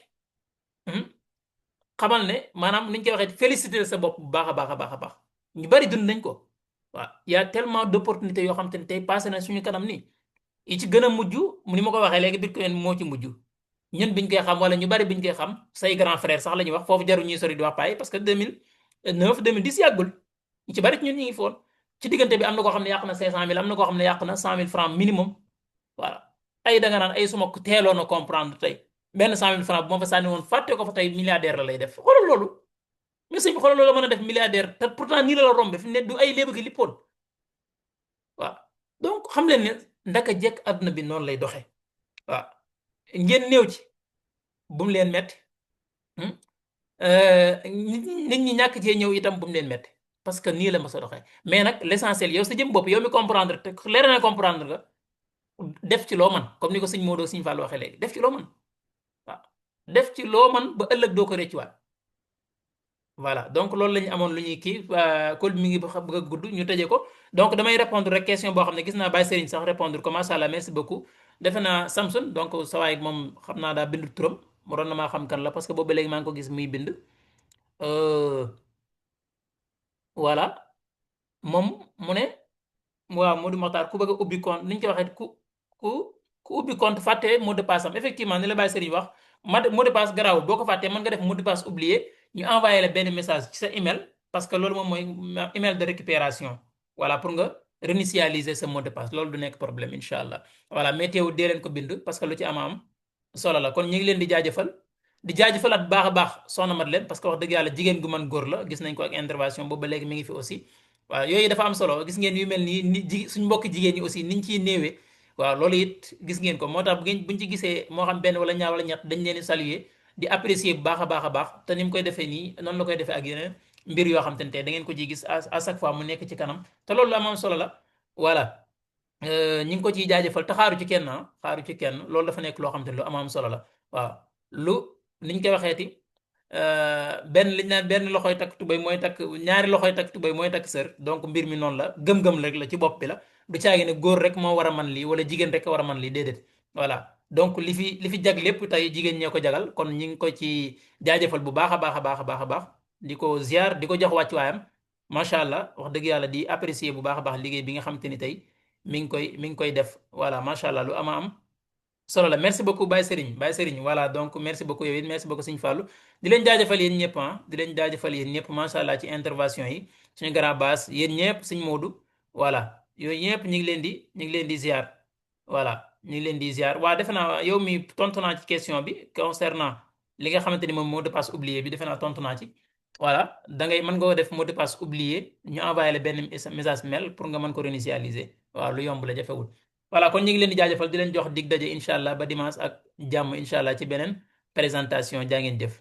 xamal ne maanaam niñ koy waxee féliciter sa bopp bu baax a baax ñu bari dund nañ ko waaw y a tellement d'opportunités yoo xam te ne tey passé na suñu kanam nii yi ci gën a mujj ni ma ko waxee léegi Bitcoin moo ci mujj ñun biñ koy xam wala ñu bari biñ koy xam say grand frère sax la ñuy wax foofu jarul ñuy sori di wax paay parce que 2009 2010 yàggul ñu ci bari ñun ñu ngi foon ci diggante bi am na koo xam ne yàq na 500,000 am na koo xam ne yàq na 100,000 francs minimum voilà ay da nga naan ay suma teeloon a comprendre tey benn 100,000 francs bu ma fa sànni woon fàtte ko fa tey milliardaire la lay def xoolal loolu mais sëñ bi xoolal loolu la mën a def milliardaire te pourtant nii la rombe fi ne du ay léeba ki lippoon waaw donc xam leen ne ndaka jekk àdduna bi noonu lay doxee waaw ngeen néew ci bu mu leen metti nit ñi ñàkk cee ñëw itam bu mu leen metti parce que nii la ma sa doxee mais nag l'essentiel yow sa jëm bopp yow mi comprendre te leer na comprendre nga def ci loo man comme ni ko sëñ Modou sëñ Fall waxee léegi def ci loo man waaw def ci loo man ba ëllëg doo ko rëccuwaat voilà donc loolu la ñu amoon lu ñuy kii kol mi ngi bëgg a gudd ñu tëjee ko donc damay répondre rek question boo xam ne gis naa Baye Serigne sax répondre ko macha allah merci beaucoup defe naa Samson donc sa waay moom xam naa daa bindu turam waroon na maa xam kan la parce que boobu ba léegi maa ngi ko gis muy bind voilà moom mu ne waaw Modou Mokhtar ku bëgg a ubbi compte ni ñu koy waxee ku ku ubbi compte fàtte mot de passe am effectivement ni la Baye Serigne wax mot de passe garaawul boo ko fàttee mën nga def mot de passe oublié ñu envoyé la benn message ci sa email parce que loolu moom mooy email de récupération voilà pour nga réinitialiser sa mot de passe loolu du nekk problème incha allah voilà mais teewul dee leen ko bind parce que lu ci am solo la kon ñu ngi leen di jaajëfal di jaajëfalaat bu baax a baax soxna Madeleine parce que wax dëgg yàlla jigéen gu mën góor la gis nañ ko ak intervention boobu ba léegi mi ngi fi aussi waaw yooyu dafa am solo gis ngeen yu mel nii ni suñ mbokki jigéen ñi aussi niñ ciy néewee waaw loolu it gis ngeen ko moo tax buñ ci gisee moo xam benn wala ñaar wala ñett dañ leen di saluer di apprécier bu baax a baax te ni mu koy defee nii noonu la koy defee ak yeneen mbir yoo xam te ne tey da ngeen ko ciy gis à chaque fois mu nekk ci kanam te loolu am solo la voilà ñu ngi ko ciy jaajëfal te xaaru ci kenn xaaru ci kenn loolu dafa nekk loo xam te ne lu am solo la waaw lu niñ koy waxeeti benn liñ naan benn loxoy takk tubéy mooy takk ñaari loxoy takk tubéy mooy takk sër donc mbir mi noonu la gëm-gëm rek la ci bopp bi la du caagi ne góor rek moo war a man lii wala jigéen rek a war a man lii déedéet voilà donc li fi jag lépp tey jigéen ñee ko jagal kon ñu ngi ko ci jaajëfal bu baax a baax a baax a baax a baax di ko ziar di ko jox wàccuwaayam macha allah wax dëgg yàlla di apprécier bu baax a baax liggéey bi nga xamante ni tey mi ngi koy def voilà macha allah lu am solo la merci beaucoup Baye Serigne voilà donc merci beaucoup yow it merci beaucoup Serigne Fallou di leen jaajëfal yéen ñëpp di leen jaajëfal yéen ñëpp macha allah ci intervention yi suñu grand baas yéen ñëpp Serigne Modou voilà yooyu ñëpp ñu ngi leen di ziar voilà ñu ngi leen di ziar waa defe naa yow mi tontu naa ci question bi concernant li nga xamante ni moom mot de passe oublié bi defe naa tontu naa ci voilà da ngay mën nga def mot de passe oublié ñu envoyé la benn message mail pour nga mën ko réinitialiser waaw lu yomb la jafewul voilà kon ñu ngi leen di jaajëfal di leen jox dig daje incha allah ba dimanche ak jàmm incha allah ci beneen présentation jaa ngeen jëf